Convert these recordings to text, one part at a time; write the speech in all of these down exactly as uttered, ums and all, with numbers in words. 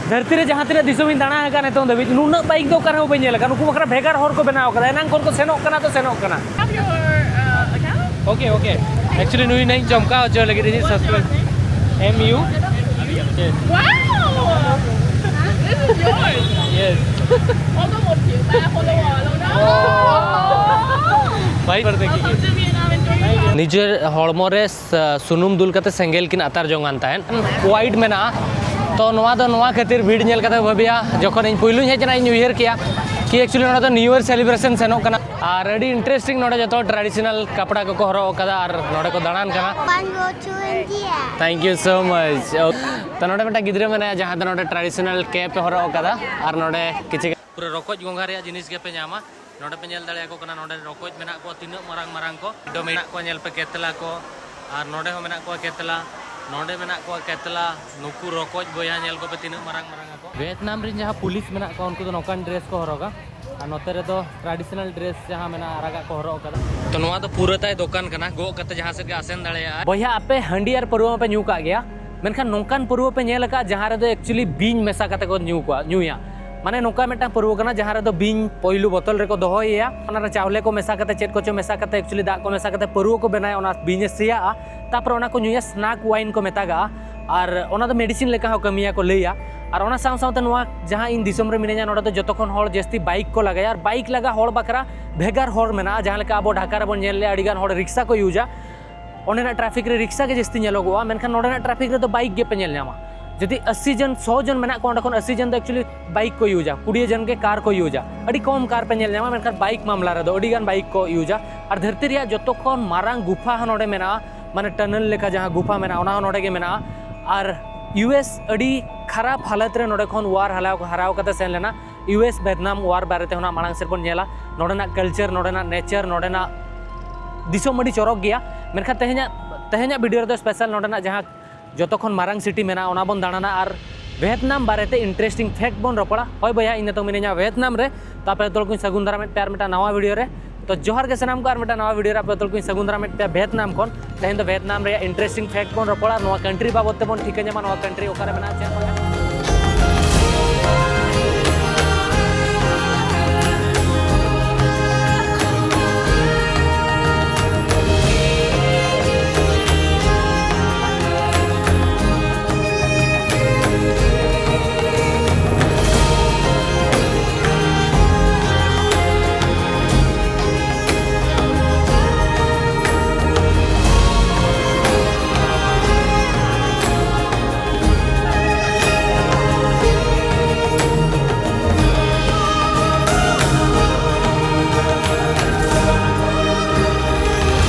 ᱫᱷᱟᱹᱨᱛᱤ ᱨᱮ ᱡᱟᱦᱟᱸ ᱛᱤᱱᱟᱹᱜ ᱫᱤᱥᱚᱢᱤᱧ ᱫᱟᱬᱟ ᱟᱠᱟᱫ ᱱᱤᱛᱚᱝ ᱫᱷᱟᱹᱵᱤᱡ, ᱱᱩᱱᱟᱹᱜ ᱵᱟᱭᱤᱠ ᱫᱚ ᱚᱠᱟ ᱨᱮᱦᱚᱸ ᱵᱟᱹᱧ ᱧᱮᱞ ᱟᱠᱟᱫ᱾ ᱱᱩᱠᱩ ᱵᱟᱠᱷᱨᱟ ᱵᱷᱮᱜᱟᱨ ᱦᱚᱨ ᱠᱚ ᱵᱮᱱᱟᱣ ᱟᱠᱟᱫᱟ, ᱮᱱᱟᱝ ᱠᱷᱚᱱ ᱠᱚ ᱥᱮᱱᱚᱜ ᱠᱟᱱᱟ ᱛᱚ ᱥᱮᱱᱚᱜ ᱠᱟᱱᱟ᱾ Okay, okay. Actually, ᱱᱩᱭ ᱱᱟᱹᱧ ᱪᱚᱢᱠᱟᱣ ᱦᱚᱪᱚ ᱞᱟᱹᱜᱤᱫ ᱤᱧ subscribe. M U. Yes. Wow! This is yours. Yes. Follow what you buy, follow what. भाई पर देखिए. Welcome to Vietnam. Enjoy your ᱱᱤᱡᱮᱨ ᱦᱚᱲᱢᱚ ᱨᱮ ᱥᱩᱱᱩᱢ ᱫᱩᱞ ᱠᱟᱛᱮ ᱥᱮᱸᱜᱮᱞ ᱠᱤᱱ ᱟᱛᱟᱨ ᱡᱚᱝ ᱠᱟᱱ ᱛᱟᱦᱮᱸᱫ᱾ ᱠᱚᱭᱮᱴ ᱢᱮᱱᱟᱜᱼᱟ᱾ ᱛᱚ ᱱᱚᱣᱟ ᱫᱚ ᱱᱚᱣᱟ ᱠᱷᱟᱹᱛᱤᱨ ᱵᱷᱤᱲ ᱧᱮᱞ ᱠᱟᱛᱮ ᱵᱷᱟᱹᱵᱤᱭᱟ, ᱡᱚᱠᱷᱚᱱ ᱤᱧ ᱯᱩᱭᱞᱩᱧ ᱦᱮᱡ ᱮᱱᱟ, ᱤᱧ ᱩᱭᱦᱟᱹᱨ ᱠᱮᱭᱟ ᱠᱤ actually ᱱᱚᱰᱮ ᱫᱚ New Year celebration ᱥᱮᱱᱚᱜ ᱠᱟᱱᱟ᱾ ᱟᱨ ᱟᱹᱰᱤ interesting, ᱱᱚᱰᱮ ᱡᱚᱛᱚ traditional ᱠᱟᱯᱲᱟ ᱠᱚᱠᱚ ᱦᱚᱨᱚᱜ ᱟᱠᱟᱫᱟ ᱟᱨ ᱱᱚᱰᱮ ᱠᱚ ᱫᱟᱬᱟᱱ ᱠᱟᱱᱟ᱾ One go to India. Thank you so much. ᱛᱚ ᱱᱚᱰᱮ ᱢᱤᱫᱴᱟᱝ ᱜᱤᱫᱽᱨᱟᱹ ᱢᱮᱱᱟᱭᱟ, ᱡᱟᱦᱟᱸ ᱫᱚ ᱱᱚᱰᱮ traditional cap ᱮ ᱦᱚᱨᱚᱜ ᱟᱠᱟᱫᱟ ᱟᱨ ᱱᱚᱰᱮ ᱠᱤᱪᱷᱩ ᱯᱩᱨᱟᱹ ᱨᱚᱠᱚᱡ ᱜᱚᱸᱜᱷᱟ ᱨᱮᱭᱟᱜ ᱡᱤᱱᱤᱥ ᱜᱮᱯᱮ ᱧᱟᱢᱟ᱾ ᱱᱚᱰᱮ ᱯᱮ ᱧᱮᱞ ᱫᱟᱲᱮᱭᱟᱠᱚ ᱠᱟᱱᱟ, ᱱᱚᱰᱮ ᱨᱚᱠᱚᱡ ᱢᱮᱱᱟᱜ ᱠᱚᱣᱟ ᱛᱤᱱᱟᱹᱜ ᱢᱟᱨᱟᱝ ᱢᱟᱨᱟᱝ ᱠᱚ᱾ ᱢᱮᱱᱟᱜ ᱠᱚᱣᱟ, ᱧᱮᱞ ᱯᱮ ᱠᱮᱛᱞᱟ ᱠᱚ, ᱟᱨ ᱱᱚᱰᱮ ᱦᱚᱸ ᱢᱮᱱᱟᱜ ᱠᱚᱣᱟ ᱠᱮᱛᱞᱟ, ᱱᱚᱰᱮ ᱢᱮᱱᱟᱜ ᱠᱚᱣᱟ ᱠᱮᱛᱞᱟ᱾ ᱱᱩᱠᱩ ᱨᱚᱠᱚᱡ ᱵᱚᱭᱦᱟ ᱧᱮᱞ ᱠᱚᱯᱮ ᱛᱤᱱᱟᱹᱜ ᱢᱟᱨᱟᱝ ᱢᱟᱨᱟᱝ ᱟᱠᱚ᱾ ᱵᱷᱤᱭᱮᱛᱱᱟᱢ ᱨᱮᱱ ᱡᱟᱦᱟᱸ ᱯᱩᱞᱤᱥ ᱢᱮᱱᱟᱜ ᱠᱚᱣᱟ, ᱩᱱᱠᱩ ᱫᱚ ᱱᱚᱝᱠᱟᱱ dress ᱠᱚ ᱦᱚᱨᱚᱜᱟ, ᱟᱨ ᱱᱚᱛᱮ ᱨᱮᱫᱚ traditional dress ᱡᱟᱦᱟᱸ ᱢᱮᱱᱟᱜᱼᱟ, ᱟᱨᱟᱜᱟᱜ ᱠᱚ ᱦᱚᱨᱚᱜ ᱟᱠᱟᱫᱟ᱾ ᱛᱚ ᱱᱚᱣᱟ ᱫᱚ ᱯᱩᱨᱟᱹ ᱛᱟᱭ ᱫᱚᱠᱟᱱ ᱠᱟᱱᱟ, ᱜᱚᱜ ᱠᱟᱛᱮ ᱡᱟᱦᱟᱸ ᱥᱮᱫ ᱜᱮ ᱟᱥᱮᱱ ᱫᱟᱲᱮᱭᱟᱜᱼᱟ᱾ ᱵᱚᱭᱦᱟ, ᱟᱯᱮ ᱦᱟᱺᱰᱤ ᱟᱨ ᱯᱟᱹᱨᱣᱟᱹ ᱢᱟᱯᱮ ᱧᱩ ᱠᱟᱜ ᱜᱮᱭᱟ, ᱢᱮᱱᱠᱷᱟᱱ ᱱᱚᱝᱠᱟᱱ ᱯᱟᱹᱨᱣᱟᱹ ᱯᱮ ᱧᱮᱞ ᱟᱠᱟᱫᱼᱟ ᱡᱟᱦᱟᱸ ᱨᱮᱫᱚ actually ᱵᱤᱧ ᱢᱮᱥᱟ ᱠᱟᱛᱮ ᱠᱚ ᱧᱩ ᱠᱚᱣᱟ, ᱧᱩᱭᱟ? ᱢᱟᱱᱮ ᱱᱚᱝᱠᱟ ᱢᱤᱫᱴᱟᱝ ᱯᱟᱹᱨᱣᱟᱹ ᱠᱟᱱᱟ ᱡᱟᱦᱟᱸ ᱨᱮᱫᱚ ᱵᱤᱧ ᱯᱳᱭᱞᱳ ᱵᱳᱛᱚᱞ ᱨᱮᱠᱚ ᱫᱚᱦᱚᱭᱮᱭᱟ, ᱚᱱᱟᱨᱮ ᱪᱟᱣᱞᱮ ᱠᱚ ᱢᱮᱥᱟ ᱠᱟᱛᱮ, ᱪᱮᱫ ᱠᱚᱪᱚ ᱢᱮᱥᱟ ᱠᱟᱛᱮ actually ᱫᱟᱜ ᱠᱚ ᱢᱮᱥᱟ ᱠᱟᱛᱮ ᱯᱟᱹᱨᱣᱟᱹ ᱠᱚ ᱵᱮᱱᱟᱭᱟ, ᱚᱱᱟ ᱵᱤᱧᱮ ᱥᱮᱭᱟᱜᱼᱟ᱾ ᱛᱟᱯᱚᱨᱮ ᱚᱱᱟ ᱠᱚ ᱧᱩᱭᱟ, ᱥᱱᱟᱠ ᱣᱟᱭᱤᱱ ᱠᱚ ᱢᱮᱛᱟᱜᱟᱜᱼᱟ᱾ ᱟᱨ ᱚᱱᱟ ᱫᱚ medicine ᱞᱮᱠᱟ ᱦᱚᱸ ᱠᱟᱹᱢᱤᱭᱟ ᱠᱚ ᱞᱟᱹᱭᱟ᱾ ᱟᱨ ᱚᱱᱟ ᱥᱟᱶ ᱥᱟᱶᱛᱮ ᱱᱚᱣᱟ ᱡᱟᱦᱟᱸ ᱤᱧ ᱫᱤᱥᱚᱢ ᱨᱮ ᱢᱤᱱᱟᱹᱧᱟ, ᱱᱚᱰᱮ ᱫᱚ ᱡᱚᱛᱚ ᱠᱷᱚᱱ ᱦᱚᱲ ᱡᱟᱹᱥᱛᱤ ᱵᱟᱭᱤᱠ ᱠᱚ ᱞᱟᱜᱟᱭᱟ᱾ ᱟᱨ ᱵᱟᱭᱤᱠ ᱞᱟᱜᱟ ᱦᱚᱲ ᱵᱟᱠᱷᱨᱟ ᱵᱷᱮᱜᱟᱨ ᱦᱚᱨ ᱢᱮᱱᱟᱜᱼᱟ᱾ ᱡᱟᱦᱟᱸ ᱞᱮᱠᱟ ᱟᱵᱚ ᱰᱷᱟᱠᱟ ᱨᱮᱵᱚᱱ ᱧᱮᱞ ᱞᱮᱜᱼᱟ, ᱟᱹᱰᱤᱜᱟᱱ ᱦᱚᱲ ᱨᱤᱠᱥᱟ ᱠᱚ ᱤᱭᱩᱡᱟ᱾ ᱚᱸᱰᱮᱱᱟᱜ traffic ᱨᱮ ᱨᱤᱠᱥᱟ ᱜᱮ ᱡᱟᱹᱥᱛᱤ ᱧᱮᱞᱚᱜᱚᱜᱼᱟ, ᱢᱮᱱᱠᱷᱟᱱ ᱱᱚᱰᱮᱱᱟᱜ traffic ᱨᱮᱫᱚ ᱵᱟᱭᱤᱠ ᱜᱮᱯᱮ ᱧᱮᱞ ᱧᱟᱢᱟ᱾ ᱡᱩᱫᱤ ᱟᱥᱤ ᱡᱚᱱ, ᱥᱚ ᱡᱚᱱ ᱢᱮᱱᱟᱜ ᱠᱚᱣᱟ, ᱚᱸᱰᱮ ᱠᱷᱚᱱ ᱟᱥᱤ ᱡᱚᱱ ᱫᱚ actually ᱵᱟᱭᱤᱠ ᱠᱚ ᱤᱭᱩᱡᱟ, ᱠᱩᱲᱤ ᱡᱚᱱ ᱜᱮ ᱠᱟᱨ ᱠᱚ ᱤᱭᱩᱡᱟ᱾ ᱟᱹᱰᱤ ᱠᱚᱢ ᱠᱟᱨ ᱯᱮ ᱧᱮᱞ ᱧᱟᱢᱟ, ᱢᱮᱱᱠᱷᱟᱱ ᱵᱟᱭᱤᱠ ᱢᱟᱢᱞᱟ ᱨᱮᱫᱚ ᱟᱹᱰᱤᱜᱟᱱ ᱵᱟᱭᱤᱠ ᱠᱚ ᱤᱭᱩᱡᱟ᱾ ᱟᱨ ᱫᱷᱟᱹᱨᱛᱤ ᱨᱮᱭᱟᱜ ᱡᱚᱛᱚ ᱠᱷᱚᱱ ᱢᱟᱨᱟᱝ ᱜᱩᱯᱷᱟ ᱦᱚᱸ ᱱᱚᱰᱮ ᱢᱮᱱᱟᱜᱼᱟ, ᱢᱟᱱᱮ tunnel ᱞᱮᱠᱟ ᱡᱟᱦᱟᱸ ᱜᱩᱯᱷᱟ ᱢᱮᱱᱟᱜᱼᱟ, ᱚᱱᱟ ᱦᱚᱸ ᱱᱚᱰᱮ ᱜᱮ ᱢᱮᱱᱟᱜᱼᱟ᱾ ᱟᱨ US ᱟᱹᱰᱤ ᱠᱷᱟᱨᱟᱯ ᱦᱟᱞᱚᱛ ᱨᱮ ᱱᱚᱰᱮ ᱠᱷᱚᱱ ᱣᱟᱨ ᱦᱟᱨᱟᱣ ᱦᱟᱨᱟᱣ ᱠᱟᱛᱮ ᱥᱮᱱ ᱞᱮᱱᱟ᱾ US ᱵᱷᱤᱭᱮᱛᱱᱟᱢ ᱣᱟᱨ ᱵᱟᱨᱮᱛᱮ ᱦᱚᱸ ᱱᱟᱜ ᱢᱟᱲᱟᱝ ᱥᱮᱫ ᱵᱚᱱ ᱧᱮᱞᱟ᱾ ᱱᱚᱰᱮᱱᱟᱜ culture, ᱱᱚᱰᱮᱱᱟᱜ nature, ᱱᱚᱰᱮᱱᱟᱜ ᱫᱤᱥᱚᱢ ᱟᱹᱰᱤ ᱪᱚᱨᱚᱠ ᱜᱮᱭᱟ᱾ ᱢᱮᱱᱠᱷᱟᱱ ᱛᱮᱦᱮᱧᱟᱜ, ᱛᱮᱦᱮᱧᱟᱜ video ᱨᱮᱫᱚ special ᱱᱚᱰᱮᱱᱟᱜ ᱡᱟᱦᱟᱸ ᱡᱚᱛᱚ ᱠᱷᱚᱱ ᱢᱟᱨᱟᱝ city ᱢᱮᱱᱟᱜᱼᱟ, ᱚᱱᱟ ᱵᱚᱱ ᱫᱟᱬᱟᱱᱟ ᱟᱨ ᱵᱷᱤᱭᱮᱛᱱᱟᱢ ᱵᱟᱨᱮᱛᱮ interesting fact ᱵᱚᱱ ᱨᱚᱯᱚᱲᱟ᱾ ᱦᱳᱭ ᱵᱚᱭᱦᱟ, ᱤᱧ ᱱᱤᱛᱚᱝ ᱢᱤᱱᱟᱹᱧᱟ ᱵᱷᱤᱭᱮᱛᱱᱟᱢ ᱨᱮ᱾ ᱛᱚ ᱟᱯᱮ ᱡᱚᱛᱚ ᱦᱚᱲ ᱠᱚᱧ ᱥᱟᱹᱜᱩᱱ ᱫᱟᱨᱟᱢᱮᱫ ᱯᱮᱭᱟ ᱟᱨ ᱢᱤᱫᱴᱟᱝ ᱱᱟᱣᱟ video ᱨᱮ᱾ ᱛᱚ ᱡᱚᱦᱟᱨ ᱜᱮ ᱥᱟᱱᱟᱢ ᱠᱚ, ᱟᱨ ᱢᱤᱫᱴᱟᱝ ᱱᱟᱣᱟ video ᱨᱮ ᱟᱯᱮ ᱡᱚᱛᱚ ᱦᱚᱲ ᱠᱚᱧ ᱥᱟᱹᱜᱩᱱ ᱫᱟᱨᱟᱢᱮᱫ ᱯᱮᱭᱟ ᱵᱷᱤᱭᱮᱛᱱᱟᱢ ᱠᱷᱚᱱ᱾ ᱛᱮᱦᱮᱧ ᱫᱚ ᱵᱷᱤᱭᱮᱛᱱᱟᱢ ᱨᱮᱭᱟᱜ interesting fact ᱵᱚᱱ ᱨᱚᱯᱚᱲᱟ, ᱱᱚᱣᱟ country ᱵᱟᱵᱚᱫ ᱛᱮᱵᱚᱱ ᱴᱷᱤᱠᱟᱹ ᱧᱟᱢᱟ, ᱱᱚᱣᱟ country ᱚᱠᱟᱨᱮ ᱢᱮᱱᱟᱜᱼᱟ, ᱪᱮᱫ ᱵᱟᱝᱟ᱾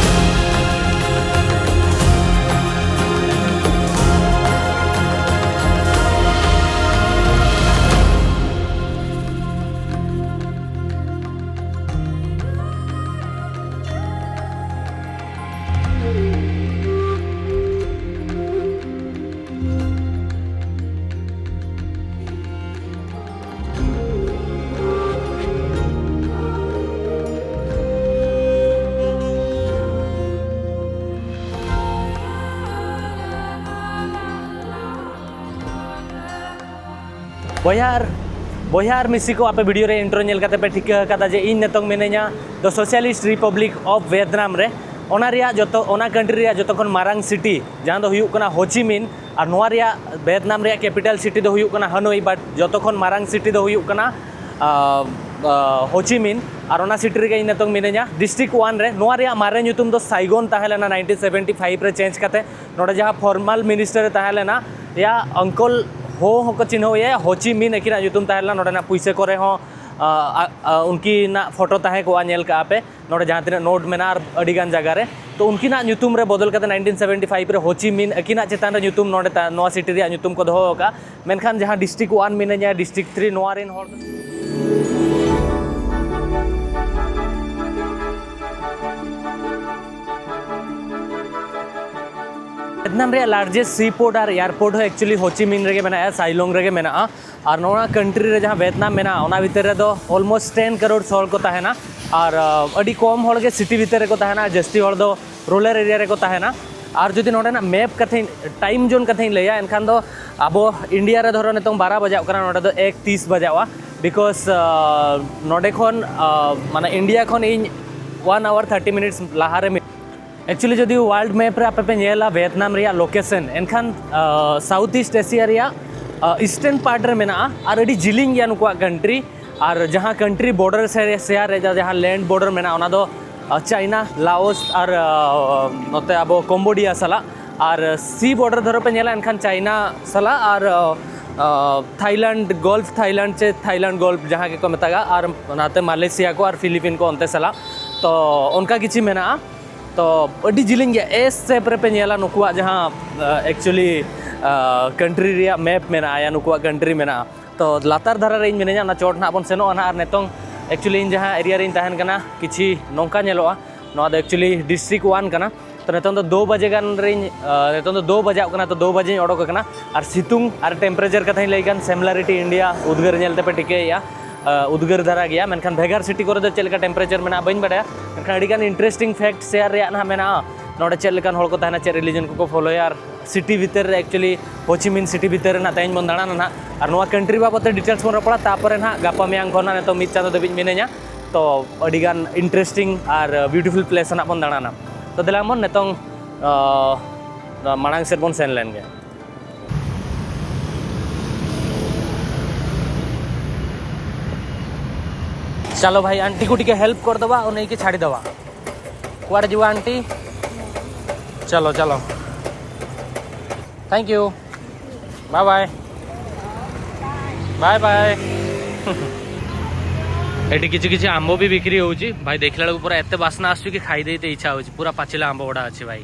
ᱵᱚᱭᱦᱟ ᱟᱨ ᱵᱚᱭᱦᱟ ᱟᱨ ᱢᱤᱥᱤ ᱠᱚ, ᱟᱯᱮ ᱵᱷᱤᱰᱤᱭᱳ ᱨᱮ ᱤᱱᱴᱨᱳ ᱧᱮᱞ ᱠᱟᱛᱮ ᱯᱮ ᱴᱷᱤᱠᱟᱹ ᱟᱠᱟᱫᱟ ᱡᱮ ᱤᱧ ᱱᱤᱛᱚᱝ ᱢᱤᱱᱟᱹᱧᱟ ᱫᱚ ᱥᱳᱥᱤᱭᱟᱞᱤᱥᱴ ᱨᱤᱯᱟᱵᱽᱞᱤᱠ ᱚᱯᱷ ᱵᱷᱤᱭᱮᱛᱱᱟᱢ ᱨᱮ᱾ ᱚᱱᱟ ᱨᱮᱭᱟᱜ ᱡᱚᱛᱚ, ᱚᱱᱟ ᱠᱟᱱᱴᱨᱤ ᱨᱮᱭᱟᱜ ᱡᱚᱛᱚ ᱠᱷᱚᱱ ᱢᱟᱨᱟᱝ ᱥᱤᱴᱤ, ᱡᱟᱦᱟᱸ ᱫᱚ ᱦᱩᱭᱩᱜ ᱠᱟᱱᱟ ᱦᱳᱪᱤᱢᱤᱱ, ᱟᱨ ᱱᱚᱣᱟ ᱨᱮᱭᱟᱜ, ᱵᱷᱤᱭᱮᱛᱱᱟᱢ ᱨᱮᱭᱟᱜ ᱠᱮᱯᱤᱴᱟᱞ ᱥᱤᱴᱤ ᱫᱚ ᱦᱩᱭᱩᱜ ᱠᱟᱱᱟ ᱦᱟᱱᱳᱭ, ᱵᱟᱴ ᱡᱚᱛᱚ ᱠᱷᱚᱱ ᱢᱟᱨᱟᱝ ᱥᱤᱴᱤ ᱫᱚ ᱦᱩᱭᱩᱜ ᱠᱟᱱᱟ ᱦᱳᱪᱤᱢᱤᱱ᱾ ᱟᱨ ᱚᱱᱟ ᱥᱤᱴᱤ ᱨᱮᱜᱮ ᱤᱧ ᱱᱤᱛᱚᱝ ᱢᱤᱱᱟᱹᱧᱟ, ᱰᱤᱥᱴᱨᱤᱠᱴ ᱚᱣᱟᱱ ᱨᱮ᱾ ᱱᱚᱣᱟ ᱨᱮᱭᱟᱜ ᱢᱟᱨᱮ ᱧᱩᱛᱩᱢ ᱫᱚ ᱥᱟᱭᱜᱚᱱ ᱛᱟᱦᱮᱸ ᱞᱮᱱᱟ ᱱᱟᱭᱤᱱᱴᱤᱱ ᱥᱮᱵᱷᱮᱱᱴᱤ ᱯᱷᱟᱭᱤᱵᱷ ᱨᱮ ᱪᱮᱧᱡᱽ ᱠᱟᱛᱮ᱾ ᱱᱚᱰᱮ ᱡᱟᱦᱟᱸ ᱯᱷᱚᱨᱢᱟᱞ ᱢᱤᱱᱤᱥᱴᱟᱨ ᱮ ᱛᱟᱦᱮᱸ ᱞᱮᱱᱟ, ᱭᱟ ᱟᱝᱠᱚᱞ ᱦᱳ ᱦᱚᱸᱠᱚ ᱪᱤᱱᱦᱟᱹᱣ ᱮᱭᱟ, ᱦᱳᱪᱤ ᱢᱤᱱ ᱟᱹᱠᱤᱱᱟᱜ ᱧᱩᱛᱩᱢ ᱛᱟᱦᱮᱸ ᱞᱮᱱᱟ᱾ ᱱᱚᱰᱮᱱᱟᱜ ᱯᱩᱭᱥᱟᱹ ᱠᱚᱨᱮ ᱦᱚᱸ ᱟ, ᱟ, ᱟ, ᱩᱱᱠᱤᱱᱟᱜ ᱯᱷᱳᱴᱳ ᱛᱟᱦᱮᱸ ᱠᱚᱜᱼᱟ, ᱧᱮᱞ ᱠᱟᱜᱼᱟ ᱯᱮ ᱱᱚᱰᱮ ᱡᱟᱦᱟᱸ ᱛᱤᱱᱟᱹᱜ ᱱᱳᱴ ᱢᱮᱱᱟᱜᱼᱟ ᱟᱨ ᱟᱹᱰᱤ ᱜᱟᱱ ᱡᱟᱭᱜᱟ ᱨᱮ᱾ ᱛᱚ ᱩᱱᱠᱤᱱᱟᱜ ᱧᱩᱛᱩᱢ ᱨᱮ ᱵᱚᱫᱚᱞ ᱠᱟᱛᱮ ᱱᱟᱭᱤᱱᱴᱤᱱ ᱥᱮᱵᱷᱮᱱᱴᱤ ᱯᱷᱟᱭᱤᱵᱷ ᱨᱮ ᱦᱳᱪᱤ ᱢᱤᱱ ᱟᱹᱠᱤᱱᱟᱜ ᱪᱮᱛᱟᱱ ᱨᱮ ᱧᱩᱛᱩᱢ ᱱᱚᱰᱮ ᱛᱟ-, ᱱᱚᱣᱟ ᱥᱤᱴᱤ ᱨᱮᱭᱟᱜ ᱧᱩᱛᱩᱢ ᱠᱚ ᱫᱚᱦᱚ ᱟᱠᱟᱫᱼᱟ᱾ ᱢᱮᱱᱠᱷᱟᱱ ᱡᱟᱦᱟᱸ ᱰᱤᱥᱴᱨᱤᱠᱴ ᱚᱣᱟᱱ ᱢᱤᱱᱟᱹᱧᱟ, ᱰᱤᱥᱴᱨᱤᱠᱴ ᱛᱷᱨᱤ, ᱱᱚᱣᱟ ᱨᱮᱱ ᱦᱚᱲ ᱫᱚ ᱵᱷᱤᱭᱮᱛᱱᱟᱢ ᱨᱮᱭᱟᱜ ᱞᱟᱨᱡᱮᱥᱴ ᱥᱤ ᱯᱳᱨᱴ ᱟᱨ ᱮᱭᱟᱨᱯᱳᱨᱴ ᱦᱚᱸ ᱮᱠᱪᱩᱭᱮᱞᱤ ᱦᱳᱪᱤ ᱢᱤᱱ ᱨᱮᱜᱮ ᱢᱮᱱᱟᱜᱼᱟ, ᱥᱟᱭᱞᱳᱝ ᱨᱮᱜᱮ ᱢᱮᱱᱟᱜᱼᱟ᱾ ᱟᱨ ᱱᱚᱣᱟ ᱠᱟᱱᱴᱨᱤ ᱨᱮ ᱡᱟᱦᱟᱸ ᱵᱷᱤᱭᱮᱛᱱᱟᱢ ᱢᱮᱱᱟᱜᱼᱟ, ᱚᱱᱟ ᱵᱷᱤᱛᱤᱨ ᱨᱮᱫᱚ ᱚᱞᱢᱳᱥᱴ ᱴᱮᱱ ᱠᱟᱨᱳᱲ ᱦᱚᱲ ᱠᱚ ᱛᱟᱦᱮᱱᱟ᱾ ᱟᱨ ᱟ, ᱟᱹᱰᱤ ᱠᱚᱢ ᱦᱚᱲ ᱜᱮ ᱥᱤᱴᱤ ᱵᱷᱤᱛᱤᱨ ᱨᱮᱠᱚ ᱛᱟᱦᱮᱱᱟ, ᱡᱟᱹᱥᱛᱤ ᱦᱚᱲ ᱫᱚ ᱨᱩᱨᱟᱞ ᱮᱨᱤᱭᱟ ᱨᱮᱠᱚ ᱛᱟᱦᱮᱱᱟ᱾ ᱟᱨ ᱡᱩᱫᱤ ᱱᱚᱰᱮᱱᱟᱜ ᱢᱮᱯ ᱠᱟᱛᱷᱟᱧ, ᱴᱟᱭᱤᱢ ᱡᱳᱱ ᱠᱟᱛᱷᱟᱧ ᱞᱟᱹᱭᱟ, ᱮᱱᱠᱷᱟᱱ ᱫᱚ ᱟᱵᱚ ᱤᱱᱰᱤᱭᱟ ᱨᱮ ᱫᱷᱚᱨᱚ ᱱᱤᱛᱚᱝ ᱵᱟᱨᱟ ᱵᱟᱡᱟᱜ ᱠᱟᱱᱟ, ᱱᱚᱰᱮ ᱫᱚ ᱮᱠ ᱛᱤᱥ ᱵᱟᱡᱟᱜᱼᱟ᱾ ᱵᱤᱠᱚᱡᱽ ᱱᱚᱰᱮ ᱠᱷᱚᱱ, ᱟ, ᱢᱟᱱᱮ ᱤᱱᱰᱤᱭᱟ ᱠᱷᱚᱱ ᱤᱧ ᱚᱣᱟᱱ ᱟᱣᱟᱨ ᱛᱷᱟᱨᱴᱤ ᱢᱤᱱᱤᱴᱥ ᱞᱟᱦᱟᱨᱮ ᱢᱮ-, ᱮᱠᱪᱩᱭᱮᱞᱤ ᱡᱩᱫᱤ ᱣᱟᱨᱞᱰ ᱢᱮᱯ ᱨᱮ ᱟᱯᱮ ᱯᱮ ᱧᱮᱞᱟ ᱵᱷᱤᱭᱮᱛᱱᱟᱢ ᱨᱮᱭᱟᱜ ᱞᱳᱠᱮᱥᱚᱱ, ᱮᱱᱠᱷᱟᱱ ᱥᱟᱣᱩᱛᱷ ᱤᱥᱴ ᱮᱥᱤᱭᱟ ᱨᱮᱭᱟᱜ ᱤᱥᱴᱟᱨᱱ ᱯᱟᱨᱴ ᱨᱮ ᱢᱮᱱᱟᱜᱼᱟ ᱟᱨ ᱟᱹᱰᱤ ᱡᱤᱞᱤᱧ ᱜᱮᱭᱟ ᱱᱩᱠᱩᱣᱟᱜ ᱠᱟᱱᱴᱨᱤ᱾ ᱟᱨ ᱡᱟᱦᱟᱸ ᱠᱟᱱᱴᱨᱤ ᱵᱚᱨᱰᱟᱨ ᱥᱮᱭᱟᱨ ᱨᱮ ᱡᱟᱦᱟᱸ ᱞᱮᱱᱰ ᱵᱚᱨᱰᱟᱨ ᱢᱮᱱᱟᱜᱼᱟ, ᱚᱱᱟ ᱫᱚ ᱟ, ᱪᱟᱭᱱᱟ, ᱞᱟᱣᱳᱥ ᱟᱨ, ᱟ, ᱱᱚᱛᱮ ᱟᱵᱚ ᱠᱚᱢᱵᱳᱰᱤᱭᱟ ᱥᱟᱞᱟᱜ᱾ ᱟᱨ ᱥᱤ ᱵᱚᱨᱰᱟᱨ ᱫᱷᱚᱨᱚ ᱯᱮ ᱧᱮᱞᱟ, ᱮᱱᱠᱷᱟᱱ ᱪᱟᱭᱱᱟ ᱥᱟᱞᱟᱜ ᱟᱨ, ᱟ, ᱟ, ᱛᱷᱟᱭᱞᱮᱱᱰ ᱜᱚᱞᱯᱷ, ᱛᱷᱟᱭᱞᱮᱱᱰ ᱪᱮ ᱛᱷᱟᱭᱞᱮᱱᱰ ᱜᱚᱞᱯᱷ ᱡᱟᱦᱟᱸ ᱜᱮᱠᱚ ᱢᱮᱛᱟᱜᱼᱟ, ᱟᱨ ᱚᱱᱟᱛᱮ ᱢᱟᱞᱮᱥᱤᱭᱟ ᱠᱚ ᱟᱨ ᱯᱷᱤᱞᱤᱯᱤᱱ ᱠᱚ ᱚᱱᱛᱮ ᱥᱟᱞᱟᱜ᱾ ᱛᱚ ᱚᱱᱠᱟ ᱠᱤᱪᱷᱤ ᱢᱮᱱᱟᱜᱼᱟ᱾ ᱛᱚ ᱟᱹᱰᱤ ᱡᱤᱞᱤᱧ ᱜᱮᱭᱟ, ᱮᱥ ᱥᱮᱯ ᱨᱮᱯᱮ ᱧᱮᱞᱟ ᱱᱩᱠᱩᱣᱟᱜ ᱡᱟᱦᱟᱸ, ᱟ, ᱮᱠᱪᱩᱭᱮᱞᱤ, ᱟ, ᱠᱟᱱᱴᱨᱤ ᱨᱮᱭᱟᱜ ᱢᱮᱯ ᱢᱮᱱᱟᱜᱼᱟ, ᱭᱟ ᱱᱩᱠᱩᱣᱟᱜ ᱠᱟᱱᱴᱨᱤ ᱢᱮᱱᱟᱜᱼᱟ᱾ ᱛᱚ ᱞᱟᱛᱟᱨ ᱫᱷᱟᱨᱟ ᱨᱮ ᱤᱧ ᱢᱤᱱᱟᱹᱧᱟ, ᱚᱱᱟ ᱪᱚᱴ ᱱᱟᱦᱟᱜ ᱵᱚᱱ ᱥᱮᱱᱚᱜᱼᱟ ᱱᱟᱦᱟᱜ᱾ ᱟᱨ ᱱᱤᱛᱚᱝ ᱮᱠᱪᱩᱭᱮᱞᱤ ᱤᱧ ᱡᱟᱦᱟᱸ ᱮᱨᱤᱭᱟ ᱨᱮᱧ ᱛᱟᱦᱮᱱ ᱠᱟᱱᱟ, ᱠᱤᱪᱷᱤ ᱱᱚᱝᱠᱟ ᱧᱮᱞᱚᱜᱼᱟ, ᱱᱚᱣᱟ ᱫᱚ ᱮᱠᱪᱩᱭᱮᱞᱤ ᱰᱤᱥᱴᱨᱤᱠᱴ ᱚᱣᱟᱱ ᱠᱟᱱᱟ᱾ ᱛᱚ ᱱᱤᱛᱚᱝ ᱫᱚ ᱫᱳ ᱵᱟᱡᱮ ᱜᱟᱱ ᱨᱤᱧ, ᱟ, ᱱᱤᱛᱚᱝ ᱫᱚ ᱫᱳ ᱵᱟᱡᱟᱜ ᱠᱟᱱᱟ, ᱛᱚ ᱫᱳ ᱵᱟᱡᱮᱧ ᱚᱰᱚᱠ ᱟᱠᱟᱱᱟ᱾ ᱟᱨ ᱥᱤᱛᱩᱝ ᱟᱨ ᱴᱮᱢᱯᱟᱨᱮᱪᱟᱨ ᱠᱟᱛᱷᱟᱧ ᱞᱟᱹᱭ ᱠᱷᱟᱱ, ᱥᱤᱢᱤᱞᱟᱨᱤᱴᱤ ᱤᱱᱰᱤᱭᱟ ᱩᱫᱽᱜᱟᱹᱨ ᱧᱮᱞ ᱛᱮᱯᱮ ᱴᱷᱤᱠᱟᱹᱭᱮᱫᱼᱟ, ᱟ, ᱩᱫᱽᱜᱟᱹᱨ ᱫᱷᱟᱨᱟ ᱜᱮᱭᱟ᱾ ᱢᱮᱱᱠᱷᱟᱱ ᱵᱷᱮᱜᱟᱨ ᱥᱤᱴᱤ ᱠᱚᱨᱮ ᱫᱚ ᱪᱮᱫ ᱞᱮᱠᱟ ᱴᱮᱢᱯᱟᱨᱮᱪᱟᱨ ᱢᱮᱱᱟᱜᱼᱟ ᱵᱟᱹᱧ ᱵᱟᱰᱟᱭᱟ, ᱢᱮᱱᱠᱷᱟᱱ ᱟᱹᱰᱤᱜᱟᱱ ᱤᱱᱴᱟᱨᱮᱥᱴᱤᱝ ᱯᱷᱮᱠᱴ ᱥᱮᱭᱟᱨ ᱨᱮᱭᱟᱜ ᱱᱟᱦᱟᱜ ᱢᱮᱱᱟᱜᱼᱟ᱾ ᱱᱚᱰᱮ ᱪᱮᱫ ᱞᱮᱠᱟᱱ ᱦᱚᱲ ᱠᱚ ᱛᱟᱦᱮᱱᱟ, ᱪᱮᱫ ᱨᱤᱞᱤᱡᱚᱱ ᱠᱚᱠᱚ ᱯᱷᱳᱞᱳᱭᱟ, ᱟᱨ ᱥᱤᱴᱤ ᱵᱷᱤᱛᱤᱨ ᱨᱮ, actually ᱦᱳᱪᱤᱢᱤᱱ ᱥᱤᱴᱤ ᱵᱷᱤᱛᱤᱨ ᱨᱮ ᱱᱟᱜ ᱛᱮᱦᱮᱧ ᱵᱚᱱ ᱫᱟᱬᱟᱱᱟ ᱱᱟᱜ᱾ ᱟᱨ ᱱᱚᱣᱟ ᱠᱟᱱᱴᱨᱤ ᱵᱟᱵᱚᱫ ᱛᱮ ᱰᱤᱴᱮᱞᱥ ᱵᱚᱱ ᱨᱚᱯᱚᱲᱟ, ᱛᱟᱯᱚᱨᱮ ᱱᱟᱜ ᱜᱟᱯᱟ ᱢᱮᱭᱟᱝ ᱠᱷᱚᱱ ᱱᱟᱜ ᱱᱤᱛᱚᱜ ᱢᱤᱫ ᱪᱟᱸᱫᱚ ᱫᱷᱟᱹᱵᱤᱡ ᱢᱤᱱᱟᱹᱧᱟ᱾ ᱛᱚ ᱟᱹᱰᱤᱜᱟᱱ ᱤᱱᱴᱟᱨᱮᱥᱴᱤᱝ ᱟᱨ ᱵᱤᱭᱩᱴᱤᱯᱷᱩᱞ ᱯᱞᱮᱥ ᱱᱟᱜ ᱵᱚᱱ ᱫᱟᱬᱟᱱᱟ᱾ ᱛᱚ ᱫᱮᱞᱟ ᱵᱚᱱ ᱱᱤᱛᱚᱝ, ᱟᱸ, ᱢᱟᱲᱟᱝ ᱥᱮᱫ ᱵᱚᱱ ᱥᱮᱱ ᱞᱮᱱ ᱜᱮ᱾ चलो भाई, आंटी को टिके हेल्प कर दवा, उन्हें के छाड़ी दवा। कुआड़े जुआ आंटी? चलो, चलो। Thank you. Bye bye. Bye bye. ଏଠି କିଛି କିଛି ଆମ୍ବ ବି ବିକ୍ରି ହଉଛି ଭାଇ। ଦେଖିଲା ବେଳକୁ ପୁରା ଏତେ ବାସ୍ନା ଆସୁଛି କି ଖାଇ ଦେଇତେ ଇଚ୍ଛା ହଉଛି। ପୁରା ପାଚିଲା ଆମ୍ବ ଗୁଡ଼ା ଅଛି ଭାଇ।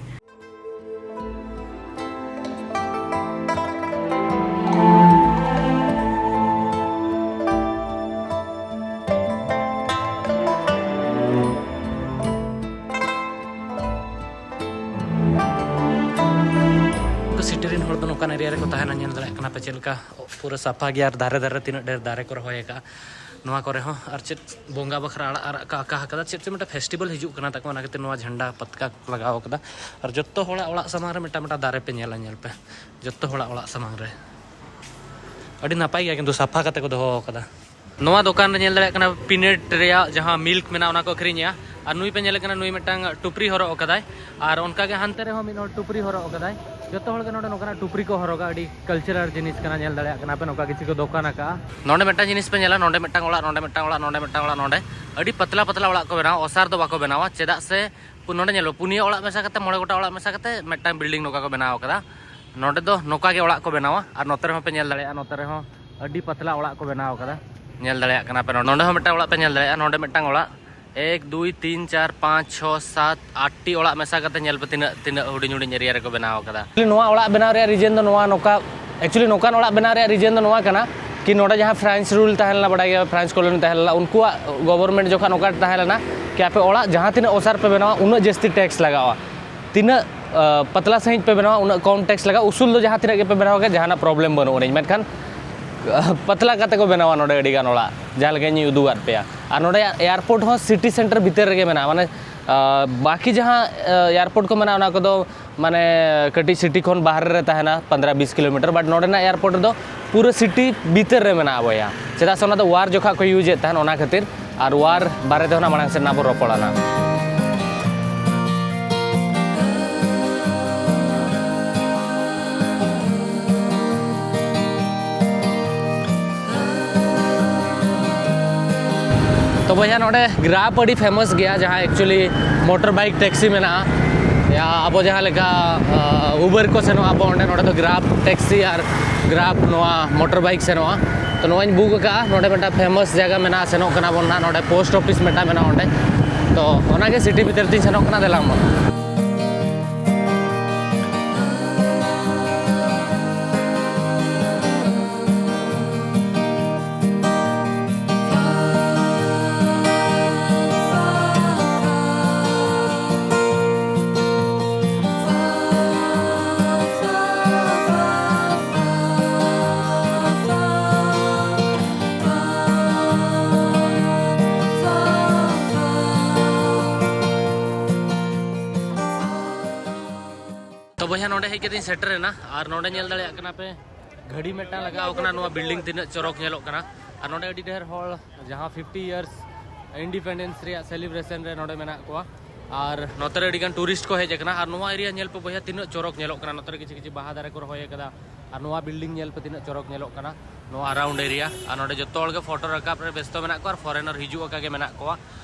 ᱥᱤᱴᱤ ᱨᱮᱱ ᱦᱚᱲ ᱫᱚ ᱱᱚᱝᱠᱟᱱ ᱮᱨᱤᱭᱟ ᱨᱮᱠᱚ ᱛᱟᱦᱮᱱᱟ᱾ ᱧᱮᱞ ᱫᱟᱲᱮᱭᱟᱜ ᱠᱟᱱᱟ ᱯᱮ ᱪᱮᱫ ᱞᱮᱠᱟ ᱯᱩᱨᱟᱹ ᱥᱟᱯᱷᱟ ᱜᱮᱭᱟ ᱟᱨ ᱫᱷᱟᱨᱮ ᱫᱷᱟᱨᱮ ᱛᱤᱱᱟᱹᱜ ᱰᱷᱮᱨ ᱫᱟᱨᱮ ᱠᱚ ᱨᱚᱦᱚᱭ ᱟᱠᱟᱫᱼᱟ᱾ ᱱᱚᱣᱟ ᱠᱚᱨᱮ ᱦᱚᱸ ᱟᱨ ᱪᱮᱫ ᱵᱚᱸᱜᱟ ᱵᱟᱠᱷᱨᱟ ᱟᱲᱟᱜ ᱟᱨᱟᱜ ᱠᱚ ᱟᱠᱟ ᱟᱠᱟᱫᱟ, ᱪᱮᱫ ᱪᱚ ᱢᱤᱫᱴᱟᱝ ᱯᱷᱮᱥᱴᱤᱵᱷᱮᱞ ᱦᱤᱡᱩᱜ ᱠᱟᱱᱟ ᱛᱟᱠᱚ, ᱚᱱᱟ ᱠᱷᱟᱹᱛᱤᱨ ᱱᱚᱣᱟ ᱡᱷᱟᱱᱰᱟ ᱯᱟᱛᱠᱟ ᱠᱚ ᱞᱟᱜᱟᱣ ᱟᱠᱟᱫᱟ᱾ ᱟᱨ ᱡᱚᱛᱚ ᱦᱚᱲᱟᱜ ᱚᱲᱟᱜ ᱥᱟᱢᱟᱝ ᱨᱮ ᱢᱤᱫᱴᱟᱝ ᱢᱤᱫᱴᱟᱝ ᱫᱟᱨᱮ ᱯᱮ ᱧᱮᱞᱟ, ᱧᱮᱞ ᱯᱮ, ᱡᱚᱛᱚ ᱦᱚᱲᱟᱜ ᱚᱲᱟᱜ ᱥᱟᱢᱟᱝ ᱨᱮ᱾ ᱟᱹᱰᱤ ᱱᱟᱯᱟᱭ ᱜᱮᱭᱟ ᱠᱤᱱᱛᱩ ᱥᱟᱯᱷᱟ ᱠᱟᱛᱮ ᱠᱚ ᱫᱚᱦᱚ ᱟᱠᱟᱫᱟ᱾ ᱱᱚᱣᱟ ᱫᱚᱠᱟᱱ ᱨᱮ ᱧᱮᱞ ᱫᱟᱲᱮᱭᱟᱜ ᱠᱟᱱᱟ ᱯᱤᱱᱮᱴ ᱨᱮᱭᱟᱜ ᱡᱟᱦᱟᱸ ᱢᱤᱞᱠ ᱢᱮᱱᱟᱜᱼᱟ, ᱚᱱᱟ ᱠᱚ ᱟᱹᱠᱷᱨᱤᱧᱮᱜᱼᱟ᱾ ᱟᱨ ᱱᱩᱭ ᱯᱮ ᱧᱮᱞᱮ ᱠᱟᱱᱟ, ᱱᱩᱭ ᱢᱤᱫᱴᱟᱝ ᱴᱩᱯᱨᱤ ᱦᱚᱨᱚᱜ ᱟᱠᱟᱫᱟᱭ᱾ ᱟᱨ ᱚᱱᱠᱟᱜᱮ ᱦᱟᱱᱛᱮ ᱨᱮᱦᱚᱸ ᱢᱤᱫ ᱦᱚᱲ ᱴᱩᱯᱨᱤ ᱦᱚᱨᱚᱜ ᱟᱠᱟᱫᱟᱭ᱾ ᱡᱚᱛᱚ ᱦᱚᱲ ᱜᱮ ᱱᱚᱰᱮ ᱱᱚᱝᱠᱟᱱᱟᱜ ᱴᱩᱯᱨᱤ ᱠᱚ ᱦᱚᱨᱚᱜᱟ, ᱟᱹᱰᱤ ᱠᱟᱞᱪᱟᱨᱟᱞ ᱡᱤᱱᱤᱥ ᱠᱟᱱᱟ᱾ ᱧᱮᱞ ᱫᱟᱲᱮᱭᱟᱜ ᱠᱟᱱᱟ ᱯᱮ, ᱱᱚᱝᱠᱟ ᱠᱤᱪᱷᱩ ᱠᱚ ᱫᱚᱠᱟᱱ ᱟᱠᱟᱫᱼᱟ᱾ ᱱᱚᱰᱮ ᱢᱤᱫᱴᱟᱝ ᱡᱤᱱᱤᱥ ᱯᱮ ᱧᱮᱞᱟ, ᱱᱚᱰᱮ ᱢᱤᱫᱴᱟᱝ ᱚᱲᱟᱜ, ᱱᱚᱰᱮ ᱢᱤᱫᱴᱟᱝ ᱚᱲᱟᱜ, ᱱᱚᱰᱮ ᱢᱤᱫᱴᱟᱝ ᱚᱲᱟᱜ, ᱱᱚᱰᱮ ᱟᱹᱰᱤ ᱯᱟᱛᱞᱟ ᱯᱟᱛᱞᱟ ᱚᱲᱟᱜ ᱠᱚ ᱵᱮᱱᱟᱣᱟ, ᱚᱥᱟᱨ ᱫᱚ ᱵᱟᱠᱚ ᱵᱮᱱᱟᱣᱟ᱾ ᱪᱮᱫᱟᱜ ᱥᱮ ᱯᱩ-, ᱱᱚᱰᱮ ᱧᱮᱞᱚᱜ, ᱯᱩᱱᱭᱟᱹ ᱚᱲᱟᱜ ᱢᱮᱥᱟ ᱠᱟᱛᱮ, ᱢᱚᱬᱮ ᱜᱚᱴᱟᱝ ᱚᱲᱟᱜ ᱢᱮᱥᱟ ᱠᱟᱛᱮ ᱢᱤᱫᱴᱟᱝ ᱵᱤᱞᱰᱤᱝ ᱱᱚᱝᱠᱟ ᱠᱚ ᱵᱮᱱᱟᱣ ᱟᱠᱟᱫᱟ᱾ ᱱᱚᱰᱮ ᱫᱚ ᱱᱚᱝᱠᱟ ᱜᱮ ᱚᱲᱟᱜ ᱠᱚ ᱵᱮᱱᱟᱣᱟ᱾ ᱟᱨ ᱱᱚᱛᱮ ᱨᱮᱦᱚᱸ ᱯᱮ ᱧᱮᱞ ᱫᱟᱲᱮᱭᱟᱜᱼᱟ, ᱱᱚᱛᱮ ᱨᱮᱦᱚᱸ ᱟᱹᱰᱤ ᱯᱟᱛᱞᱟ ᱚᱲᱟᱜ ᱠᱚ ᱵᱮᱱᱟᱣ ᱟᱠᱟᱫᱟ᱾ ᱧᱮᱞ ᱫᱟᱲᱮᱭᱟᱜ ᱠᱟᱱᱟ ᱯᱮ, ᱱᱚᱰᱮ ᱦᱚᱸ ᱢᱤᱫᱴᱟᱝ ᱚᱲᱟᱜ ᱯᱮ ᱧᱮᱞ ᱫᱟᱲᱮᱭᱟᱜᱼᱟ, ᱱᱚᱰᱮ ᱢᱤᱫᱴᱟᱝ ᱚᱲᱟᱜ, ᱮᱠ, ᱫᱩᱭ, ᱛᱤᱱ, ᱪᱟᱨ, ᱯᱟᱸᱪ, ᱪᱷᱚ, ᱥᱟᱛ, ᱟᱴ ᱴᱤ ᱚᱲᱟᱜ ᱢᱮᱥᱟ ᱠᱟᱛᱮ ᱧᱮᱞ ᱯᱮ ᱛᱤᱱᱟᱹᱜ, ᱛᱤᱱᱟᱹᱜ ᱦᱩᱰᱤᱧ ᱦᱩᱰᱤᱧ ᱮᱨᱤᱭᱟ ᱨᱮᱠᱚ ᱵᱮᱱᱟᱣ ᱟᱠᱟᱫᱟ᱾ ᱱᱚᱣᱟ ᱚᱲᱟᱜ ᱵᱮᱱᱟᱣ ᱨᱮᱭᱟᱜ ᱨᱤᱡᱮᱱ ᱫᱚ ᱱᱚᱣᱟ, ᱱᱚᱝᱠᱟ, actually ᱱᱚᱝᱠᱟᱱ ᱚᱲᱟᱜ ᱵᱮᱱᱟᱣ ᱨᱮᱭᱟᱜ ᱨᱤᱡᱮᱱ ᱫᱚ ᱱᱚᱣᱟ ᱠᱟᱱᱟ ᱠᱤ ᱱᱚᱰᱮ ᱡᱟᱦᱟᱸ ᱯᱷᱨᱟᱱᱥ ᱨᱩᱞ ᱛᱟᱦᱮᱸ ᱞᱮᱱᱟ, ᱵᱟᱰᱟᱭ ᱜᱮᱭᱟ, ᱯᱷᱨᱟᱱᱥ ᱠᱚᱞᱳᱱᱤ ᱛᱟᱦᱮᱸ ᱞᱮᱱᱟ, ᱩᱱᱠᱩᱣᱟᱜ ᱜᱚᱵᱷᱚᱨᱱᱢᱮᱱᱴ ᱡᱚᱠᱷᱚᱱ ᱱᱚᱝᱠᱟ ᱛᱟᱦᱮᱸ ᱞᱮᱱᱟ ᱠᱤ ᱟᱯᱮ ᱚᱲᱟᱜ ᱡᱟᱦᱟᱸ ᱛᱤᱱᱟᱹᱜ ᱚᱥᱟᱨ ᱯᱮ ᱵᱮᱱᱟᱣᱟ, ᱩᱱᱟᱹᱜ ᱡᱟᱹᱥᱛᱤ ᱴᱮᱠᱥ ᱞᱟᱜᱟᱜᱼᱟ᱾ ᱛᱤᱱᱟᱹᱜ, ᱟ, ᱯᱟᱛᱞᱟ ᱥᱟᱺᱦᱤᱡ ᱯᱮ ᱵᱮᱱᱟᱣᱟ, ᱩᱱᱟᱹᱜ ᱠᱚᱢ ᱴᱮᱠᱥ ᱞᱟᱜᱟᱜᱼᱟ᱾ ᱩᱥᱩᱞ ᱫᱚ ᱡᱟᱦᱟᱸ ᱛᱤᱱᱟᱹᱜ ᱜᱮᱯᱮ ᱵᱮᱱᱟᱣ ᱜᱮᱭᱟ, ᱡᱟᱦᱟᱱᱟᱜ ᱯᱨᱚᱵᱞᱮᱢ ᱵᱟᱹᱱᱩᱜ ᱟᱹᱱᱤᱡ, ᱢᱮᱱᱠᱷᱟᱱ, ᱟ, ᱯᱟᱛᱞᱟ ᱠᱟᱛᱮ ᱠᱚ ᱵᱮᱱᱟᱣᱟ ᱱᱚᱰᱮ ᱟᱹᱰᱤᱜᱟᱱ ᱚᱲᱟᱜ, ᱡᱟᱦᱟᱸ ᱞᱮᱠᱟᱧ ᱩᱫᱩᱜᱟᱫ ᱯᱮᱭᱟ᱾ ᱟᱨ ᱱᱚᱰᱮ ᱮᱭᱟᱨᱯᱳᱨᱴ ᱦᱚᱸ ᱥᱤᱴᱤ ᱥᱮᱱᱴᱟᱨ ᱵᱷᱤᱛᱤᱨ ᱨᱮᱜᱮ ᱢᱮᱱᱟᱜᱼᱟ, ᱢᱟᱱᱮ ᱟᱨ ᱵᱟᱠᱤ ᱡᱟᱦᱟᱸ ᱮᱭᱟᱨᱯᱳᱨᱴ ᱠᱚ ᱢᱮᱱᱟᱜᱼᱟ, ᱚᱱᱟ ᱠᱚᱫᱚ ᱢᱟᱱᱮ ᱠᱟᱹᱴᱤᱡ ᱥᱤᱴᱤ ᱠᱷᱚᱱ ᱵᱟᱦᱨᱮ ᱨᱮ ᱛᱟᱦᱮᱱᱟ, ᱯᱚᱱᱫᱽᱨᱚ ᱵᱤᱥ ᱠᱤᱞᱳᱢᱤᱴᱟᱨ᱾ ᱵᱟᱴ ᱱᱚᱰᱮᱱᱟᱜ ᱮᱭᱟᱨᱯᱳᱨᱴ ᱨᱮᱫᱚ ᱯᱩᱨᱟᱹ ᱥᱤᱴᱤ ᱵᱷᱤᱛᱟᱹᱨ ᱨᱮ ᱢᱮᱱᱟᱜᱼᱟ ᱵᱚᱭᱦᱟ᱾ ᱪᱮᱫᱟᱜ ᱥᱮ ᱚᱱᱟ ᱫᱚ ᱣᱟᱨ ᱡᱚᱠᱷᱟ ᱠᱚ ᱤᱭᱩᱡᱽ ᱮᱫ ᱛᱟᱦᱮᱱ, ᱚᱱᱟ ᱠᱷᱟᱹᱛᱤᱨ᱾ ᱟᱨ ᱣᱟᱨ ᱵᱟᱨᱮ ᱛᱮᱦᱚᱸ ᱱᱟᱜ ᱢᱟᱲᱟᱝ ᱥᱮᱫ ᱱᱟᱜ ᱵᱚᱱ ᱨᱚᱯᱚᱲᱟ ᱱᱟᱜ᱾ ᱛᱚ ᱵᱚᱭᱦᱟ, ᱱᱚᱰᱮ ᱜᱨᱟᱯ ᱟᱹᱰᱤ ᱯᱷᱮᱢᱟᱥ ᱜᱮᱭᱟ, ᱡᱟᱦᱟᱸ ᱮᱠᱪᱩᱭᱮᱞᱤ ᱢᱚᱴᱚᱨ ᱵᱟᱭᱤᱠ ᱴᱮᱠᱥᱤ ᱢᱮᱱᱟᱜᱼᱟ᱾ ᱭᱟ, ᱟᱵᱚ ᱡᱟᱦᱟᱸ ᱞᱮᱠᱟ ᱩᱵᱟᱨ ᱠᱚ ᱥᱮᱱᱚᱜᱼᱟ, ᱟᱵᱚ ᱚᱸᱰᱮ, ᱱᱚᱰᱮ ᱫᱚ ᱜᱨᱟᱯ ᱴᱮᱠᱥᱤ ᱟᱨ ᱜᱨᱟᱯ ᱱᱚᱣᱟ ᱢᱚᱴᱚᱨ ᱵᱟᱭᱤᱠ ᱥᱮᱱᱚᱜᱼᱟ᱾ ᱛᱚ ᱱᱚᱣᱟᱧ ᱵᱩᱠ ᱟᱠᱟᱫᱼᱟ᱾ ᱱᱚᱰᱮ ᱢᱤᱫᱴᱟᱝ ᱯᱷᱮᱢᱟᱥ ᱡᱟᱭᱜᱟ ᱢᱮᱱᱟᱜᱼᱟ, ᱥᱮᱱᱚᱜ ᱠᱟᱱᱟ ᱵᱚᱱ ᱱᱟᱦᱟᱜ᱾ ᱱᱚᱰᱮ ᱯᱳᱥᱴ ᱚᱯᱷᱤᱥ ᱢᱤᱫᱴᱟᱝ ᱢᱮᱱᱟᱜᱼᱟ ᱚᱸᱰᱮ᱾ ᱛᱚ ᱚᱱᱟᱜᱮ ᱥᱤᱴᱤ ᱵᱷᱤᱛᱤᱨ ᱛᱤᱧ ᱥᱮᱱᱚᱜ ᱠᱟᱱᱟ, ᱫᱮᱞᱟ ᱢᱟ᱾ ᱛᱚ ᱵᱚᱭᱦᱟ, ᱱᱚᱰᱮ ᱦᱮᱡ ᱠᱟᱛᱮᱧ ᱥᱮᱴᱮᱨ ᱮᱱᱟ, ᱟᱨ ᱱᱚᱰᱮ ᱧᱮᱞ ᱫᱟᱲᱮᱭᱟᱜ ᱠᱟᱱᱟ ᱯᱮ, ᱜᱷᱟᱹᱲᱤ ᱢᱤᱫᱴᱟᱝ ᱞᱟᱜᱟᱣ ᱠᱟᱱᱟ᱾ ᱱᱚᱣᱟ ᱵᱤᱞᱰᱤᱝ ᱛᱤᱱᱟᱹᱜ ᱪᱚᱨᱚᱠ ᱧᱮᱞᱚᱜ ᱠᱟᱱᱟ᱾ ᱟᱨ ᱱᱚᱰᱮ ᱟᱹᱰᱤ ᱰᱷᱮᱨ ᱦᱚᱲ, ᱡᱟᱦᱟᱸ ᱯᱷᱤᱯᱴᱤ ᱤᱭᱟᱨᱥ ᱤᱱᱰᱤᱯᱮᱱᱰᱮᱱᱥ ᱨᱮᱭᱟᱜ ᱥᱮᱞᱤᱵᱨᱮᱥᱚᱱ ᱨᱮ ᱱᱚᱰᱮ ᱢᱮᱱᱟᱜ ᱠᱚᱣᱟ᱾ ᱟᱨ ᱱᱚᱛᱮ ᱨᱮ ᱟᱹᱰᱤ ᱜᱟᱱ ᱴᱩᱨᱤᱥᱴ ᱠᱚ ᱦᱮᱡ ᱟᱠᱟᱱᱟ᱾ ᱟᱨ ᱱᱚᱣᱟ ᱮᱨᱤᱭᱟ ᱧᱮᱞ ᱯᱮ ᱵᱚᱭᱦᱟ, ᱛᱤᱱᱟᱹᱜ ᱪᱚᱨᱚᱠ ᱧᱮᱞᱚᱜ ᱠᱟᱱᱟ᱾ ᱱᱚᱛᱮ ᱨᱮ ᱠᱤᱪᱷᱩ ᱠᱤᱪᱷᱩ ᱵᱟᱦᱟ ᱫᱟᱨᱮ ᱠᱚ ᱨᱚᱦᱚᱭ ᱟᱠᱟᱫᱟ᱾ ᱟᱨ ᱱᱚᱣᱟ ᱵᱤᱞᱰᱤᱝ ᱧᱮᱞ ᱯᱮ, ᱛᱤᱱᱟᱹᱜ ᱪᱚᱨᱚᱠ ᱧᱮᱞᱚᱜ ᱠᱟᱱᱟ, ᱱᱚᱣᱟ ᱟᱨᱟᱣᱩᱱᱰ ᱮᱨᱤᱭᱟ᱾ ᱟᱨ ᱱᱚᱰᱮ ᱡᱚᱛᱚ ᱦᱚᱲ ᱜᱮ ᱯᱷᱳᱴᱳ ᱨᱟᱠᱟᱵ ᱨᱮ ᱵᱮᱥᱛᱚ ᱢᱮᱱᱟᱜ ᱠᱚᱣᱟ, ᱟᱨ ᱯᱷᱚᱨᱮᱱᱟᱨ ᱦᱤᱡᱩᱜ ᱟᱠᱟ ᱜᱮ ᱢᱮᱱᱟᱜ ᱠᱚᱣᱟ᱾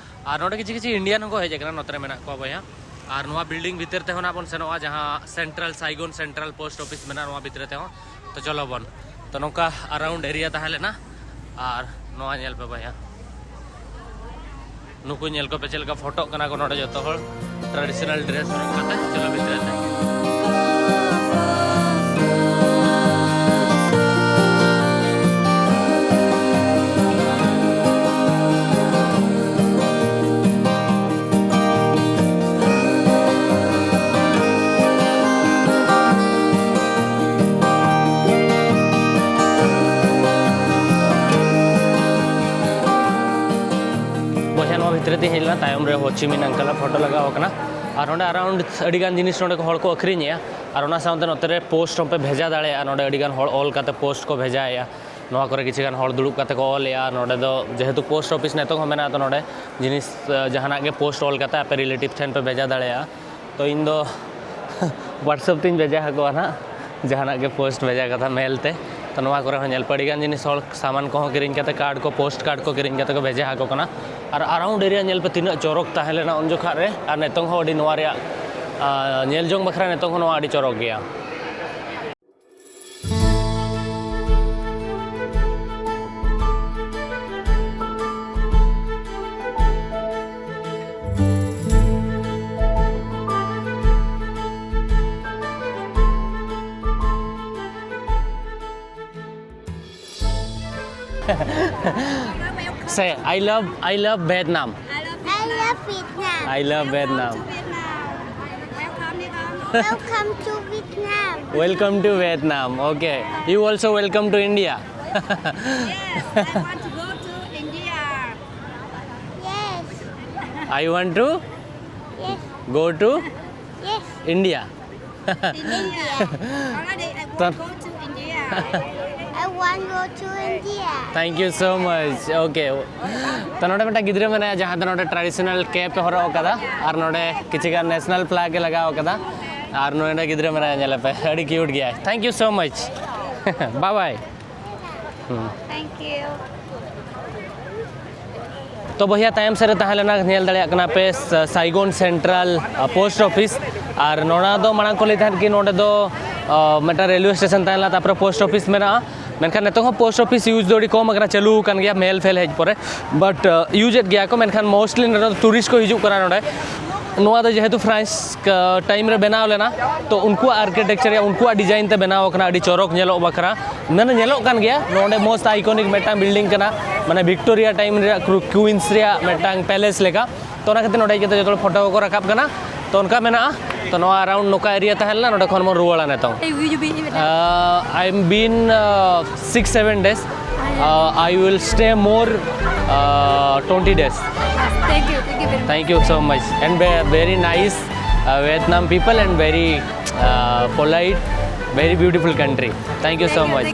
ᱟᱨ ᱱᱚᱰᱮ ᱠᱤᱪᱷᱩ ᱠᱤᱪᱷᱩ ᱤᱱᱰᱤᱭᱟᱱ ᱦᱚᱸᱠᱚ ᱦᱮᱡ ᱟᱠᱟᱱᱟ, ᱱᱚᱛᱮ ᱨᱮ ᱢᱮᱱᱟᱜ ᱠᱚᱣᱟ ᱵᱚᱭᱦᱟ᱾ ᱟᱨ ᱱᱚᱣᱟ ᱵᱤᱞᱰᱤᱝ ᱵᱷᱤᱛᱤᱨ ᱛᱮᱦᱚᱸ ᱱᱟᱜ ᱵᱚᱱ ᱥᱮᱱᱚᱜᱼᱟ, ᱡᱟᱦᱟᱸ ᱥᱮᱱᱴᱨᱟᱞ, ᱥᱟᱭᱜᱚᱱ ᱥᱮᱱᱴᱨᱟᱞ ᱯᱳᱥᱴ ᱚᱯᱷᱤᱥ ᱢᱮᱱᱟᱜᱼᱟ ᱱᱚᱣᱟ ᱵᱷᱤᱛᱨᱤ ᱛᱮᱦᱚᱸ᱾ ᱛᱚ ᱪᱚᱞᱚ ᱵᱚᱱ, ᱛᱚ ᱱᱚᱝᱠᱟ ᱟᱨᱟᱣᱩᱱᱰ ᱮᱨᱤᱭᱟ ᱛᱟᱦᱮᱸ ᱞᱮᱱᱟ᱾ ᱟᱨ ᱱᱚᱣᱟ ᱧᱮᱞ ᱯᱮ ᱵᱚᱭᱦᱟ, ᱱᱩᱠᱩ ᱧᱮᱞ ᱠᱚᱯᱮ ᱪᱮᱫ ᱞᱮᱠᱟ ᱯᱷᱳᱴᱳᱜ ᱠᱟᱱᱟ ᱠᱚ ᱱᱚᱰᱮ ᱡᱚᱛᱚ ᱦᱚᱲ ᱴᱨᱟᱰᱤᱥᱚᱱᱟᱞ ᱰᱨᱮᱥ ᱦᱚᱨᱚᱜ ᱠᱟᱛᱮ᱾ ᱪᱚᱞᱚ ᱵᱷᱤᱛᱨᱤ ᱛᱮ᱾ ᱵᱚᱭᱦᱟ, ᱱᱚᱣᱟ ᱵᱷᱤᱛᱨᱤ ᱨᱮ ᱦᱮᱡ ᱞᱮᱱᱟ, ᱛᱟᱭᱚᱢ ᱨᱮ ᱦᱳ ᱪᱤ ᱢᱤᱱ ᱟᱝᱠᱟᱞᱟᱜ ᱯᱷᱳᱴᱳ ᱞᱟᱜᱟᱣ ᱟᱠᱟᱱᱟ᱾ ᱟᱨ ᱱᱚᱰᱮ ᱟᱨᱟᱣᱩᱱᱰ ᱟᱹᱰᱤ ᱜᱟᱱ ᱡᱤᱱᱤᱥ ᱱᱚᱰᱮ ᱦᱚᱲ ᱠᱚ ᱟᱹᱠᱷᱨᱤᱧᱮᱜᱼᱟ᱾ ᱟᱨ ᱚᱱᱟ ᱥᱟᱶᱛᱮ ᱱᱚᱛᱮ ᱨᱮ ᱯᱳᱥᱴ ᱦᱚᱸᱯᱮ ᱵᱷᱮᱡᱟ ᱫᱟᱲᱮᱭᱟᱜᱼᱟ᱾ ᱱᱚᱰᱮ ᱟᱹᱰᱤ ᱜᱟᱱ ᱦᱚᱲ ᱚᱞ ᱠᱟᱛᱮ ᱯᱳᱥᱴ ᱠᱚ ᱵᱷᱮᱡᱟᱭᱮᱜᱼᱟ᱾ ᱱᱚᱣᱟ ᱠᱚᱨᱮ ᱠᱤᱪᱷᱩ ᱜᱟᱱ ᱦᱚᱲ ᱫᱩᱲᱩᱵ ᱠᱟᱛᱮ ᱠᱚ ᱚᱞᱮᱜᱼᱟ᱾ ᱱᱚᱰᱮ ᱫᱚ ᱡᱮᱦᱮᱛᱩ ᱯᱳᱥᱴ ᱚᱯᱷᱤᱥ ᱱᱤᱛᱚᱝ ᱦᱚᱸ ᱢᱮᱱᱟᱜᱼᱟ, ᱛᱚ ᱱᱚᱰᱮ ᱡᱤᱱᱤᱥ, ᱡᱟᱦᱟᱱᱟᱜ ᱜᱮ ᱯᱳᱥᱴ ᱚᱞ ᱠᱟᱛᱮ ᱟᱯᱮ ᱨᱤᱞᱮᱴᱤᱵᱷ ᱴᱷᱮᱱ ᱯᱮ ᱵᱷᱮᱡᱟ ᱫᱟᱲᱮᱭᱟᱜᱼᱟ᱾ ᱛᱚ ᱤᱧ ᱫᱚ WhatsApp ᱛᱤᱧ ᱵᱷᱮᱡᱟ ᱟᱠᱚᱣᱟ ᱱᱟᱦᱟᱜ, ᱡᱟᱦᱟᱱᱟᱜ ᱜᱮ ᱯᱳᱥᱴ ᱵᱷᱮᱡᱟ ᱠᱟᱛᱷᱟ ᱢᱮᱞ ᱛᱮ᱾ ᱛᱚ ᱱᱚᱣᱟ ᱠᱚᱨᱮ ᱦᱚᱸ ᱧᱮᱞ ᱯᱮ, ᱟᱹᱰᱤ ᱜᱟᱱ ᱡᱤᱱᱤᱥ ᱦᱚᱲ ᱥᱟᱢᱟᱱ ᱠᱚᱦᱚᱸ ᱠᱤᱨᱤᱧ ᱠᱟᱛᱮ, ᱠᱟᱨᱰ ᱠᱚ, ᱯᱳᱥᱴ ᱠᱟᱨᱰ ᱠᱚ ᱠᱤᱨᱤᱧ ᱠᱟᱛᱮ ᱠᱚ ᱵᱷᱮᱡᱟ ᱟᱠᱚ ᱠᱟᱱᱟ᱾ ᱟᱨ ᱟᱨᱟᱣᱩᱱᱰ ᱮᱨᱤᱭᱟ ᱧᱮᱞ ᱯᱮ ᱛᱤᱱᱟᱹᱜ ᱪᱚᱨᱚᱠ ᱛᱟᱦᱮᱸ ᱞᱮᱱᱟ ᱩᱱ ᱡᱚᱠᱷᱟᱜ ᱨᱮ, ᱟᱨ ᱱᱤᱛᱚᱝ ᱦᱚᱸ ᱟᱹᱰᱤ ᱱᱚᱣᱟ ᱨᱮᱭᱟᱜ, ᱟᱸ, ᱧᱮᱞ ᱡᱚᱝ ᱵᱟᱠᱷᱨᱟ ᱱᱤᱛᱚᱝ ᱦᱚᱸ ᱱᱚᱣᱟ ᱟᱹᱰᱤ ᱪᱚᱨᱚᱠ ᱜᱮᱭᱟ᱾ Say, I love, I love Vietnam. I love Vietnam. I love Vietnam. Welcome to Vietnam. Welcome to Vietnam. Okay. You also welcome to India. Yes, I want to go to India. Yes. I want to Yes. go to Yes. India. India. Already I want to go to India. I want to go to India. Thank you so much. Okay. ᱛᱚ ᱱᱚᱰᱮ ᱢᱤᱫᱴᱟᱝ ᱜᱤᱫᱽᱨᱟᱹ ᱢᱮᱱᱟᱭᱟ, ᱡᱟᱦᱟᱸ ᱫᱚ ᱱᱚᱰᱮ traditional ᱠᱮᱯ ᱮ ᱦᱚᱨᱚᱜ ᱟᱠᱟᱫᱟ ᱟᱨ ᱱᱚᱰᱮ ᱠᱤᱪᱷᱩ ᱜᱟᱱ ᱱᱮᱥᱱᱟᱞ ᱯᱷᱞᱟᱜ ᱮ ᱞᱟᱜᱟᱣ ᱟᱠᱟᱫᱟ᱾ ᱟᱨ ᱱᱚᱰᱮ ᱜᱤᱫᱽᱨᱟᱹ ᱢᱮᱱᱟᱭᱟ, ᱧᱮᱞᱮ ᱯᱮ, ᱟᱹᱰᱤ ᱠᱤᱭᱩᱴ ᱜᱮᱭᱟᱭ᱾ Thank you so much. Bye bye. Thank you. ᱛᱚ ᱵᱚᱭᱦᱟ, ᱛᱟᱭᱚᱢ ᱥᱮᱫ ᱨᱮ ᱛᱟᱦᱮᱸ ᱞᱮᱱᱟ, ᱧᱮᱞ ᱫᱟᱲᱮᱭᱟᱜ ᱠᱟᱱᱟ ᱯᱮ, ᱥᱟᱭᱜᱚᱱ ᱥᱮᱱᱴᱨᱟᱞ ᱯᱳᱥᱴ ᱚᱯᱷᱤᱥ᱾ ᱟᱨ ᱱᱚᱣᱟ ᱫᱚ ᱢᱟᱲᱟᱝ ᱠᱚ ᱞᱟᱹᱭ ᱛᱟᱦᱮᱸᱫ ᱠᱤ ᱱᱚᱰᱮ ᱫᱚ ᱟᱸ, ᱢᱤᱫᱴᱟᱝ ᱨᱮᱞᱣᱮ ᱥᱴᱮᱥᱚᱱ ᱛᱟᱦᱮᱸ ᱞᱮᱱᱟ, ᱛᱟᱨᱯᱚᱨᱮ ᱯᱳᱥᱴ ᱚᱯᱷᱤᱥ ᱢᱮᱱᱟᱜᱼᱟ᱾ ᱢᱮᱱᱠᱷᱟᱱ ᱱᱤᱛᱚᱝ ᱦᱚᱸ ᱯᱳᱥᱴ ᱚᱯᱷᱤᱥ ᱤᱭᱩᱡᱽ ᱫᱚ ᱟᱹᱰᱤ ᱠᱚᱢ ᱟᱠᱟᱱᱟ, ᱪᱟᱹᱞᱩ ᱟᱠᱟᱱ ᱜᱮᱭᱟ ᱢᱮᱞ ᱯᱷᱮᱞ ᱦᱮᱡ ᱯᱚᱨᱮ, ᱵᱟᱴ ᱤᱭᱩᱡᱽ ᱮᱫ ᱜᱮᱭᱟ ᱠᱚ᱾ ᱢᱮᱱᱠᱷᱟᱱ ᱢᱳᱥᱴᱞᱤ ᱱᱚᱰᱮ ᱫᱚ ᱴᱩᱨᱤᱥᱴ ᱠᱚ ᱦᱤᱡᱩᱜ ᱠᱟᱱᱟ ᱱᱚᱰᱮ᱾ ᱱᱚᱣᱟ ᱫᱚ ᱡᱮᱦᱮᱛᱩ ᱯᱷᱨᱟᱱᱥ ᱴᱟᱭᱤᱢ ᱨᱮ ᱵᱮᱱᱟᱣ ᱞᱮᱱᱟ, ᱛᱚ ᱩᱱᱠᱩᱣᱟᱜ ᱟᱨᱠᱤᱴᱮᱠᱪᱟᱨ ᱨᱮᱭᱟᱜ, ᱩᱱᱠᱩᱣᱟᱜ ᱰᱤᱡᱟᱭᱤᱱ ᱛᱮ ᱵᱮᱱᱟᱣ ᱟᱠᱟᱱᱟ, ᱟᱹᱰᱤ ᱪᱚᱨᱚᱠ ᱧᱮᱞᱚᱜ ᱵᱟᱠᱷᱨᱟ᱾ ᱢᱟᱱᱮ ᱧᱮᱞᱚᱜ ᱠᱟᱱ ᱜᱮᱭᱟ, ᱱᱚᱰᱮ ᱢᱳᱥᱴ ᱟᱭᱠᱚᱱᱤᱠ ᱢᱤᱫᱴᱟᱝ ᱵᱤᱞᱰᱤᱝ ᱠᱟᱱᱟ, ᱢᱟᱱᱮ ᱵᱷᱤᱠᱴᱳᱨᱤᱭᱟ ᱴᱟᱭᱤᱢ ᱨᱮᱭᱟᱜ ᱠᱩᱭᱤᱱᱥ ᱨᱮᱭᱟᱜ ᱢᱤᱫᱴᱟᱝ ᱯᱮᱞᱮᱥ ᱞᱮᱠᱟ᱾ ᱛᱚ ᱚᱱᱟ ᱠᱷᱟᱹᱛᱤᱨ ᱱᱚᱰᱮ ᱦᱮᱡ ᱠᱟᱛᱮ ᱡᱚᱛᱚ ᱦᱚᱲ ᱯᱷᱳᱴᱳ ᱠᱚᱠᱚ ᱨᱟᱠᱟᱵ ᱠᱟᱱᱟ᱾ ᱛᱚ ᱚᱱᱠᱟ ᱢᱮᱱᱟᱜᱼᱟ᱾ ᱛᱚ ᱱᱚᱣᱟ ᱟᱨᱟᱣᱩᱱᱰ ᱱᱚᱝᱠᱟ ᱮᱨᱤᱭᱟ ᱛᱟᱦᱮᱸ ᱞᱮᱱᱟ, ᱱᱚᱰᱮ ᱠᱷᱚᱱ ᱵᱚᱱ ᱨᱩᱣᱟᱹᱲᱟ ᱱᱤᱛᱚᱝ᱾ Hey, will you be in Vietnam? Uh, I've been uh, six seven days. Uh, I will stay more uh, twenty days. Thank you, thank you very much. Thank you so much. And ve- very nice uh, Vietnam people and very uh, polite, very beautiful country. Thank you so much.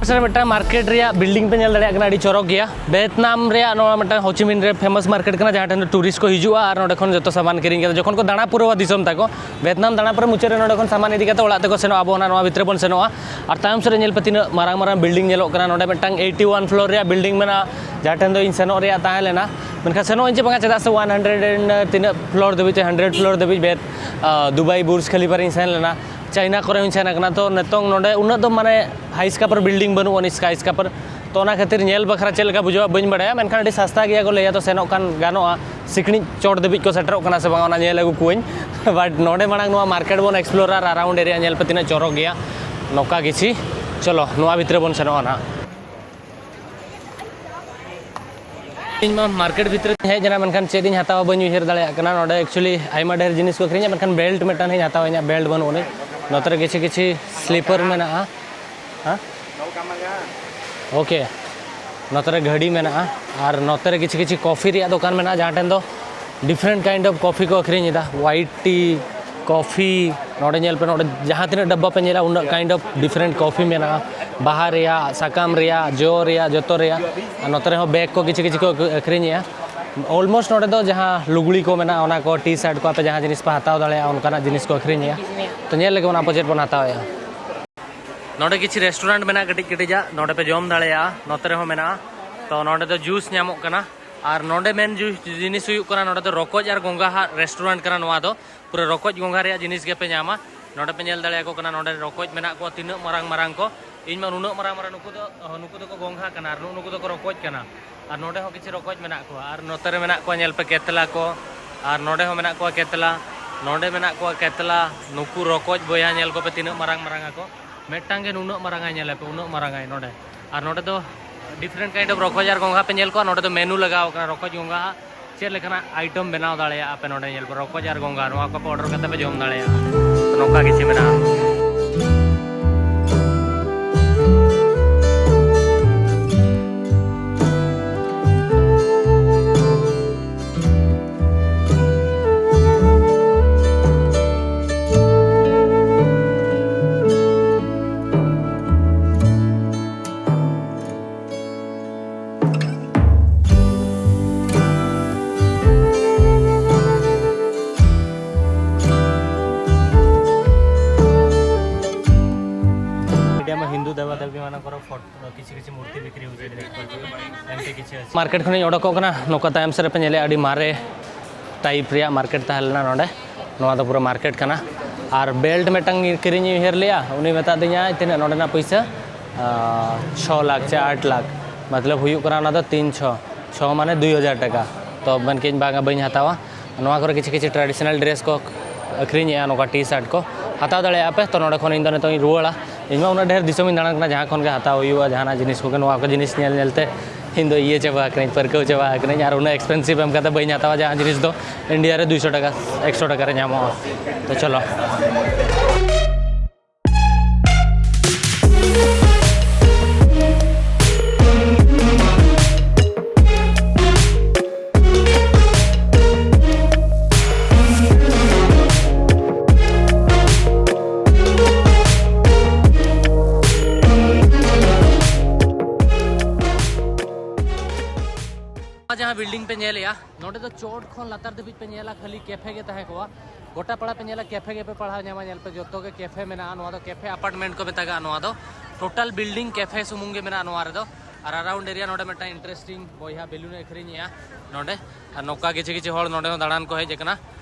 ᱥᱮ ᱢᱤᱫᱴᱟᱝ market ᱨᱮᱭᱟᱜ building ᱯᱮ ᱧᱮᱞ ᱫᱟᱲᱮᱭᱟᱜ ᱠᱟᱱᱟ, ᱟᱹᱰᱤ ᱪᱚᱨᱚᱠ ᱜᱮᱭᱟ᱾ ᱵᱷᱤᱭᱮᱛᱱᱟᱢ ᱨᱮᱭᱟᱜ ᱱᱚᱣᱟ ᱢᱤᱫᱴᱟᱝ ᱦᱳᱪᱤᱢᱤᱱ ᱨᱮ ᱯᱷᱮᱢᱟᱥ ᱢᱟᱨᱠᱮᱴ ᱠᱟᱱᱟ, ᱡᱟᱦᱟᱸ ᱴᱷᱮᱱ ᱫᱚ ᱴᱩᱨᱤᱥᱴ ᱠᱚ ᱦᱤᱡᱩᱜᱼᱟ ᱟᱨ ᱱᱚᱸᱰᱮ ᱠᱷᱚᱱ ᱡᱚᱛᱚ ᱥᱟᱢᱟᱱ ᱠᱤᱨᱤᱧ ᱠᱟᱛᱮ ᱡᱚᱠᱷᱚᱱ ᱠᱚ ᱫᱟᱬᱟ ᱯᱩᱨᱟᱹᱣᱟ ᱫᱤᱥᱚᱢ ᱛᱟᱠᱚ, ᱵᱷᱤᱭᱮᱛᱱᱟᱢ ᱫᱟᱬᱟ ᱯᱚᱨᱮ ᱢᱩᱪᱟᱹᱫ ᱨᱮ ᱱᱚᱸᱰᱮ ᱠᱷᱚᱱ ᱥᱟᱢᱟᱱ ᱤᱫᱤ ᱠᱟᱛᱮ ᱚᱲᱟᱜ ᱛᱮᱠᱚ ᱥᱮᱱᱚᱜᱼᱟ᱾ ᱟᱵᱚ ᱚᱱᱟ ᱱᱚᱣᱟ ᱵᱷᱤᱛᱨᱤ ᱵᱚᱱ ᱥᱮᱱᱚᱜᱼᱟ ᱟᱨ ᱛᱟᱭᱚᱢ ᱥᱮᱫ ᱨᱮ ᱧᱮᱞ ᱯᱮ ᱛᱤᱱᱟᱹᱜ ᱢᱟᱨᱟᱝ ᱢᱟᱨᱟᱝ ᱵᱤᱞᱰᱤᱝ ᱧᱮᱞᱚᱜ ᱠᱟᱱᱟ᱾ ᱱᱚᱸᱰᱮ ᱢᱤᱫᱴᱟᱝ eighty one floor ᱨᱮᱭᱟᱜ ᱵᱤᱞᱰᱤᱝ ᱢᱮᱱᱟᱜᱼᱟ, ᱡᱟᱦᱟᱸ ᱴᱷᱮᱱ ᱫᱚ ᱤᱧ ᱥᱮᱱᱚᱜ ᱨᱮᱭᱟᱜ ᱛᱟᱦᱮᱸ ᱞᱮᱱᱟ, ᱢᱮᱱᱠᱷᱟᱱ ᱥᱮᱱᱚᱜ ᱟᱹᱧ ᱪᱮ ᱵᱟᱝᱟ, ᱪᱮᱫᱟᱜ ᱥᱮ one hundred and ᱛᱤᱱᱟᱹᱜ ᱯᱷᱞᱳᱨ ᱫᱷᱟᱹᱵᱤᱡ ᱪᱮ hundred ᱯᱷᱞᱳᱨ ᱫᱷᱟᱹᱵᱤᱡ ᱵᱮᱫ ᱫᱩᱵᱟᱭ ᱵᱩᱨᱡᱽ ᱠᱷᱟᱞᱤᱯᱷᱟ ᱨᱤᱧ ᱥᱮᱱ ᱞᱮᱱᱟ, ᱪᱟᱭᱱᱟ ᱠᱚᱨᱮ ᱦᱚᱸᱧ ᱥᱮᱱ ᱟᱠᱟᱱᱟ᱾ ᱛᱚ ᱱᱤᱛᱚᱝ ᱱᱚᱸᱰᱮ ᱩᱱᱟᱹᱜ ᱫᱚ ᱢᱟᱱᱮ ᱦᱟᱭ ᱥᱠᱟᱯᱟᱨ ᱵᱤᱞᱰᱤᱝ ᱵᱟᱹᱱᱩᱜ ᱟᱹᱱᱤᱡ, ᱥᱠᱟᱭ ᱥᱠᱟᱯᱟᱨ᱾ ᱛᱚ ᱚᱱᱟ ᱠᱷᱟᱹᱛᱤᱨ ᱧᱮᱞ ᱵᱟᱠᱷᱨᱟ ᱪᱮᱫ ᱞᱮᱠᱟ ᱵᱩᱡᱷᱟᱹᱜᱼᱟ ᱵᱟᱹᱧ ᱵᱟᱲᱟᱭᱟ, ᱢᱮᱱᱠᱷᱟᱱ ᱟᱹᱰᱤ ᱥᱟᱥᱛᱟ ᱜᱮᱭᱟ ᱠᱚ ᱞᱟᱹᱭᱟ, ᱛᱚ ᱥᱮᱱᱚᱜ ᱠᱷᱟᱱ ᱜᱟᱱᱚᱜᱼᱟ᱾ ᱥᱤᱠᱲᱤᱡ ᱪᱚᱴ ᱫᱷᱟᱹᱵᱤᱡ ᱠᱚ ᱥᱮᱴᱮᱨᱚᱜ ᱠᱟᱱᱟ ᱥᱮ ᱵᱟᱝ, ᱚᱱᱟ ᱧᱮᱞ ᱟᱹᱜᱩ ᱠᱚᱣᱟᱹᱧ᱾ ᱵᱟᱴ ᱱᱚᱸᱰᱮ ᱢᱟᱲᱟᱝ ᱱᱚᱣᱟ ᱢᱟᱨᱠᱮᱴ ᱵᱚᱱ ᱮᱠᱥᱯᱞᱳᱨᱟ ᱟᱨ ᱟᱨᱟᱣᱩᱱᱰ ᱮᱨᱤᱭᱟ ᱧᱮᱞ ᱯᱮ ᱛᱤᱱᱟᱹᱜ ᱪᱚᱨᱚᱠ ᱜᱮᱭᱟ᱾ ᱱᱚᱝᱠᱟ ᱜᱮᱪᱷᱤ, ᱪᱚᱞᱚ ᱱᱚᱣᱟ ᱵᱷᱤᱛᱨᱤ ᱵᱚᱱ ᱥᱮᱱᱚᱜᱼᱟ ᱱᱟᱦᱟᱜ᱾ ᱤᱧ ᱢᱟ ᱢᱟᱨᱠᱮᱴ ᱵᱷᱤᱛᱨᱤ ᱛᱮᱧ ᱦᱮᱡ ᱮᱱᱟ, ᱢᱮᱱᱠᱷᱟᱱ ᱪᱮᱫ ᱤᱧ ᱦᱟᱛᱟᱣᱟ ᱵᱟᱹᱧ ᱩᱭᱦᱟᱹᱨ ᱫᱟᱲᱮᱭᱟᱜ ᱠᱟᱱᱟ᱾ ᱱᱚᱸᱰᱮ ᱮᱠᱪᱩᱭᱮᱞᱤ ᱟᱭᱢᱟ ᱰᱷᱮᱨ ᱡᱤᱱᱤᱥ ᱠᱚ ᱟᱹᱠᱷᱨᱤᱧᱟ, ᱢᱮᱱᱠᱷᱟᱱ ᱵᱮᱞᱴ ᱢᱤᱫᱴᱟᱝ ᱤᱧ ᱦᱟᱛᱟᱣᱟ, ᱤᱧᱟᱹᱜ ᱵᱮᱞᱴ ᱵᱟᱹᱱᱩᱜ ᱟᱹᱱᱤᱡ᱾ ᱱᱚᱛᱮ ᱨᱮ ᱠᱤᱪᱷᱩ ᱠᱤᱪᱷᱩ ᱥᱞᱤᱯᱟᱨ ᱢᱮᱱᱟᱜᱼᱟ᱾ ᱦᱮᱸ? ᱳᱠᱮ, ᱱᱚᱛᱮ ᱨᱮ ᱜᱷᱟᱹᱲᱤ ᱢᱮᱱᱟᱜᱼᱟ ᱟᱨ ᱱᱚᱛᱮ ᱨᱮ ᱠᱤᱪᱷᱩ ᱠᱤᱪᱷᱩ ᱠᱚᱯᱷᱤ ᱨᱮᱭᱟᱜ ᱫᱚᱠᱟᱱ ᱢᱮᱱᱟᱜᱼᱟ, ᱡᱟᱦᱟᱸ ᱴᱷᱮᱱ ᱫᱚ ᱰᱤᱯᱷᱟᱨᱮᱱᱴ ᱠᱟᱭᱤᱱᱰ ᱚᱯᱷ ᱠᱚᱯᱷᱤ ᱠᱚ ᱟᱹᱠᱷᱨᱤᱧ ᱮᱫᱟ, ᱦᱚᱣᱟᱭᱤᱴ ᱴᱤ, ᱠᱚᱯᱷᱤ᱾ ᱱᱚᱰᱮ ᱧᱮᱞ ᱯᱮ, ᱱᱚᱰᱮ ᱡᱟᱦᱟᱸ ᱛᱤᱱᱟᱹᱜ ᱰᱟᱵᱵᱟ ᱯᱮ ᱧᱮᱞᱟ, ᱩᱱᱟᱹᱜ ᱠᱟᱭᱤᱱᱰ ᱚᱯᱷ ᱰᱤᱯᱷᱟᱨᱮᱱᱴ ᱠᱚᱯᱷᱤ ᱢᱮᱱᱟᱜᱼᱟ, ᱵᱟᱦᱟ ᱨᱮᱭᱟᱜ, ᱥᱟᱠᱟᱢ ᱨᱮᱭᱟᱜ, ᱡᱚ ᱨᱮᱭᱟᱜ, ᱡᱚᱛᱚ ᱨᱮᱭᱟᱜ᱾ ᱟᱨ ᱱᱚᱛᱮ ᱨᱮᱦᱚᱸ ᱵᱮᱜᱽ ᱠᱚ ᱠᱤᱪᱷᱩ ᱠᱤᱪᱷᱩ ᱠᱚ ᱟᱹᱠᱷᱨᱤᱧᱮᱜᱼᱟ᱾ ᱚᱞᱢᱳᱥᱴ ᱱᱚᱰᱮ ᱫᱚ ᱡᱟᱦᱟᱸ ᱞᱩᱜᱽᱲᱤ ᱠᱚ ᱢᱮᱱᱟᱜᱼᱟ, ᱚᱱᱟ ᱠᱚ, ᱴᱤ ᱥᱟᱨᱴ ᱠᱚ, ᱟᱯᱮ ᱡᱟᱦᱟᱸ ᱡᱤᱱᱤᱥ ᱯᱮ ᱦᱟᱛᱟᱣ ᱫᱟᱲᱮᱭᱟᱜᱼᱟ, ᱚᱱᱠᱟᱱᱟᱜ ᱡᱤᱱᱤᱥ ᱠᱚ ᱟᱹᱠᱷᱨᱤᱧᱮᱜᱼᱟ᱾ ᱛᱚ ᱧᱮᱞ ᱞᱮᱜᱮ ᱵᱚᱱ ᱟᱵᱚ ᱪᱮᱫ ᱵᱚᱱ ᱦᱟᱛᱟᱣᱮᱜᱼᱟ᱾ ᱱᱚᱰᱮ ᱠᱤᱪᱷᱩ ᱨᱮᱥᱴᱩᱨᱮᱱᱴ ᱢᱮᱱᱟᱜᱼᱟ ᱠᱟᱹᱴᱤᱡ ᱠᱟᱹᱴᱤᱡᱟᱜ, ᱱᱚᱰᱮ ᱯᱮ ᱡᱚᱢ ᱫᱟᱲᱮᱭᱟᱜᱼᱟ᱾ ᱱᱚᱛᱮ ᱨᱮᱦᱚᱸ ᱢᱮᱱᱟᱜᱼᱟ᱾ ᱛᱚ ᱱᱚᱰᱮ ᱫᱚ ᱡᱩᱥ ᱧᱟᱢᱚᱜ ᱠᱟᱱᱟ᱾ ᱟᱨ ᱱᱚᱰᱮ ᱢᱮᱱ ᱡᱩ- ᱡᱤᱱᱤᱥ ᱦᱩᱭᱩᱜ ᱠᱟᱱᱟ, ᱱᱚᱰᱮ ᱫᱚ ᱨᱚᱠᱚᱡ ᱟᱨ ᱜᱚᱸᱜᱷᱟ ᱦᱟᱜ ᱨᱮᱥᱴᱩᱨᱮᱱᱴ ᱠᱟᱱᱟ ᱱᱚᱣᱟ ᱫᱚ᱾ ᱯᱩᱨᱟᱹ ᱨᱚᱠᱚᱡ ᱜᱚᱸᱜᱷᱟ ᱨᱮᱭᱟᱜ ᱡᱤᱱᱤᱥ ᱜᱮᱯᱮ ᱧᱟᱢᱟ᱾ ᱱᱚᱰᱮ ᱯᱮ ᱧᱮᱞ ᱫᱟᱲᱮᱭᱟᱠᱚ ᱠᱟᱱᱟ, ᱱᱚᱰᱮ ᱨᱚᱠᱚᱡ ᱢᱮᱱᱟᱜ ᱠᱚᱣᱟ ᱛᱤᱱᱟᱹᱜ ᱢᱟᱨᱟᱝ ᱢᱟᱨᱟᱝ ᱠᱚ᱾ ᱤᱧ ᱢᱟ ᱱᱩᱱᱟᱹᱜ ᱢᱟᱨᱟᱝ ᱢᱟᱨᱟᱝ, ᱱᱩᱠᱩ ᱫᱚ, ᱱᱩᱠᱩ ᱫᱚᱠᱚ ᱜᱚᱸᱜᱷᱟ ᱠᱟᱱᱟ ᱟᱨ ᱱᱩᱜᱼᱩ ᱱᱩᱠᱩ ᱫᱚᱠᱚ ᱨᱚᱠᱚᱡ ᱠᱟᱱᱟ᱾ ᱟᱨ ᱱᱚᱰᱮ ᱦᱚᱸ ᱠᱤᱪᱷᱩ ᱨᱚᱠᱚᱡ ᱢᱮᱱᱟᱜ ᱠᱚᱣᱟ᱾ ᱟᱨ ᱱᱚᱛᱮ ᱨᱮ ᱢᱮᱱᱟᱜ ᱠᱚᱣᱟ, ᱧᱮᱞ ᱯᱮ, ᱠᱮᱛᱞᱟ ᱠᱚ᱾ ᱟᱨ ᱱᱚᱰᱮ ᱦᱚᱸ ᱢᱮᱱᱟᱜ ᱠᱚᱣᱟ ᱠᱮᱛᱞᱟ, ᱱᱚᱰᱮ ᱢᱮᱱᱟᱜ ᱠᱚᱣᱟ ᱠᱮᱛᱞᱟ᱾ ᱱᱩᱠᱩ ᱨᱚᱠᱚᱡ ᱵᱚᱭᱦᱟ ᱧᱮᱞ ᱠᱚᱯᱮ ᱛᱤᱱᱟᱹᱜ ᱢᱟᱨᱟᱝ ᱢᱟᱨᱟᱝ ᱟᱠᱚ᱾ ᱢᱤᱫᱴᱟᱝ ᱜᱮ ᱱᱩᱱᱟᱹᱜ ᱢᱟᱨᱟᱝ ᱟᱭ, ᱧᱮᱞᱮ ᱯᱮ, ᱩᱱᱟᱹᱜ ᱢᱟᱨᱟᱝ ᱟᱭ ᱱᱚᱰᱮ᱾ ᱟᱨ ᱱᱚᱰᱮ ᱫᱚ Different kind of ᱨᱚᱠᱚᱡ ᱟᱨ ᱜᱚᱸᱜᱷᱟ ᱯᱮ ᱧᱮᱞ ᱠᱚᱣᱟ᱾ ᱱᱚᱰᱮ ᱫᱚ ᱢᱮᱱᱩ ᱞᱟᱜᱟᱣ ᱠᱟᱱᱟ ᱨᱚᱠᱚᱡ ᱜᱚᱸᱜᱷᱟ ᱦᱟᱸᱜ᱾ ᱪᱮᱫ ᱞᱮᱠᱟᱱᱟᱜ item ᱵᱮᱱᱟᱣ ᱫᱟᱲᱮᱭᱟᱜᱼᱟ ᱯᱮ ᱱᱚᱰᱮ ᱧᱮᱞ ᱯᱮ, ᱨᱚᱠᱚᱡ ᱟᱨ ᱜᱚᱸᱜᱷᱟ, ᱱᱚᱣᱟ ᱠᱚᱯᱮ order ᱠᱟᱛᱮ ᱯᱮ ᱡᱚᱢ ᱫᱟᱲᱮᱭᱟᱜᱼᱟ᱾ ᱱᱚᱝᱠᱟ ᱠᱤᱪᱷᱩ ᱢᱮᱱᱟᱜᱼᱟ᱾ ଏଠି ଆମ ହିନ୍ଦୁ ଦେବାଦେବୀମାନଙ୍କର ଫଟୋ, କିଛି କିଛି ମୂର୍ତ୍ତି ବିକ୍ରି ହେଉଛି ଏଠି ଦେଖିପାରୁଥିବେ। ଏମିତି କିଛି ଅଛି। ମାର୍କେଟ ଖଣ୍ଡେ ଅଡ଼କ କନା ନୋକା ତାୟମ ସେରେ ପେ ନେଲେ ଆଡ଼ି ମାରେ ଟାଇପ୍ ᱨᱮᱭᱟᱜ ᱢᱟᱨᱠᱮᱴ ᱛᱟᱦᱮᱸ ᱞᱮᱱᱟ ᱱᱚᱰᱮ᱾ ᱱᱚᱣᱟ ᱫᱚ ᱯᱩᱨᱟᱹ ᱢᱟᱨᱠᱮᱴ ᱠᱟᱱᱟ᱾ ᱟᱨ ᱵᱮᱞᱴ ᱢᱤᱫᱴᱟᱝ ᱠᱤᱨᱤᱧ ᱩᱭᱦᱟᱹᱨ ᱞᱮᱜᱼᱟ, ᱩᱱᱤ ᱢᱮᱛᱟ ᱫᱤᱧᱟᱭ ᱛᱤᱱᱟᱹᱜ ᱱᱚᱰᱮᱱᱟᱜ ᱯᱩᱭᱥᱟᱹ? ᱟᱨ, ᱪᱷᱚ ᱞᱟᱠᱷ ᱪᱮ ᱟᱴ ᱞᱟᱠᱷ, ᱢᱚᱛᱞᱚᱵ ᱦᱩᱭᱩᱜ ᱠᱟᱱᱟ ᱚᱱᱟ ᱫᱚ ᱛᱤᱱ ᱪᱷᱚ, ᱪᱷᱚ ᱢᱟᱱᱮ ᱫᱩᱭ ᱦᱟᱡᱟᱨ ᱴᱟᱠᱟ᱾ ᱛᱚ ᱢᱮᱱ ᱠᱮᱫᱟᱹᱧ ᱵᱟᱝᱟ, ᱵᱟᱹᱧ ᱦᱟᱛᱟᱣᱟ᱾ ᱱᱚᱣᱟ ᱠᱚᱨᱮ ᱠᱤᱪᱷᱩ ᱠᱤᱪᱷᱩ traditional dress ᱠᱚ ᱟᱹᱠᱷᱨᱤᱧᱮᱜᱼᱟ, ᱱᱚᱝᱠᱟ T-shirt ᱠᱚ ᱦᱟᱛᱟᱣ ᱫᱟᱲᱮᱭᱟᱜᱼᱟ ᱯᱮ᱾ ᱛᱚ ᱱᱚᱰᱮ ᱠᱷᱚᱱ ᱤᱧ ᱫᱚ ᱱᱤᱛᱚᱜ ᱤᱧ ᱨᱩᱣᱟᱹᱲᱟ᱾ ᱤᱧ ᱢᱟ ᱩᱱᱟᱹᱜ ᱰᱷᱮᱨ ᱫᱤᱥᱚᱢᱤᱧ ᱫᱟᱬᱟᱱ ᱠᱟᱱᱟ, ᱡᱟᱦᱟᱸ ᱠᱷᱚᱱ ᱜᱮ ᱦᱟᱛᱟᱣ ᱦᱩᱭᱩᱜᱼᱟ ᱡᱟᱦᱟᱱᱟᱜ ᱡᱤᱱᱤᱥ ᱠᱚᱜᱮ, ᱱᱚᱣᱟ ᱠᱚ ᱡᱤᱱᱤᱥ ᱧᱮᱞ ᱧᱮᱞ ᱛᱮ ᱤᱧ ᱫᱚ ᱤᱭᱟᱹ ᱪᱟᱵᱟ ᱟᱠᱟᱱᱟᱹᱧ, ᱯᱟᱹᱨᱠᱟᱹᱣ ᱪᱟᱵᱟ ᱟᱠᱟᱱᱟᱹᱧ᱾ ᱟᱨ ᱩᱱᱟᱹᱜ expensive ᱮᱢ ᱠᱟᱛᱮ ᱵᱟᱹᱧ ᱦᱟᱛᱟᱣᱟ ᱡᱟᱦᱟᱸ ᱡᱤᱱᱤᱥ ᱫᱚ ᱤᱱᱰᱤᱭᱟ ᱨᱮ ᱫᱩᱭᱥᱚ ᱴᱟᱠᱟ, ᱮᱠᱥᱚ ᱴᱟᱠᱟ ᱨᱮ ᱧᱟᱢᱚᱜᱼᱟ᱾ ᱛᱚ ᱪᱚᱞᱚ᱾ ᱡᱟᱦᱟᱸ building ᱯᱮ ᱧᱮᱞᱮᱜᱼᱟ, ᱱᱚᱰᱮ ᱫᱚ ᱪᱚᱴ ᱠᱷᱚᱱ ᱞᱟᱛᱟᱨ ᱫᱷᱟᱹᱵᱤᱡ ᱯᱮ ᱧᱮᱞᱟ, ᱠᱷᱟᱹᱞᱤ cafe ᱜᱮ ᱛᱟᱦᱮᱸ ᱠᱚᱜᱼᱟ᱾ ᱜᱚᱴᱟ ᱯᱟᱲᱟ ᱯᱮ ᱧᱮᱞᱟ, cafe ᱜᱮᱯᱮ ᱯᱟᱲᱦᱟᱣ ᱧᱟᱢᱟ᱾ ᱧᱮᱞ ᱯᱮ, ᱡᱚᱛᱚ ᱜᱮ cafe ᱢᱮᱱᱟᱜᱼᱟ᱾ ᱱᱚᱣᱟ ᱫᱚ cafe apartment ᱠᱚ ᱢᱮᱛᱟᱜᱼᱟ᱾ ᱱᱚᱣᱟ ᱫᱚ total building cafe ᱥᱩᱢᱩᱝ ᱜᱮ ᱢᱮᱱᱟᱜᱼᱟ ᱱᱚᱣᱟ ᱨᱮᱫᱚ᱾ ᱟᱨ around area ᱱᱚᱰᱮ ᱢᱤᱫᱴᱟᱝ interesting ᱵᱚᱭᱦᱟ balloon ᱮ ᱟᱹᱠᱷᱨᱤᱧᱮᱜᱼᱟ ᱱᱚᱰᱮ᱾ ᱟᱨ ᱱᱚᱝᱠᱟ ᱠᱤᱪᱷᱩ ᱠᱤᱪᱷᱩ ᱦᱚᱲ ᱱᱚᱰᱮ ᱦᱚᱸ ᱫᱟᱬᱟᱱ ᱠᱚ ᱦᱮᱡ ᱟᱠᱟᱱᱟ᱾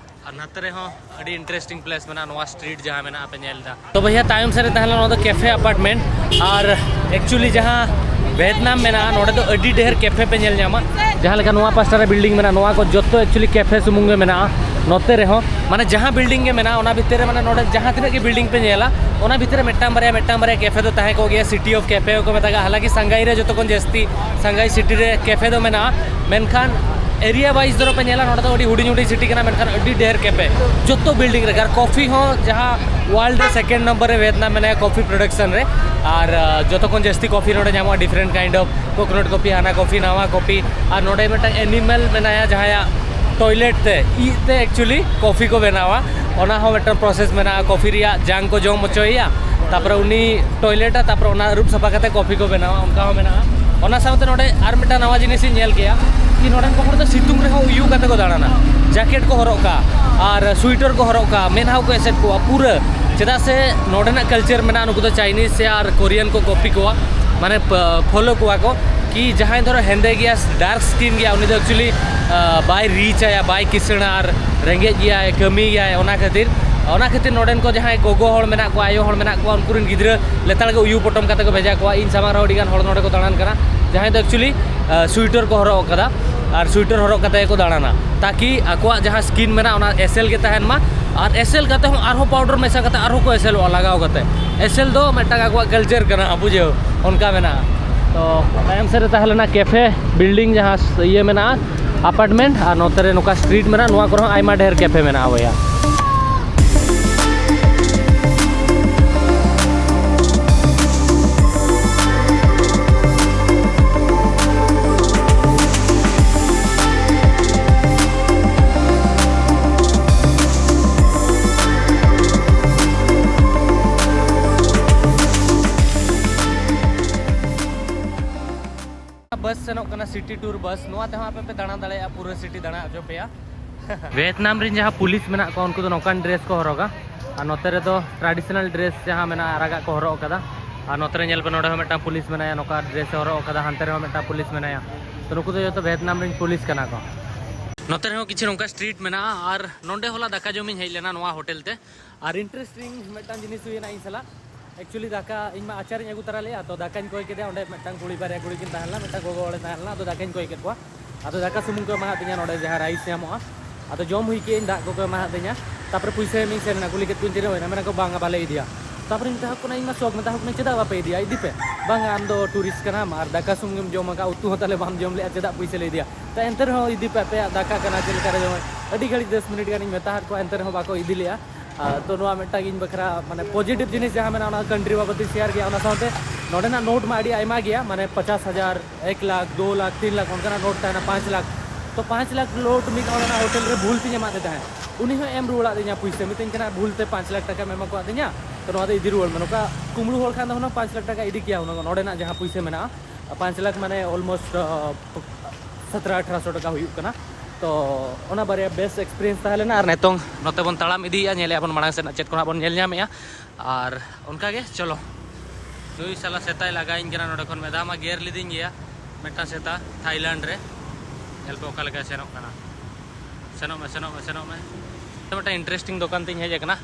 ᱟᱨ ᱱᱟᱛᱮ ᱨᱮᱦᱚᱸ ᱟᱹᱰᱤ interesting place ᱢᱮᱱᱟᱜᱼᱟ, ᱱᱚᱣᱟ street ᱡᱟᱦᱟᱸ ᱢᱮᱱᱟᱜᱼᱟ ᱯᱮ ᱧᱮᱞ ᱮᱫᱟ᱾ ᱛᱚ ᱵᱚᱭᱦᱟ, ᱛᱟᱭᱚᱢ ᱥᱮᱫ ᱨᱮ ᱛᱟᱦᱮᱸ ᱞᱮᱱᱟ ᱱᱚᱣᱟ ᱫᱚ cafe apartment᱾ ᱟᱨ actually ᱡᱟᱦᱟᱸ ᱵᱷᱮᱛᱱᱟᱢ ᱢᱮᱱᱟᱜᱼᱟ, ᱱᱚᱰᱮ ᱫᱚ ᱟᱹᱰᱤ ᱰᱷᱮᱨ cafe ᱯᱮ ᱧᱮᱞ ᱧᱟᱢᱟ᱾ ᱡᱟᱦᱟᱸ ᱞᱮᱠᱟ ᱱᱚᱣᱟ ᱯᱟᱥᱴᱟ ᱨᱮ building ᱢᱮᱱᱟᱜᱼᱟ, ᱱᱚᱣᱟ ᱠᱚ ᱡᱚᱛᱚ actually cafe ᱥᱩᱢᱩᱝ ᱜᱮ ᱢᱮᱱᱟᱜᱼᱟ᱾ ᱱᱚᱛᱮ ᱨᱮᱦᱚᱸ ᱢᱟᱱᱮ ᱡᱟᱦᱟᱸ ᱵᱤᱞᱰᱤᱝ ᱜᱮ ᱢᱮᱱᱟᱜᱼᱟ, ᱚᱱᱟ ᱵᱷᱤᱛᱤᱨ ᱨᱮ ᱢᱟᱱᱮ ᱱᱚᱰᱮ ᱡᱟᱦᱟᱸ ᱛᱤᱱᱟᱹᱜ ᱜᱮ ᱵᱤᱞᱰᱤᱝ ᱯᱮ ᱧᱮᱞᱟ, ᱚᱱᱟ ᱵᱷᱤᱛᱤᱨ ᱨᱮ ᱢᱤᱫᱴᱟᱝ ᱵᱟᱨᱭᱟ ᱢᱤᱫᱴᱟᱝ ᱵᱟᱨᱭᱟ ᱠᱮᱯᱷᱮ ᱫᱚ ᱛᱟᱦᱮᱸ ᱠᱚᱜ ᱜᱮᱭᱟ᱾ ᱥᱤᱴᱤ ᱚᱯᱷ ᱠᱮᱯᱷᱮ ᱦᱚᱸᱠᱚ ᱢᱮᱛᱟᱜᱼᱟ᱾ ᱦᱟᱞᱟᱸᱠᱤ ᱥᱟᱝᱜᱟᱭ ᱨᱮ ᱡᱚᱛᱚ ᱠᱷᱚᱱ ᱡᱟᱹᱥᱛᱤ, ᱥᱟᱝᱜᱟᱭ ᱥᱤᱴᱤ ᱨᱮ ᱠᱮᱯᱷᱮ ᱫᱚ ᱢᱮᱱᱟᱜᱼᱟ᱾ ᱢᱮᱱᱠᱷᱟᱱ ᱮᱨᱤᱭᱟ ᱣᱟᱭᱤᱡ ᱫᱷᱚᱨᱚ ᱯᱮ ᱧᱮᱞᱟ, ᱱᱚᱰᱮ ᱫᱚ ᱟᱹᱰᱤ ᱦᱩᱰᱤᱧ ᱦᱩᱰᱤᱧ ᱥᱤᱴᱤ ᱠᱟᱱᱟ, ᱢᱮᱱᱠᱷᱟᱱ ᱟᱹᱰᱤ ᱰᱷᱮᱨ ᱠᱮᱯᱷᱮ ᱡᱚᱛᱚ ᱵᱤᱞᱰᱤᱝ ᱨᱮ᱾ ᱟᱨ ᱠᱚᱯᱷᱤ ᱦᱚᱸ ᱡᱟᱦᱟᱸ ᱣᱟᱨᱞᱰ ᱨᱮ ᱥᱮᱠᱮᱱᱰ ᱱᱚᱢᱵᱚᱨ ᱨᱮ ᱵᱷᱤᱭᱮᱛᱱᱟᱢ ᱢᱮᱱᱟᱭᱟ ᱠᱚᱯᱷᱤ ᱯᱨᱚᱰᱟᱠᱥᱚᱱ ᱨᱮ᱾ ᱟᱨ ᱟᱸ, ᱡᱚᱛᱚ ᱠᱷᱚᱱ ᱡᱟᱹᱥᱛᱤ ᱠᱚᱯᱷᱤ ᱱᱚᱰᱮ ᱧᱟᱢᱚᱜᱼᱟ, different kind of coconut coffee, ᱦᱟᱱᱟ ᱠᱚᱯᱷᱤ, ᱱᱟᱣᱟ ᱠᱚᱯᱷᱤ᱾ ᱟᱨ ᱱᱚᱰᱮ ᱢᱤᱫᱴᱟᱝ ᱮᱱᱤᱢᱮᱞ ᱢᱮᱱᱟᱭᱟ, ᱡᱟᱦᱟᱸᱭᱟᱜ ᱴᱚᱭᱞᱮᱴ ᱛᱮ, ᱤᱡ ᱛᱮ ᱮᱠᱪᱩᱭᱮᱞᱤ ᱠᱚᱯᱷᱤ ᱠᱚ ᱵᱮᱱᱟᱣᱟ᱾ ᱚᱱᱟ ᱦᱚᱸ ᱢᱤᱫᱴᱟᱝ ᱯᱨᱚᱥᱮᱥ ᱢᱮᱱᱟᱜᱼᱟ, ᱠᱚᱯᱷᱤ ᱨᱮᱭᱟᱜ ᱡᱟᱝ ᱠᱚ ᱡᱚᱢ ᱦᱚᱪᱚᱭᱮᱭᱟ, ᱛᱟᱨᱯᱚᱨᱮ ᱩᱱᱤ ᱴᱚᱭᱞᱮᱴᱟ, ᱛᱟᱨᱯᱚᱨᱮ ᱚᱱᱟ ᱟᱹᱨᱩᱵ ᱥᱟᱯᱷᱟ ᱠᱟᱛᱮ ᱠᱚᱯᱷᱤ ᱠᱚ ᱵᱮᱱᱟᱣᱟ, ᱚᱱᱠᱟ ᱦᱚᱸ ᱢᱮᱱᱟᱜᱼᱟ᱾ ᱚᱱᱟ ᱥᱟᱶᱛᱮ ᱱᱚᱰᱮ ᱟᱨ ᱢᱤᱫᱴᱟᱝ ᱱᱟᱣᱟ ᱡᱤᱱᱤᱥ ᱤᱧ ᱧᱮᱞ ᱠᱮᱜᱼᱟ, ᱠᱤ ᱱᱚᱰᱮᱱ ᱠᱚ ᱦᱚᱲ ᱫᱚ ᱥᱤᱛᱩᱝ ᱨᱮᱦᱚᱸ ᱩᱭᱩ ᱠᱟᱛᱮ ᱠᱚ ᱫᱟᱬᱟᱱᱟ, ᱡᱮᱠᱮᱴ ᱠᱚ ᱦᱚᱨᱚᱜ ᱠᱟᱜᱼᱟ ᱟᱨ ᱥᱩᱭᱮᱴᱟᱨ ᱠᱚ ᱦᱚᱨᱚᱜ ᱠᱟᱜᱼᱟ, ᱢᱮᱫᱦᱟᱣ ᱠᱚ ᱮᱥᱮᱫ ᱠᱚᱜᱼᱟ ᱯᱩᱨᱟᱹ᱾ ᱪᱮᱫᱟᱜ ᱥᱮ ᱱᱚᱰᱮᱱᱟᱜ ᱠᱟᱞᱪᱟᱨ ᱢᱮᱱᱟᱜᱼᱟ, ᱱᱩᱠᱩ ᱫᱚ ᱪᱟᱭᱱᱤᱡᱽ ᱥᱮ ᱟᱨ ᱠᱳᱨᱤᱭᱟᱱ ᱠᱚ ᱠᱚᱯᱤ ᱠᱚᱣᱟ, ᱢᱟᱱᱮ ᱯᱷᱚᱞᱳ ᱠᱚᱣᱟ ᱠᱚ᱾ ᱠᱤ ᱡᱟᱦᱟᱸᱭ ᱫᱷᱚᱨᱚ ᱦᱮᱸᱫᱮ ᱜᱮᱭᱟ, ᱰᱟᱨᱠ ᱥᱠᱤᱱ ᱜᱮᱭᱟ, ᱩᱱᱤ ᱫᱚ ᱮᱠᱪᱩᱭᱮᱞᱤ ᱵᱟᱭ ᱨᱤᱪ ᱟᱭᱟ, ᱵᱟᱭ ᱠᱤᱥᱟᱹᱬᱟ ᱟᱨ ᱨᱮᱸᱜᱮᱡ ᱜᱮᱭᱟᱭ, ᱠᱟᱹᱢᱤ ᱜᱮᱭᱟᱭ᱾ ᱚᱱᱟ ᱠᱷᱟᱹᱛᱤᱨ, ᱚᱱᱟ ᱠᱷᱟᱹᱛᱤᱨ ᱱᱚᱰᱮᱱ ᱠᱚ ᱡᱟᱦᱟᱸᱭ ᱜᱚᱜᱚ ᱦᱚᱲ ᱢᱮᱱᱟᱜ ᱠᱚᱣᱟ, ᱟᱭᱳ ᱦᱚᱲ ᱢᱮᱱᱟᱜ ᱠᱚᱣᱟ, ᱩᱱᱠᱩ ᱨᱮᱱ ᱜᱤᱫᱽᱨᱟᱹ ᱞᱮᱛᱟᱲ ᱜᱮ ᱩᱭᱩ ᱯᱚᱴᱚᱢ ᱠᱟᱛᱮ ᱠᱚ ᱵᱷᱮᱡᱟ ᱠᱚᱣᱟ᱾ ᱤᱧ ᱥᱟᱢᱟᱝ ᱨᱮᱦᱚᱸ ᱟᱹᱰᱤ ᱜᱟᱱ ᱦᱚᱲ ᱱᱚᱰᱮ ᱠᱚ ᱫᱟᱬᱟᱱ ᱠᱟᱱᱟ, ᱡᱟᱦᱟᱸᱭ ᱫᱚ ᱮᱠᱪᱩᱭᱮᱞᱤ ᱥᱩᱭᱮᱴᱟᱨ ᱠᱚ ᱦᱚᱨᱚᱜ ᱟᱠᱟᱫᱟ ᱟᱨ ᱥᱩᱭᱮᱴᱟᱨ ᱦᱚᱨᱚᱜ ᱠᱟᱛᱮ ᱜᱮᱠᱚ ᱫᱟᱬᱟᱱᱟ, ᱛᱟᱠᱤ ᱟᱠᱚᱣᱟᱜ ᱡᱟᱦᱟᱸ ᱥᱠᱤᱱ ᱢᱮᱱᱟᱜᱼᱟ, ᱚᱱᱟ ᱮᱥᱮᱞ ᱜᱮ ᱛᱟᱦᱮᱱ ᱢᱟ᱾ ᱟᱨ ᱮᱥᱮᱞ ᱠᱟᱛᱮ ᱦᱚᱸ ᱟᱨᱦᱚᱸ ᱯᱟᱣᱰᱟᱨ ᱢᱮᱥᱟ ᱠᱟᱛᱮ ᱟᱨᱦᱚᱸ ᱠᱚ ᱮᱥᱮᱞᱚᱜᱼᱟ ᱞᱟᱜᱟᱣ ᱠᱟᱛᱮ᱾ ᱮᱥᱮᱞ ᱫᱚ ᱢᱤᱫᱴᱟᱝ ᱟᱠᱚᱣᱟᱜ ᱠᱟᱞᱪᱟᱨ ᱠᱟᱱᱟ, ᱵᱩᱡᱷᱟᱹᱣ, ᱚᱱᱠᱟ ᱢᱮᱱᱟᱜᱼᱟ᱾ ᱛᱚ ᱛᱟᱭᱚᱢ ᱥᱮᱫ ᱨᱮ ᱛᱟᱦᱮᱸ ᱞᱮᱱᱟ ᱠᱮᱯᱷᱮ ᱵᱤᱞᱰᱤᱝ, ᱡᱟᱦᱟᱸ ᱤᱭᱟᱹ ᱢᱮᱱᱟᱜᱼᱟ, ᱟᱯᱟᱨᱴᱢᱮᱱᱴ, ᱟᱨ ᱱᱚᱛᱮ ᱨᱮ ᱱᱚᱝᱠᱟ ᱥᱴᱨᱤᱴ ᱢᱮᱱᱟᱜᱼᱟ, ᱱᱚᱣᱟ ᱠᱚᱨᱮ ᱦᱚᱸ ᱟᱭᱢᱟ ᱰᱷᱮᱨ ᱠᱮᱯᱷᱮ ᱢᱮᱱᱟᱜᱼᱟ ᱵᱚᱭᱦᱟ᱾ ᱵᱟᱥ ᱥᱮᱱᱚᱜ ᱠᱟᱱᱟ, ᱥᱤᱴᱤ ᱴᱩᱨ ᱵᱟᱥ᱾ ᱱᱚᱣᱟ ᱛᱮᱦᱚᱸ ᱟᱯᱮ ᱯᱮ ᱫᱟᱬᱟ ᱫᱟᱲᱮᱭᱟᱜᱼᱟ, ᱯᱩᱨᱟᱹ ᱥᱤᱴᱤ ᱫᱟᱬᱟ ᱦᱚᱪᱚ ᱯᱮᱭᱟ᱾ ᱵᱷᱤᱭᱮᱛᱱᱟᱢ ᱨᱮᱱ ᱡᱟᱦᱟᱸ ᱯᱩᱞᱤᱥ ᱢᱮᱱᱟᱜ ᱠᱚᱣᱟ, ᱩᱱᱠᱩ ᱫᱚ ᱱᱚᱝᱠᱟᱱ ᱰᱨᱮᱥ ᱠᱚ ᱦᱚᱨᱚᱜᱟ᱾ ᱟᱨ ᱱᱚᱛᱮ ᱨᱮᱫᱚ ᱴᱨᱟᱰᱤᱥᱚᱱᱟᱞ ᱰᱨᱮᱥ ᱡᱟᱦᱟᱸ ᱢᱮᱱᱟᱜᱼᱟ, ᱟᱨᱟᱜᱟᱜ ᱠᱚ ᱦᱚᱨᱚᱜ ᱟᱠᱟᱫᱟ᱾ ᱟᱨ ᱱᱚᱛᱮ ᱨᱮ ᱧᱮᱞ ᱯᱮ, ᱱᱚᱰᱮ ᱦᱚᱸ ᱢᱤᱫᱴᱟᱝ ᱯᱩᱞᱤᱥ ᱢᱮᱱᱟᱭᱟ, ᱱᱚᱝᱠᱟ ᱰᱨᱮᱥ ᱮ ᱦᱚᱨᱚᱜ ᱟᱠᱟᱫᱟ᱾ ᱦᱟᱱᱛᱮ ᱨᱮᱦᱚᱸ ᱢᱤᱫᱴᱟᱝ ᱯᱩᱞᱤᱥ ᱢᱮᱱᱟᱭᱟ᱾ ᱛᱚ, ᱱᱩᱠᱩ ᱫᱚ ᱡᱚᱛᱚ ᱵᱷᱤᱭᱮᱛᱱᱟᱢ ᱨᱮᱱ ᱯᱩᱞᱤᱥ ᱠᱟᱱᱟ ᱠᱚ᱾ ᱱᱚᱛᱮ ᱨᱮᱦᱚᱸ ᱠᱤᱪᱷᱩ ᱱᱚᱝᱠᱟ ᱥᱴᱨᱤᱴ ᱢᱮᱱᱟᱜᱼᱟ᱾ ᱟᱨ ᱱᱚᱰᱮ ᱦᱚᱞᱟ ᱫᱟᱠᱟ ᱡᱚᱢᱤᱧ ᱦᱮᱡ ᱞᱮᱱᱟ ᱱᱚᱣᱟ ᱦᱳᱴᱮᱞ ᱛᱮ᱾ ᱟᱨ ᱤᱱᱴᱟᱨᱮᱥᱴᱤᱝ ᱢᱤᱫᱴᱟᱝ ᱡᱤᱱᱤᱥ ᱦᱩᱭᱮᱱᱟ ᱤᱧ ᱥᱟᱞᱟᱜ᱾ ᱮᱠᱪᱩᱭᱮᱞᱤ ᱫᱟᱠᱟ ᱤᱧ ᱢᱟ ᱟᱪᱟᱨᱤᱧ ᱟᱹᱜᱩ ᱛᱟᱨᱟ ᱞᱮᱫᱼᱟ, ᱛᱚ ᱫᱟᱠᱟᱧ ᱠᱚᱭ ᱠᱮᱫᱮᱭᱟ᱾ ᱚᱸᱰᱮ ᱢᱤᱫᱴᱟᱝ ᱠᱩᱲᱤ, ᱵᱟᱨᱭᱟ ᱠᱩᱲᱤ ᱠᱤᱱ ᱛᱟᱦᱮᱸ ᱞᱮᱱᱟ, ᱢᱤᱫᱴᱟᱝ ᱜᱚᱜᱚ ᱦᱚᱲᱮ ᱛᱟᱦᱮᱸ ᱞᱮᱱᱟ᱾ ᱟᱫᱚ ᱫᱟᱠᱟᱧ ᱠᱚᱭ ᱠᱮᱫ ᱠᱚᱣᱟ᱾ ᱟᱫᱚ ᱫᱟᱠᱟ ᱥᱩᱢᱩᱝ ᱠᱚ ᱮᱢᱟᱦᱟᱫ ᱫᱤᱧᱟ ᱱᱚᱰᱮ ᱡᱟᱦᱟᱸ ᱨᱟᱭᱤᱥ ᱧᱟᱢᱚᱜᱼᱟ᱾ ᱟᱫᱚ ᱡᱚᱢ ᱦᱩᱭ ᱠᱮᱜᱼᱟᱹᱧ, ᱫᱟᱜ ᱠᱚᱠᱚ ᱮᱢᱟᱦᱟᱫᱤᱧᱟ᱾ ᱛᱟᱨᱯᱚᱨᱮ ᱯᱩᱭᱥᱟᱹ ᱮᱢᱤᱧ ᱥᱮᱱ ᱮᱱᱟ, ᱠᱩᱞᱤ ᱠᱮᱫ ᱠᱚᱣᱟᱧ ᱛᱤᱱᱟᱹᱜ ᱦᱩᱭᱱᱟ, ᱢᱮᱱᱟ ᱠᱚ ᱵᱟᱝᱟ ᱵᱟᱞᱮ ᱤᱫᱤᱭᱟ᱾ ᱛᱟᱨᱯᱚᱨᱮ ᱢᱮᱛᱟ ᱠᱚ ᱠᱟᱱᱟ, ᱤᱧ ᱢᱟ ᱥᱚᱠ, ᱢᱮᱛᱟ ᱠᱚ ᱠᱟᱱᱟ ᱪᱮᱫᱟᱜ ᱵᱟᱯᱮ ᱤᱫᱤᱭᱟ, ᱤᱫᱤ ᱯᱮ᱾ ᱵᱟᱝᱟ ᱟᱢ ᱫᱚ ᱴᱩᱨᱤᱥᱴ ᱠᱟᱱᱟᱢ ᱟᱨ ᱫᱟᱠᱟ ᱥᱩᱢᱩᱝ ᱜᱮᱢ ᱡᱚᱢ ᱟᱠᱟᱫ, ᱩᱛᱩ ᱦᱚᱸ ᱛᱟᱦᱞᱮ ᱵᱟᱢ ᱡᱚᱢ ᱞᱮᱜᱼᱟ, ᱪᱮᱫᱟᱜ ᱯᱩᱭᱥᱟᱹ ᱞᱮ ᱤᱫᱤᱭᱟ? ᱛᱚ ᱮᱱᱛᱮ ᱨᱮᱦᱚᱸ ᱤᱫᱤ ᱯᱮ, ᱟᱯᱮᱭᱟᱜ ᱫᱟᱠᱟ ᱠᱟᱱᱟ, ᱪᱮᱫ ᱞᱮᱠᱟ ᱨᱮ ᱡᱚᱢ᱾ ᱟᱹᱰᱤ ᱜᱷᱟᱹᱲᱤᱡ ᱫᱚᱥ ᱢᱤᱱᱤᱴ ᱜᱟᱱᱤᱧ ᱢᱮᱛᱟ ᱟᱫ ᱠᱚᱣᱟ, ᱮᱱᱛᱮ ᱨᱮᱦᱚᱸ ᱵᱟᱠᱚ ᱤᱫᱤ ᱞᱮᱜᱼᱟ᱾ ᱟᱨ ᱛᱚ ᱱᱚᱣᱟ ᱢᱤᱫᱴᱟᱝ ᱤᱧ ᱵᱟᱠᱷᱨᱟ ᱢᱟᱱᱮ ᱯᱚᱡᱤᱴᱤᱵᱷ ᱡᱤᱱᱤᱥ ᱡᱟᱦᱟᱸ ᱢᱮᱱᱟᱜᱼᱟ, ᱚᱱᱟ ᱠᱟᱱᱴᱨᱤ ᱵᱟᱵᱚᱫ ᱤᱧ ᱥᱮᱭᱟᱨ ᱜᱮᱭᱟ᱾ ᱚᱱᱟ ᱥᱟᱶᱛᱮ ᱱᱚᱰᱮᱱᱟᱜ ᱱᱳᱴ ᱢᱟ ᱟᱹᱰᱤ ᱟᱭᱢᱟ ᱜᱮᱭᱟ, ᱢᱟᱱᱮ ᱯᱚᱪᱟᱥ ᱦᱟᱡᱟᱨ, ᱮᱠ ᱞᱟᱠᱷ, ᱫᱩ ᱞᱟᱠᱷ, ᱛᱤᱱ ᱞᱟᱠᱷ, ᱚᱱᱠᱟᱱᱟᱜ ᱱᱳᱴ ᱛᱟᱦᱮᱱᱟ, ᱯᱟᱸᱪ ᱞᱟᱠᱷ᱾ ᱛᱚ ᱯᱟᱸᱪ ᱞᱟᱠᱷ ᱱᱳᱴ ᱢᱤᱫ ᱦᱚᱲ ᱚᱱᱟ ᱦᱳᱴᱮᱞ ᱨᱮ ᱵᱷᱩᱞ ᱛᱤᱧ ᱮᱢᱟᱫ ᱫᱮ ᱛᱟᱦᱮᱸᱫ, ᱩᱱᱤ ᱦᱚᱸ ᱮᱢ ᱨᱩᱣᱟᱹᱲᱟᱫ ᱫᱤᱧᱟ ᱯᱩᱭᱥᱟᱹ, ᱢᱤᱛᱟᱹᱧ ᱠᱟᱱᱟ ᱵᱷᱩᱞ ᱛᱮ ᱯᱟᱸᱪ ᱞᱟᱠᱷ ᱴᱟᱠᱟᱢ ᱮᱢ ᱟᱠᱟᱫ ᱫᱤᱧᱟ, ᱛᱚ ᱱᱚᱣᱟ ᱫᱚ ᱤᱫᱤ ᱨᱩᱣᱟᱹᱲ ᱢᱮ᱾ ᱱᱚᱝᱠᱟ ᱠᱩᱢᱵᱽᱲᱩ ᱦᱚᱲ ᱠᱷᱟᱱ ᱫᱚ ᱦᱩᱱᱟᱹᱝ ᱯᱟᱸᱪ ᱞᱟᱠᱷ ᱴᱟᱠᱟ ᱤᱫᱤ ᱠᱮᱭᱟ ᱦᱩᱱᱟᱹᱝ, ᱱᱚᱰᱮᱱᱟᱜ ᱡᱟᱦᱟᱸ ᱯᱩᱭᱥᱟᱹ ᱢᱮᱱᱟᱜᱼᱟ, ᱯᱟᱸᱪ ᱞᱟᱠᱷ ᱢᱟᱱᱮ ᱚᱞᱢᱳᱥᱴ ᱥᱚᱛᱨᱚ ᱟᱴᱷᱨᱚᱥᱚ ᱴᱟᱠᱟ ᱦᱩᱭᱩᱜ ᱠᱟᱱᱟ᱾ ᱛᱚ ᱚᱱᱟ ᱵᱟᱨᱭᱟ ᱵᱮᱥ ᱮᱠᱥᱯᱤᱨᱤᱭᱮᱱᱥ ᱛᱟᱦᱮᱸ ᱞᱮᱱᱟ᱾ ᱟᱨ ᱱᱤᱛᱚᱝ ᱱᱚᱛᱮ ᱵᱚᱱ ᱛᱟᱲᱟᱢ ᱤᱫᱤᱭᱮᱫᱼᱟ, ᱧᱮᱞᱮᱫᱼᱟ ᱵᱚᱱ ᱢᱟᱲᱟᱝ ᱥᱮᱫ ᱪᱮᱫ ᱠᱚ ᱱᱟᱜ ᱵᱚᱱ ᱧᱮᱞ ᱧᱟᱢᱮᱫᱼᱟ᱾ ᱟᱨ ᱚᱱᱠᱟᱜᱮ ᱪᱚᱞᱚ, ᱱᱩᱭ ᱥᱟᱞᱟ ᱥᱮᱛᱟᱭ ᱞᱟᱜᱟᱭᱤᱧ ᱠᱟᱱᱟ ᱱᱚᱰᱮ ᱠᱷᱚᱱ, ᱢᱤᱫ ᱫᱷᱟᱣ ᱢᱟ ᱜᱮᱨ ᱞᱤᱫᱤᱧ ᱜᱮᱭᱟ ᱢᱤᱫᱴᱟᱝ ᱥᱮᱛᱟ ᱛᱷᱟᱭᱞᱮᱱᱰ ᱨᱮ᱾ ᱧᱮᱞ ᱯᱮ ᱚᱠᱟ ᱞᱮᱠᱟᱭ ᱥᱮᱱᱚᱜ ᱠᱟᱱᱟ, ᱥᱮᱱᱚᱜ ᱢᱮ, ᱥᱮᱱᱚᱜ ᱢᱮ, ᱥᱮᱱᱚᱜ ᱢᱮ᱾ ᱢᱤᱫᱴᱟᱝ ᱤᱱᱴᱟᱨᱮᱥᱴᱤᱝ ᱫᱚᱠᱟᱱ ᱛᱤᱧ ᱦᱮᱡ ᱟᱠᱟᱱᱟ,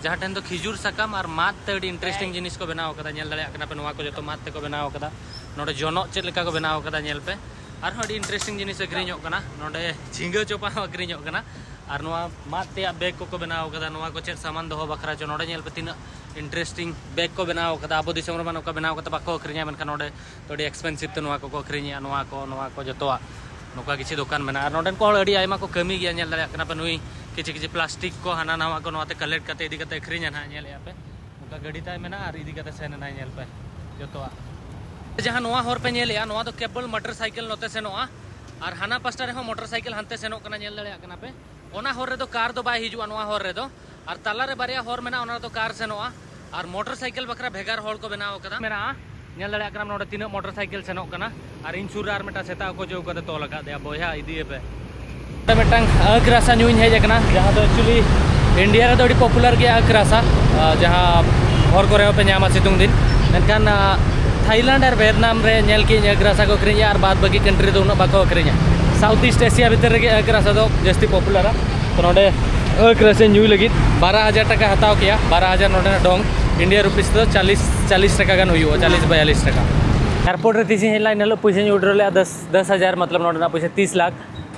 ᱡᱟᱦᱟᱸ ᱴᱷᱮᱱ ᱫᱚ ᱠᱷᱤᱡᱩᱨ ᱥᱟᱠᱟᱢ ᱟᱨ ᱢᱟᱫ ᱛᱮ ᱟᱹᱰᱤ ᱤᱱᱴᱟᱨᱮᱥᱴᱤᱝ ᱡᱤᱱᱤᱥ ᱠᱚ ᱵᱮᱱᱟᱣ ᱟᱠᱟᱫᱟ᱾ ᱧᱮᱞ ᱫᱟᱲᱮᱭᱟᱜ ᱠᱟᱱᱟ ᱯᱮ, ᱱᱚᱣᱟ ᱠᱚ ᱡᱚᱛᱚ ᱢᱟᱫ ᱛᱮᱠᱚ ᱵᱮᱱᱟᱣ ᱟᱠᱟᱫᱟ᱾ ᱱᱚᱰᱮ ᱡᱚᱱᱚᱜ ᱪᱮᱫ ᱞᱮᱠᱟ ᱠᱚ ᱵᱮᱱᱟᱣ ᱟᱠᱟᱫᱟ ᱧᱮᱞ ᱯᱮ᱾ ᱟᱨᱦᱚᱸ ᱟᱹᱰᱤ ᱤᱱᱴᱟᱨᱮᱥᱴᱤᱝ ᱡᱤᱱᱤᱥ ᱟᱹᱠᱷᱨᱤᱧᱚᱜ ᱠᱟᱱᱟ ᱱᱚᱰᱮ, ᱡᱷᱤᱸᱜᱟᱹ ᱪᱚᱯᱟ ᱦᱚᱸ ᱟᱹᱠᱷᱨᱤᱧᱚᱜ ᱠᱟᱱᱟ᱾ ᱟᱨ ᱱᱚᱣᱟ ᱢᱟᱫ ᱛᱮᱭᱟᱜ ᱵᱮᱜᱽ ᱠᱚᱠᱚ ᱵᱮᱱᱟᱣ ᱟᱠᱟᱫᱟ, ᱱᱚᱣᱟ ᱠᱚ ᱪᱮᱫ ᱥᱟᱢᱟᱱ ᱫᱚᱦᱚ ᱵᱟᱠᱷᱨᱟ ᱪᱚ᱾ ᱱᱚᱰᱮ ᱧᱮᱞ ᱯᱮ ᱛᱤᱱᱟᱹᱜ ᱤᱱᱴᱟᱨᱮᱥᱴᱤᱝ ᱵᱮᱜᱽ ᱠᱚ ᱵᱮᱱᱟᱣ ᱟᱠᱟᱫᱟ᱾ ᱟᱵᱚ ᱫᱤᱥᱚᱢ ᱨᱮᱢᱟ ᱱᱚᱝᱠᱟ ᱵᱮᱱᱟᱣ ᱠᱟᱛᱮ ᱵᱟᱠᱚ ᱟᱹᱠᱷᱨᱤᱧᱟ, ᱢᱮᱱᱠᱷᱟᱱ ᱱᱚᱰᱮ ᱫᱚ ᱟᱹᱰᱤ ᱮᱠᱥᱯᱮᱱᱥᱤᱵᱷ ᱛᱮ ᱱᱚᱣᱟ ᱠᱚᱠᱚ ᱟᱹᱠᱷᱨᱤᱧᱮᱜᱼᱟ, ᱱᱚᱣᱟ ᱠᱚ, ᱱᱚᱣᱟ ᱠᱚ ᱡᱚᱛᱚᱣᱟᱜ᱾ ᱱᱚᱝᱠᱟ ᱠᱤᱪᱷᱩ ᱫᱚᱠᱟᱱ ᱢᱮᱱᱟᱜᱼᱟ᱾ ᱟᱨ ᱱᱚᱰᱮᱱ ᱠᱚ ᱦᱚᱲ ᱟᱹᱰᱤ ᱟᱭᱢᱟ ᱠᱚ ᱠᱟᱹᱢᱤ ᱜᱮᱭᱟ᱾ ᱧᱮᱞ ᱫᱟᱲᱮᱭᱟᱜ ᱠᱟᱱᱟ ᱯᱮ, ᱱᱩᱭ ᱠᱤᱪᱷᱩ ᱠᱤᱪᱷᱩ ᱯᱞᱟᱥᱴᱤᱠ ᱠᱚ ᱦᱟᱱᱟ ᱱᱟᱣᱟ ᱠᱚ ᱱᱚᱣᱟᱛᱮ ᱠᱟᱞᱮᱠᱴ ᱠᱟᱛᱮ ᱤᱫᱤ ᱠᱟᱛᱮ ᱟᱹᱠᱷᱨᱤᱧᱟ ᱱᱟᱦᱟᱜ, ᱧᱮᱞᱮᱜᱼᱟ ᱯᱮ᱾ ᱱᱚᱝᱠᱟ ᱜᱟᱹᱰᱤ ᱛᱟᱭ ᱢᱮᱱᱟᱜᱼᱟ ᱟᱨ ᱤᱫᱤ ᱠᱟᱛᱮ ᱥᱮᱱ ᱮᱱᱟᱭ, ᱧᱮᱞ ᱯᱮ ᱡᱚᱛᱚᱣᱟᱜ᱾ ᱡᱟᱦᱟᱸ ᱱᱚᱣᱟ ᱦᱚᱨ ᱯᱮ ᱧᱮᱞᱮᱜᱼᱟ, ᱱᱚᱣᱟ ᱫᱚ ᱠᱮᱵᱚᱞ ᱢᱚᱴᱚᱨ ᱥᱟᱭᱠᱮᱞ ᱱᱚᱛᱮ ᱥᱮᱱᱚᱜᱼᱟ ᱟᱨ ᱦᱟᱱᱟ ᱯᱟᱥᱴᱟ ᱨᱮᱦᱚᱸ ᱢᱚᱴᱚᱨ ᱥᱟᱭᱠᱮᱞ ᱦᱟᱱᱛᱮ ᱥᱮᱱᱚᱜ ᱠᱟᱱᱟ, ᱧᱮᱞ ᱫᱟᱲᱮᱭᱟᱜ ᱠᱟᱱᱟ ᱯᱮ᱾ ᱚᱱᱟ ᱦᱚᱨ ᱨᱮᱫᱚ ᱠᱟᱨ ᱫᱚ ᱵᱟᱭ ᱦᱤᱡᱩᱜᱼᱟ, ᱱᱚᱣᱟ ᱦᱚᱨ ᱨᱮᱫᱚ᱾ ᱟᱨ ᱛᱟᱞᱟ ᱨᱮ ᱵᱟᱨᱭᱟ ᱦᱚᱨ ᱢᱮᱱᱟᱜᱼᱟ, ᱚᱱᱟ ᱨᱮᱫᱚ ᱠᱟᱨ ᱥᱮᱱᱚᱜᱼᱟ᱾ ᱟᱨ ᱢᱚᱴᱚᱨ ᱥᱟᱭᱠᱮᱞ ᱵᱟᱠᱷᱨᱟ ᱵᱷᱮᱜᱟᱨ ᱦᱚᱨ ᱠᱚ ᱵᱮᱱᱟᱣ ᱟᱠᱟᱫᱟ, ᱢᱮᱱᱟᱜᱼᱟ᱾ ᱧᱮᱞ ᱫᱟᱲᱮᱭᱟᱜ ᱠᱟᱱᱟᱢ ᱱᱚᱰᱮ ᱛᱤᱱᱟᱹᱜ ᱢᱚᱴᱚᱨ ᱥᱟᱭᱠᱮᱞ ᱥᱮᱱᱚᱜ ᱠᱟᱱᱟ᱾ ᱟᱨ ᱤᱧ ᱥᱩᱨ ᱨᱮ ᱟᱨ ᱢᱤᱫᱴᱟᱝ ᱥᱮᱛᱟ ᱚᱠᱚᱭ ᱪᱚ ᱠᱟᱛᱮ ᱛᱚᱞ ᱟᱠᱟᱫᱮᱭᱟ, ᱵᱚᱭᱦᱟ ᱤᱫᱤᱭᱮᱯᱮ᱾ ᱱᱚᱰᱮ ᱢᱤᱫᱴᱟᱝ ᱟᱹᱠ ᱨᱟᱥᱟ ᱧᱩᱧ ᱦᱮᱡ ᱟᱠᱟᱱᱟ, ᱡᱟᱦᱟᱸ ᱫᱚ ᱮᱠᱪᱩᱭᱮᱞᱤ ᱤᱱᱰᱤᱭᱟ ᱨᱮᱫᱚ ᱟᱹᱰᱤ ᱯᱚᱯᱩᱞᱟᱨ ᱜᱮᱭᱟ ᱟᱹᱠ ᱨᱟᱥᱟ, ᱟᱨ ᱡᱟᱦᱟᱸ ᱦᱚᱨ ᱠᱚᱨᱮ ᱦᱚᱸᱯᱮ ᱧᱟᱢᱟ ᱥᱤᱛᱩᱝ ᱫᱤᱱ᱾ ᱢᱮᱱᱠᱷᱟᱱ ᱟᱨ, ᱛᱷᱟᱭᱞᱮᱱᱰ ᱟᱨ ᱵᱷᱤᱭᱮᱛᱱᱟᱢ ᱨᱮ ᱧᱮᱞ ᱠᱮᱜᱼᱟᱹᱧ ᱟᱹᱠ ᱨᱟᱥᱟ ᱠᱚ ᱟᱹᱠᱷᱨᱤᱧᱮᱜᱼᱟ, ᱟᱨ ᱵᱟᱫ ᱵᱟᱹᱠᱤ ᱠᱟᱱᱴᱨᱤ ᱨᱮᱫᱚ ᱩᱱᱟᱹᱜ ᱵᱟᱠᱚ ᱟᱹᱠᱷᱨᱤᱧᱟ᱾ ᱥᱟᱣᱩᱛᱷ ᱤᱥᱴ ᱮᱥᱤᱭᱟ ᱵᱷᱤᱛᱤᱨ ᱨᱮᱜᱮ ᱟᱹᱠ ᱨᱟᱥᱟ ᱫᱚ ᱡᱟᱹᱥᱛᱤ ᱯᱚᱯᱩᱞᱟᱨᱟ᱾ ᱛᱚ ᱱᱚᱰᱮ ᱟᱹᱠ ᱨᱟᱥᱟ ᱧᱩᱭ ᱞᱟᱹᱜᱤᱫ ᱵᱟᱨᱚ ᱦᱟᱡᱟᱨ ᱴᱟᱠᱟ ᱦᱟᱛᱟᱣ ᱠᱮᱜᱼᱟ, ᱵᱟᱨᱚ ᱦᱟᱡᱟᱨ ᱱᱚᱰᱮᱱᱟᱜ ᱰᱚᱝ, ᱤᱱᱰᱤᱭᱟ ᱨᱩᱯᱤᱥ ᱫᱚ ᱪᱟᱞᱤᱥ, ᱪᱟᱞᱤᱥ ᱴᱟᱠᱟ ᱜᱟᱱ ᱦᱩᱭᱩᱜᱼᱟ, ᱪᱟᱞᱤᱥ ᱵᱟᱭᱟᱞᱤᱥ ᱴᱟᱠᱟ᱾ ᱮᱭᱟᱨᱯᱳᱨᱴ ᱨᱮ ᱛᱤᱥᱤᱧ ᱦᱮᱡ ᱞᱮᱱᱟ, ᱤᱱᱟᱹ ᱦᱤᱞᱳᱜ ᱯᱚᱭᱥᱟᱧ ᱩᱰᱨᱚ ᱞᱮᱜᱼᱟ ᱫᱚᱥ, ᱫᱚᱥ ᱦᱟᱡᱟᱨ, ᱢᱚᱛᱞᱚᱵ ᱱᱚᱰᱮᱱᱟᱜ ᱯᱚᱭᱥᱟ ᱛᱤᱥ ᱞᱟᱠᱷ᱾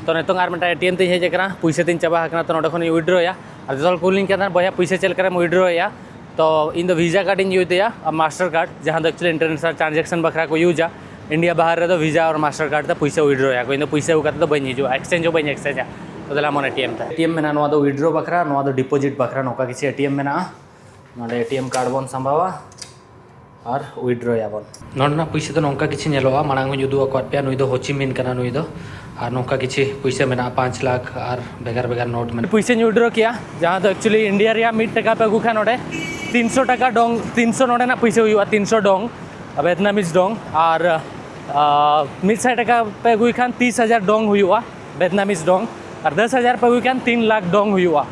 ᱛᱚ ᱱᱤᱛᱚᱝ ᱟᱨ ᱢᱤᱫᱴᱟᱝ ᱮ ᱴᱤ ᱮᱢ ᱛᱤᱧ ᱦᱮᱡ ᱟᱠᱟᱱᱟ, ᱯᱩᱭᱥᱟᱹ ᱛᱤᱧ ᱪᱟᱵᱟ ᱟᱠᱟᱱᱟ, ᱛᱚ ᱱᱚᱸᱰᱮ ᱠᱷᱚᱱᱤᱧ ᱩᱭᱰᱨᱚᱭᱟ᱾ ᱟᱨ ᱡᱚᱛᱚ ᱦᱚᱲ ᱠᱩᱞᱤᱧ ᱠᱟᱱ ᱛᱟᱦᱮᱱᱟ, "ᱵᱚᱭᱦᱟ, ᱯᱩᱭᱥᱟᱹ ᱪᱮᱫ ᱞᱮᱠᱟᱨᱮᱢ ᱩᱭᱰᱨᱚᱭᱟ?" ᱛᱚ ᱤᱧ ᱫᱚ ᱵᱷᱤᱥᱟ ᱠᱟᱨᱰ ᱤᱧ ᱤᱭᱩᱡᱽ ᱮᱫᱟ, ᱟᱨ ᱢᱟᱥᱴᱟᱨ ᱠᱟᱨᱰ, ᱡᱟᱦᱟᱸ ᱫᱚ ᱮᱠᱪᱩᱭᱮᱞᱤ ᱤᱱᱴᱟᱨᱱᱮᱥᱱᱟᱞ ᱴᱨᱟᱱᱡᱟᱠᱥᱚᱱ ᱵᱟᱠᱷᱨᱟ ᱠᱚ ᱤᱭᱩᱡᱟ ᱤᱱᱰᱤᱭᱟ ᱵᱟᱦᱟᱨ ᱨᱮᱫᱚ, ᱵᱷᱤᱥᱟ ᱟᱨ ᱢᱟᱥᱴᱟᱨ ᱠᱟᱨᱰ ᱛᱮ ᱯᱩᱭᱥᱟᱹ ᱩᱭᱰᱨᱚᱭᱟ ᱠᱚ᱾ ᱤᱧ ᱫᱚ ᱯᱩᱭᱥᱟᱹ ᱟᱹᱜᱩ ᱠᱟᱛᱮ ᱫᱚ ᱵᱟᱹᱧ ᱦᱤᱡᱩᱜᱼᱟ, ᱮᱠᱥᱪᱮᱧᱡᱽ ᱦᱚᱸ ᱵᱟᱹᱧ ᱮᱠᱥᱪᱮᱧᱡᱟ᱾ ᱛᱚ ᱫᱮᱞᱟ ᱵᱚᱱ ᱮ ᱴᱤ ᱮᱢ ᱛᱮ᱾ ᱮ ᱴᱤ ᱮᱢ ᱢᱮᱱᱟᱜᱼᱟ, ᱱᱚᱣᱟ ᱫᱚ ᱩᱭᱰᱨᱚ ᱵᱟᱠᱷᱨᱟ, ᱱᱚᱣᱟ ᱫᱚ ᱰᱤᱯᱚᱡᱤᱴ ᱵᱟᱠᱷᱨᱟ, ᱱᱚᱝᱠᱟ ᱠᱤᱪᱷᱩ ᱮ ᱴᱤ ᱮᱢ ᱢᱮᱱᱟᱜᱼᱟ᱾ ᱱᱚᱸᱰᱮ ᱮ ᱴᱤ ᱮᱢ ᱠᱟᱨᱰ ᱵᱚᱱ ᱥᱟᱢᱵᱟᱣᱟ ᱟᱨ ᱩᱭᱰᱨᱚᱭᱟᱵᱚᱱ᱾ ᱱᱚᱸᱰᱮᱱᱟᱜ ᱯᱩᱭᱥᱟᱹ ᱫᱚ ᱱᱚᱝᱠᱟ ᱠᱤᱪᱷᱩ ᱧᱮᱞᱚᱜᱼᱟ, ᱢᱟᱲᱟᱝ ᱦᱚᱸᱧ ᱩᱫᱩᱜ ᱟᱠᱟᱫ ᱯᱮᱭᱟ, ᱱᱩᱭ ᱫᱚ ᱦᱳᱪᱤᱢᱤᱱ ᱠᱟᱱᱟ ᱱᱩᱭ ᱫᱚ᱾ ᱟᱨ ᱱᱚᱝᱠᱟ ᱠᱤᱪᱷᱩ ᱯᱩᱭᱥᱟᱹ ᱢᱮᱱᱟᱜᱼᱟ, ᱯᱟᱸᱪ ᱞᱟᱠᱷ ᱟᱨ ᱵᱷᱮᱜᱟᱨ ᱵᱷᱮᱜᱟᱨ ᱱᱳᱴ ᱢᱮᱱᱟᱜᱼᱟ᱾ ᱯᱩᱭᱥᱟᱹᱧ ᱩᱭᱰᱨᱚ ᱠᱮᱭᱟ, ᱡᱟᱦᱟᱸ ᱫᱚ ᱮᱠᱪᱩᱭᱮᱞᱤ ᱤᱱᱰᱤᱭᱟ ᱨᱮᱭᱟᱜ ᱢᱤᱫ ᱴᱟᱠᱟ ᱯᱮ ᱟᱹᱜᱩ ᱠᱷᱟᱱ ᱱᱚᱸᱰᱮ ᱛᱤᱱᱥᱚ ᱴᱟᱠᱟ ᱰᱚᱝ, ᱛᱤᱱᱥᱚ ᱱᱚᱸᱰᱮᱱᱟᱜ ᱯᱩᱭᱥᱟᱹ ᱦᱩᱭᱩᱜᱼᱟ, ᱛᱤᱱᱥᱚ ᱰᱚᱝ, ᱵᱷᱮᱛᱱᱟᱢᱤᱡ ᱰᱚᱝ᱾ ᱟᱨ ᱟᱨ ᱢᱤᱫ ᱥᱟᱭ ᱴᱟᱠᱟ ᱯᱮ ᱟᱹᱜᱩᱭ ᱠᱷᱟᱱ ᱛᱤᱥ ᱦᱟᱡᱟᱨ ᱰᱚᱝ ᱦᱩᱭᱩᱜᱼᱟ, ᱵᱷᱮᱛᱱᱟᱢᱤᱡ ᱰᱚᱝ᱾ ᱟᱨ ᱫᱚᱥ ᱦᱟᱡᱟᱨ ᱯᱮ ᱟᱹᱜᱩᱭ ᱠᱷᱟᱱ ᱛᱤᱱ ᱞᱟᱠᱷ ᱰᱚᱝ ᱦᱩᱭᱩᱜᱼᱟ᱾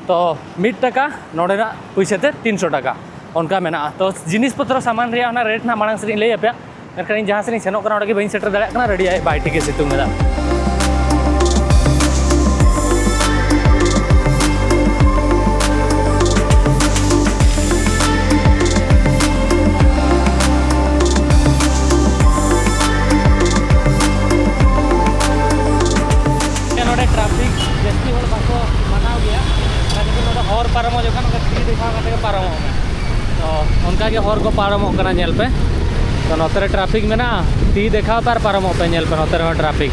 ᱛᱚ ᱢᱤᱫ ᱴᱟᱠᱟ ᱱᱚᱰᱮᱱᱟᱜ ᱯᱩᱭᱥᱟᱹ ᱛᱮ ᱛᱤᱱᱥᱚ ᱴᱟᱠᱟ ᱚᱱᱠᱟ ᱢᱮᱱᱟᱜᱼᱟ᱾ ᱛᱚ ᱡᱤᱱᱤᱥ ᱯᱚᱛᱨᱚ ᱥᱟᱢᱟᱱ ᱨᱮᱭᱟᱜ ᱚᱱᱟ ᱨᱮᱴ ᱱᱟᱜ ᱢᱟᱲᱟᱝ ᱥᱮᱫ ᱤᱧ ᱞᱟᱹᱭ ᱟᱯᱮᱭᱟ, ᱢᱮᱱᱠᱷᱟᱱ ᱤᱧ ᱡᱟᱦᱟᱸ ᱥᱮᱫ ᱤᱧ ᱥᱮᱱᱚᱜ ᱠᱟᱱᱟ ᱚᱸᱰᱮ ᱜᱮ ᱵᱟᱹᱧ ᱥᱮᱴᱮᱨ ᱫᱟᱲᱮᱭᱟᱜ ᱠᱟᱱᱟ, ᱨᱮᱰᱤ ᱟᱭ ᱵᱟᱭ ᱴᱷᱤᱠ ᱜᱮ ᱥᱤᱛᱩᱝ ᱮᱫᱟ᱾ ᱱᱚᱰᱮ ᱴᱨᱟᱯᱷᱤᱠ ᱡᱟᱹᱥᱛᱤ ᱦᱚᱲ ᱵᱟᱠᱚ ᱢᱟᱱᱟᱣ ᱜᱮᱭᱟ, ᱚᱱᱟ ᱠᱷᱟᱹᱛᱤᱨ ᱱᱚᱰᱮ ᱦᱚᱨ ᱯᱟᱨᱚᱢᱚᱜ ᱡᱚᱠᱷᱚᱱ ᱚᱱᱠᱟ ᱛᱤ ᱫᱮᱠᱷᱟᱣ ᱠᱟᱛᱮ ᱜᱮ ᱯᱟᱨᱚᱢᱚᱜ ᱢᱮ᱾ ᱛᱚ ᱚᱱᱠᱟ ᱜᱮ ᱦᱚᱨ ᱠᱚ ᱯᱟᱨᱚᱢᱚᱜ ᱠᱟᱱᱟ, ᱧᱮᱞ ᱯᱮ᱾ ᱛᱚ ᱱᱚᱛᱮ ᱨᱮ ᱴᱨᱟᱯᱷᱤᱠ ᱢᱮᱱᱟᱜᱼᱟ, ᱛᱤ ᱫᱮᱠᱷᱟᱣ ᱯᱮ ᱟᱨ ᱯᱟᱨᱚᱢᱚᱜ ᱯᱮ, ᱧᱮᱞ ᱯᱮ ᱱᱚᱛᱮ ᱨᱮᱦᱚᱸ ᱴᱨᱟᱯᱷᱤᱠ᱾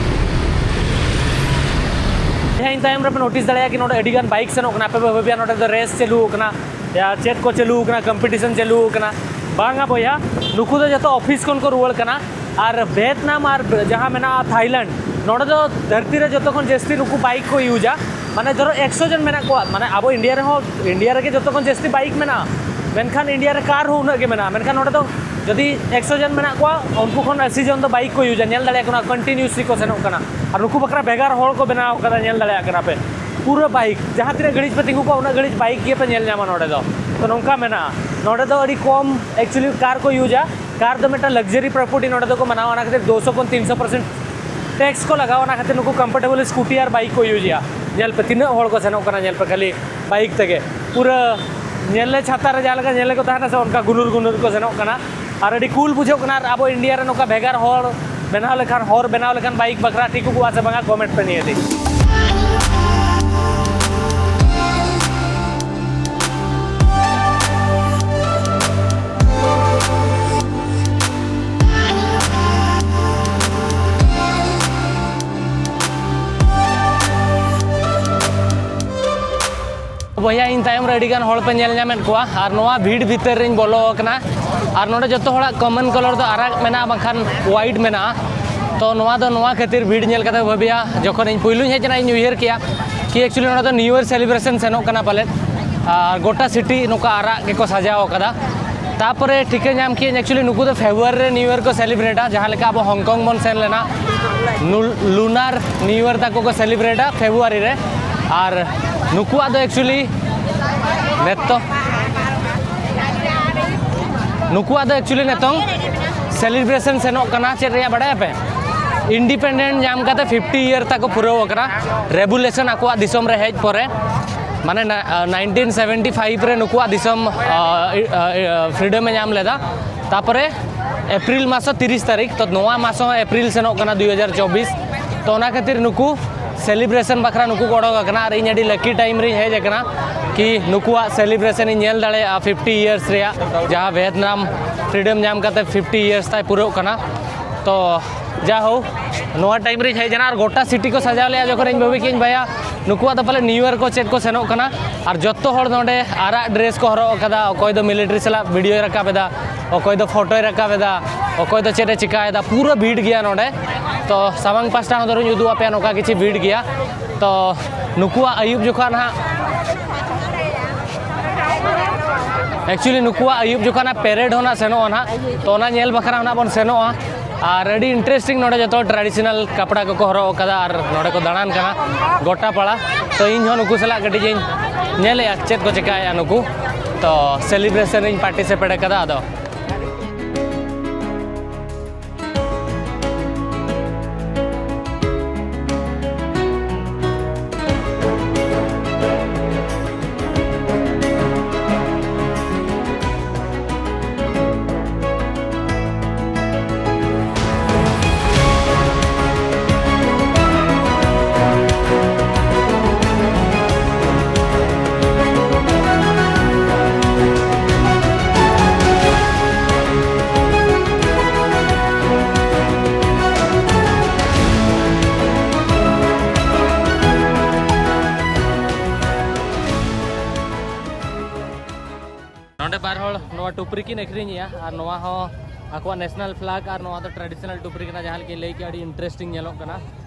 ᱦᱮᱸ, ᱤᱧ ᱛᱟᱭᱚᱢ ᱨᱮᱯᱮ ᱱᱳᱴᱤᱥ ᱫᱟᱲᱮᱭᱟᱜᱼᱟ ᱠᱤ ᱱᱚᱰᱮ ᱟᱹᱰᱤ ᱜᱟᱱ ᱵᱟᱭᱤᱠ ᱥᱮᱱᱚᱜ ᱠᱟᱱᱟ᱾ ᱟᱯᱮ ᱯᱮ ᱵᱷᱟᱹᱵᱤᱭᱟ ᱱᱚᱰᱮ ᱫᱚ ᱨᱮᱥ ᱪᱟᱹᱞᱩ ᱟᱠᱟᱱᱟ, ᱭᱟ ᱪᱮᱫ ᱠᱚ ᱪᱟᱹᱞᱩ ᱟᱠᱟᱱᱟ, ᱠᱚᱢᱯᱤᱴᱤᱥᱚᱱ ᱪᱟᱹᱞᱩ ᱟᱠᱟᱱᱟ᱾ ᱵᱟᱝᱟ ᱵᱚᱭᱦᱟ, ᱱᱩᱠᱩ ᱫᱚ ᱡᱚᱛᱚ ᱚᱯᱷᱤᱥ ᱠᱷᱚᱱ ᱠᱚ ᱨᱩᱣᱟᱹᱲ ᱠᱟᱱᱟ᱾ ᱟᱨ ᱵᱷᱤᱭᱮᱛᱱᱟᱢ ᱟᱨ ᱡᱟᱦᱟᱸ ᱢᱮᱱᱟᱜᱼᱟ ᱛᱷᱟᱭᱞᱮᱱᱰ, ᱱᱚᱰᱮ ᱫᱚ ᱫᱷᱟᱹᱨᱛᱤ ᱨᱮ ᱡᱚᱛᱚ ᱠᱷᱚᱱ ᱡᱟᱹᱥᱛᱤ ᱱᱩᱠᱩ ᱵᱟᱭᱤᱠ ᱠᱚ ᱤᱭᱩᱡᱟ᱾ ᱢᱟᱱᱮ ᱫᱷᱚᱨᱚ ᱮᱠᱥᱚ ᱡᱚᱱ ᱢᱮᱱᱟᱜ ᱠᱚᱣᱟ, ᱢᱟᱱᱮ ᱟᱵᱚ ᱤᱱᱰᱤᱭᱟ ᱨᱮᱦᱚᱸ, ᱤᱱᱰᱤᱭᱟ ᱨᱮᱜᱮ ᱡᱚᱛᱚ ᱠᱷᱚᱱ ᱡᱟᱹᱥᱛᱤ ᱵᱟᱭᱤᱠ ᱢᱮᱱᱟᱜᱼᱟ, ᱢᱮᱱᱠᱷᱟᱱ ᱤᱱᱰᱤᱭᱟ ᱨᱮ ᱠᱟᱨ ᱦᱚᱸ ᱩᱱᱟᱹᱜ ᱜᱮ ᱢᱮᱱᱟᱜᱼᱟ᱾ ᱢᱮᱱᱠᱷᱟᱱ ᱱᱚᱰᱮ ᱫᱚ ᱡᱩᱫᱤ ᱮᱠᱥᱚ ᱡᱚᱱ ᱢᱮᱱᱟᱜ ᱠᱚᱣᱟ, ᱩᱱᱠᱩ ᱠᱷᱚᱱ ᱟᱥᱤ ᱡᱚᱱ ᱫᱚ ᱵᱟᱭᱤᱠ ᱠᱚ ᱤᱭᱩᱡᱟ, ᱧᱮᱞ ᱫᱟᱲᱮᱭᱟᱜ ᱠᱟᱱᱟ ᱠᱚᱱᱴᱤᱱᱤᱭᱩᱥᱞᱤ ᱠᱚ ᱥᱮᱱᱚᱜ ᱠᱟᱱᱟ᱾ ᱟᱨ ᱱᱩᱠᱩ ᱵᱟᱠᱷᱨᱟ ᱵᱷᱮᱜᱟᱨ ᱦᱚᱞ ᱠᱚ ᱵᱮᱱᱟᱣ ᱠᱟᱫᱟ, ᱧᱮᱞ ᱫᱟᱲᱮᱭᱟᱜ ᱠᱟᱱᱟ ᱯᱮ᱾ ᱯᱩᱨᱟᱹ ᱵᱟᱭᱤᱠ, ᱡᱟᱦᱟᱸ ᱛᱤᱱᱟᱹᱜ ᱜᱷᱟᱹᱲᱤᱡ ᱯᱮ ᱛᱤᱸᱜᱩ ᱠᱚᱜᱼᱟ, ᱩᱱᱟᱹᱜ ᱜᱷᱟᱹᱲᱤᱡ ᱵᱟᱭᱤᱠ ᱜᱮᱯᱮ ᱧᱮᱞ ᱧᱟᱢᱟ ᱱᱚᱰᱮ ᱫᱚ᱾ ᱛᱚ ᱱᱚᱝᱠᱟ ᱢᱮᱱᱟᱜᱼᱟ, ᱱᱚᱰᱮ ᱫᱚ ᱟᱹᱰᱤ ᱠᱚᱢ ᱮᱠᱪᱩᱭᱮᱞᱤ ᱠᱟᱨ ᱠᱚ ᱤᱭᱩᱡᱟ᱾ ᱠᱟᱨ ᱫᱚ ᱢᱤᱫᱴᱟᱝ ᱞᱟᱠᱡᱟᱨᱤ ᱯᱨᱚᱯᱟᱨᱴᱤ ᱱᱚᱰᱮ ᱫᱚᱠᱚ ᱢᱟᱱᱟᱣᱟ, ᱚᱱᱟ ᱠᱷᱟᱹᱛᱤᱨ ᱫᱩᱥᱚ ᱠᱷᱚᱱ ᱛᱤᱱᱥᱚ ᱯᱟᱨᱥᱮᱱᱴ ᱴᱮᱠᱥ ᱠᱚ ᱞᱟᱜᱟᱣᱟ, ᱚᱱᱟ ᱠᱷᱟᱹᱛᱤᱨ ᱱᱩᱠᱩ ᱠᱚᱢᱯᱷᱚᱨᱴᱮᱵᱚᱞ ᱥᱠᱩᱴᱤ ᱟᱨ ᱵᱟᱭᱤᱠ ᱠᱚ ᱤᱭᱩᱡᱮᱜᱼᱟ᱾ ᱧᱮᱞ ᱯᱮ ᱛᱤᱱᱟᱹᱜ ᱦᱚᱲ ᱠᱚ ᱥᱮᱱᱚᱜ ᱠᱟᱱᱟ, ᱧᱮᱞ ᱯᱮ ᱠᱷᱟᱹᱞᱤ ᱵᱟᱭᱤᱠ ᱛᱮᱜᱮ᱾ ᱯᱩᱨᱟᱹ ᱧᱮᱞ ᱞᱮ ᱪᱷᱟᱛᱟ ᱨᱮ ᱡᱟᱦᱟᱸ ᱞᱮᱠᱟ ᱧᱮᱞ ᱞᱮᱠᱚ ᱛᱟᱦᱮᱱᱟ ᱥᱮ, ᱚᱱᱠᱟ ᱜᱩᱱᱩᱨ ᱜᱩᱱᱩᱨ ᱠᱚ ᱥᱮᱱᱚᱜ ᱠᱟᱱᱟ᱾ ᱟᱨ ᱟᱹᱰᱤ ᱠᱩᱞ ᱵᱩᱡᱷᱟᱹᱜ ᱠᱟᱱᱟ᱾ ᱟᱨ ᱟᱵᱚ ᱤᱱᱰᱤᱭᱟ ᱨᱮ ᱱᱚᱝᱠᱟ ᱵᱷᱮᱜᱟᱨ ᱦᱚᱲ ᱵᱮᱱᱟᱣ ᱞᱮᱠᱷᱟᱱ, ᱦᱚᱨ ᱵᱮᱱᱟᱣ ᱞᱮᱠᱷᱟᱱ ᱵᱟᱭᱤᱠ ᱵᱟᱠᱷᱨᱟ ᱴᱷᱤᱠᱚᱜᱼᱟ ᱥᱮ ᱵᱟᱝᱟ, ᱠᱚᱢᱮᱱᱴ ᱯᱮ ᱱᱤᱭᱟᱹᱛᱮ᱾ ᱵᱚᱭᱦᱟ, ᱤᱧ ᱛᱟᱭᱚᱢ ᱨᱮ ᱟᱹᱰᱤ ᱜᱟᱱ ᱦᱚᱲ ᱯᱮ ᱧᱮᱞ ᱧᱟᱢᱮᱫ ᱠᱚᱣᱟ, ᱟᱨ ᱱᱚᱣᱟ ᱵᱷᱤᱲ ᱵᱷᱤᱛᱟᱹᱨ ᱨᱤᱧ ᱵᱚᱞᱚ ᱟᱠᱟᱱᱟ᱾ ᱟᱨ ᱱᱚᱰᱮ ᱡᱚᱛᱚ ᱦᱚᱲᱟᱜ ᱠᱚᱢᱚᱱ ᱠᱟᱞᱟᱨ ᱫᱚ ᱟᱨᱟᱜ ᱢᱮᱱᱟᱜᱼᱟ, ᱵᱟᱝᱠᱷᱟᱱ ᱣᱟᱭᱤᱴ ᱢᱮᱱᱟᱜᱼᱟ᱾ ᱛᱚ ᱱᱚᱣᱟ ᱫᱚ ᱱᱚᱣᱟ ᱠᱷᱟᱹᱛᱤᱨ ᱵᱷᱤᱲ ᱧᱮᱞ ᱠᱟᱛᱮ ᱵᱷᱟᱹᱵᱤᱭᱟ, ᱡᱚᱠᱷᱚᱱ ᱤᱧ ᱯᱩᱭᱞᱩᱧ ᱦᱮᱡ ᱮᱱᱟ, ᱤᱧ ᱩᱭᱦᱟᱹᱨ ᱠᱮᱜᱼᱟ ᱠᱤ actually ᱱᱚᱰᱮ ᱫᱚ ᱱᱤᱭᱩ ᱤᱭᱟᱨ ᱥᱮᱞᱤᱵᱨᱮᱥᱚᱱ ᱥᱮᱱᱚᱜ ᱠᱟᱱᱟ ᱯᱟᱞᱮᱫ, ᱟᱨ ᱜᱚᱴᱟ ᱥᱤᱴᱤ ᱱᱚᱝᱠᱟ ᱟᱨᱟᱜ ᱜᱮᱠᱚ ᱥᱟᱡᱟᱣ ᱟᱠᱟᱫᱟ᱾ ᱛᱟᱯᱚᱨᱮ ᱴᱷᱤᱠᱟᱹ ᱧᱟᱢ ᱠᱮᱜᱼᱟᱹᱧ actually ᱱᱩᱠᱩ ᱫᱚ ᱯᱷᱮᱵᱽᱨᱩᱣᱟᱨᱤ ᱨᱮ ᱱᱤᱭᱩ ᱤᱭᱟᱨ ᱠᱚ ᱥᱮᱞᱤᱵᱨᱮᱴᱟ, ᱡᱟᱦᱟᱸ ᱞᱮᱠᱟ ᱟᱵᱚ ᱦᱚᱝᱠᱚᱝ ᱵᱚᱱ ᱥᱮᱱ ᱞᱮᱱᱟ, ᱞᱩᱱᱟᱨ ᱱᱤᱭᱩ ᱤᱭᱟᱨ ᱛᱟᱠᱚ ᱠᱚ ᱥᱮᱞᱤᱵᱨᱮᱴᱟ ᱯᱷᱮᱵᱽᱨᱩᱣᱟᱨᱤ ᱨᱮ᱾ ᱟᱨ ᱱᱩᱠᱩᱣᱟᱜ ᱫᱚ actually ᱱᱤᱛᱚᱜ ᱱᱩᱠᱩᱣᱟᱜ ᱫᱚ actually ᱱᱤᱛᱚᱝ ᱥᱮᱞᱤᱵᱨᱮᱥᱚᱱ ᱥᱮᱱᱚᱜ ᱠᱟᱱᱟ᱾ ᱪᱮᱫ ᱨᱮᱭᱟᱜ ᱵᱟᱲᱟᱭᱟᱯᱮ? ᱤᱱᱰᱤᱯᱮᱱᱰᱮᱱᱴ ᱧᱟᱢ ᱠᱟᱛᱮ ᱯᱷᱤᱯᱴᱤ ᱤᱭᱟᱨ ᱛᱟᱠᱚ ᱯᱩᱨᱟᱹᱣ ᱟᱠᱟᱱᱟ᱾ ᱨᱮᱵᱩᱞᱮᱥᱚᱱ ᱟᱠᱚᱣᱟᱜ ᱫᱤᱥᱚᱢ ᱨᱮ ᱦᱮᱡ ᱯᱚᱨᱮ, ᱢᱟᱱᱮ ᱱᱟᱭᱤᱱᱴᱤᱱ ᱥᱮᱵᱷᱮᱱᱴᱤ ᱯᱷᱟᱭᱤᱵᱷ ᱨᱮ ᱱᱩᱠᱩᱣᱟᱜ ᱫᱤᱥᱚᱢ ᱯᱷᱨᱤᱰᱚᱢ ᱮ ᱧᱟᱢ ᱞᱮᱫᱟ᱾ ᱛᱟᱯᱚᱨᱮ ᱮᱯᱨᱤᱞ ᱢᱟᱥ ᱦᱚᱸ ᱛᱤᱨᱤᱥ ᱛᱟᱹᱨᱤᱠᱷ, ᱛᱚ ᱱᱚᱣᱟ ᱢᱟᱥ ᱦᱚᱸ ᱮᱯᱨᱤᱞ ᱥᱮᱱᱚᱜ ᱠᱟᱱᱟ ᱫᱩ ᱦᱟᱡᱟᱨ ᱪᱚᱵᱵᱤᱥ᱾ ᱛᱚ ᱚᱱᱟ ᱠᱷᱟᱹᱛᱤᱨ ᱱᱩᱠᱩ ᱥᱮᱞᱤᱵᱨᱮᱥᱚᱱ ᱵᱟᱠᱷᱨᱟ ᱱᱩᱠᱩ ᱠᱚ ᱚᱰᱚᱠ ᱟᱠᱟᱱᱟ, ᱟᱨ ᱤᱧ ᱟᱹᱰᱤ ᱞᱟᱹᱠᱤ ᱴᱟᱭᱤᱢ ᱨᱤᱧ ᱦᱮᱡ ᱟᱠᱟᱱᱟ ᱠᱤ ᱱᱩᱠᱩᱣᱟᱜ ᱥᱮᱞᱤᱵᱨᱮᱥᱚᱱ ᱤᱧ ᱧᱮᱞ ᱫᱟᱲᱮᱭᱟᱜᱼᱟ ᱯᱷᱤᱯᱴᱤ ᱤᱭᱟᱨᱥ ᱨᱮᱭᱟᱜ, ᱡᱟᱦᱟᱸ ᱵᱷᱤᱭᱮᱛᱱᱟᱢ ᱯᱷᱨᱤᱰᱚᱢ ᱧᱟᱢ ᱠᱟᱛᱮ ᱯᱷᱤᱯᱴᱤ ᱤᱭᱟᱨᱥ ᱛᱟᱭ ᱯᱩᱨᱟᱹᱜ ᱠᱟᱱᱟ᱾ ᱛᱚ ᱡᱟᱦᱳᱠ, ᱱᱚᱣᱟ ᱴᱟᱭᱤᱢ ᱨᱤᱧ ᱦᱮᱡ ᱮᱱᱟ ᱟᱨ ᱜᱚᱴᱟ ᱥᱤᱴᱤ ᱠᱚ ᱥᱟᱡᱟᱣ ᱞᱮᱜᱼᱟ᱾ ᱡᱚᱠᱷᱚᱱ ᱤᱧ ᱵᱷᱟᱹᱵᱤ ᱠᱮᱜᱼᱟᱹᱧ, ᱵᱷᱟᱭᱟ, ᱱᱩᱠᱩᱣᱟᱜ ᱫᱚ ᱯᱟᱞᱮ ᱱᱤᱭᱩ ᱤᱭᱟᱨ ᱠᱚ ᱪᱮᱫ ᱠᱚ ᱥᱮᱱᱚᱜ ᱠᱟᱱᱟ, ᱟᱨ ᱡᱚᱛᱚ ᱦᱚᱲ ᱱᱚᱰᱮ ᱟᱨᱟᱜ ᱰᱨᱮᱥ ᱠᱚ ᱦᱚᱨᱚᱜ ᱟᱠᱟᱫᱟ, ᱚᱠᱚᱭ ᱫᱚ ᱢᱤᱞᱤᱴᱟᱨᱤ ᱥᱟᱞᱟᱜ ᱵᱷᱤᱰᱤᱭᱳᱭ ᱨᱟᱠᱟᱵ ᱮᱫᱟ, ᱚᱠᱚᱭ ᱫᱚ ᱯᱷᱳᱴᱳᱭ ᱨᱟᱠᱟᱵ ᱮᱫᱟ, ᱚᱠᱚᱭ ᱫᱚ ᱪᱮᱫ ᱮ ᱪᱤᱠᱟᱭᱮᱫᱟ, ᱯᱩᱨᱟᱹ ᱵᱷᱤᱲ ᱜᱮᱭᱟ ᱱᱚᱰᱮ᱾ ᱛᱚ ᱥᱟᱢᱟᱝ ᱯᱟᱥᱴᱟ ᱦᱚᱸ ᱫᱚᱨᱤᱧ ᱩᱫᱩᱜ ᱟᱯᱮᱭᱟ, ᱱᱚᱝᱠᱟ ᱠᱤᱪᱷᱩ ᱵᱷᱤᱲ ᱜᱮᱭᱟ᱾ ᱛᱚ ᱱᱩᱠᱩᱣᱟᱜ ᱟᱹᱭᱩᱵ ᱡᱚᱠᱷᱟ ᱱᱟᱦᱟᱜ, actually ᱱᱩᱠᱩᱣᱟᱜ ᱟᱹᱭᱩᱵ ᱡᱚᱠᱷᱟ ᱱᱟᱦᱟᱜ ᱯᱮᱨᱮᱰ ᱦᱚᱸ ᱱᱟᱦᱟᱜ ᱥᱮᱱᱚᱜᱼᱟ ᱱᱟᱦᱟᱜ, ᱛᱚ ᱚᱱᱟ ᱧᱮᱞ ᱵᱟᱠᱷᱨᱟ ᱦᱚᱸ ᱱᱟᱦᱟᱜ ᱵᱚᱱ ᱥᱮᱱᱚᱜᱼᱟ᱾ ᱟᱨ ᱟᱹᱰᱤ ᱤᱱᱴᱟᱨᱮᱥᱴᱤᱝ ᱱᱚᱰᱮ ᱡᱚᱛᱚ ᱴᱨᱟᱰᱤᱥᱚᱱᱟᱞ ᱠᱟᱯᱲᱟ ᱠᱚᱠᱚ ᱦᱚᱨᱚᱜ ᱟᱠᱟᱫᱟ ᱟᱨ ᱱᱚᱰᱮ ᱠᱚ ᱫᱟᱬᱟᱱ ᱠᱟᱱᱟ ᱜᱚᱴᱟ ᱯᱟᱲᱟ᱾ ᱛᱚ ᱤᱧ ᱦᱚᱸ ᱱᱩᱠᱩ ᱥᱟᱞᱟᱜ ᱠᱟᱹᱴᱤᱡ ᱤᱧ ᱧᱮᱞᱮᱜᱼᱟ ᱪᱮᱫ ᱠᱚ ᱪᱮᱠᱟᱭᱮᱜᱼᱟ ᱱᱩᱠᱩ᱾ ᱛᱚ ᱥᱮᱞᱤᱵᱨᱮᱥᱚᱱ ᱨᱤᱧ ᱯᱟᱨᱴᱤᱥᱤᱯᱮᱴ ᱟᱠᱟᱫᱟ ᱟᱫᱚ᱾ ᱴᱩᱯᱨᱤ ᱠᱤᱱ ᱟᱹᱠᱷᱨᱤᱧᱮᱜᱼᱟ, ᱟᱨ ᱱᱚᱣᱟ ᱦᱚᱸ ᱟᱠᱚᱣᱟᱜ ᱱᱮᱥᱱᱟᱞ ᱯᱷᱞᱮᱜ ᱟᱨ ᱱᱚᱣᱟ ᱫᱚ ᱴᱨᱟᱰᱤᱥᱚᱱᱟᱞ ᱴᱩᱯᱨᱤ ᱠᱟᱱᱟ, ᱡᱟᱦᱟᱸ ᱞᱮᱠᱟᱧ ᱞᱟᱹᱭ ᱠᱮᱜᱼᱟ, ᱟᱹᱰᱤ ᱤᱱᱴᱟᱨᱮᱥᱴᱤᱝ ᱧᱮᱞᱚᱜ ᱠᱟᱱᱟ᱾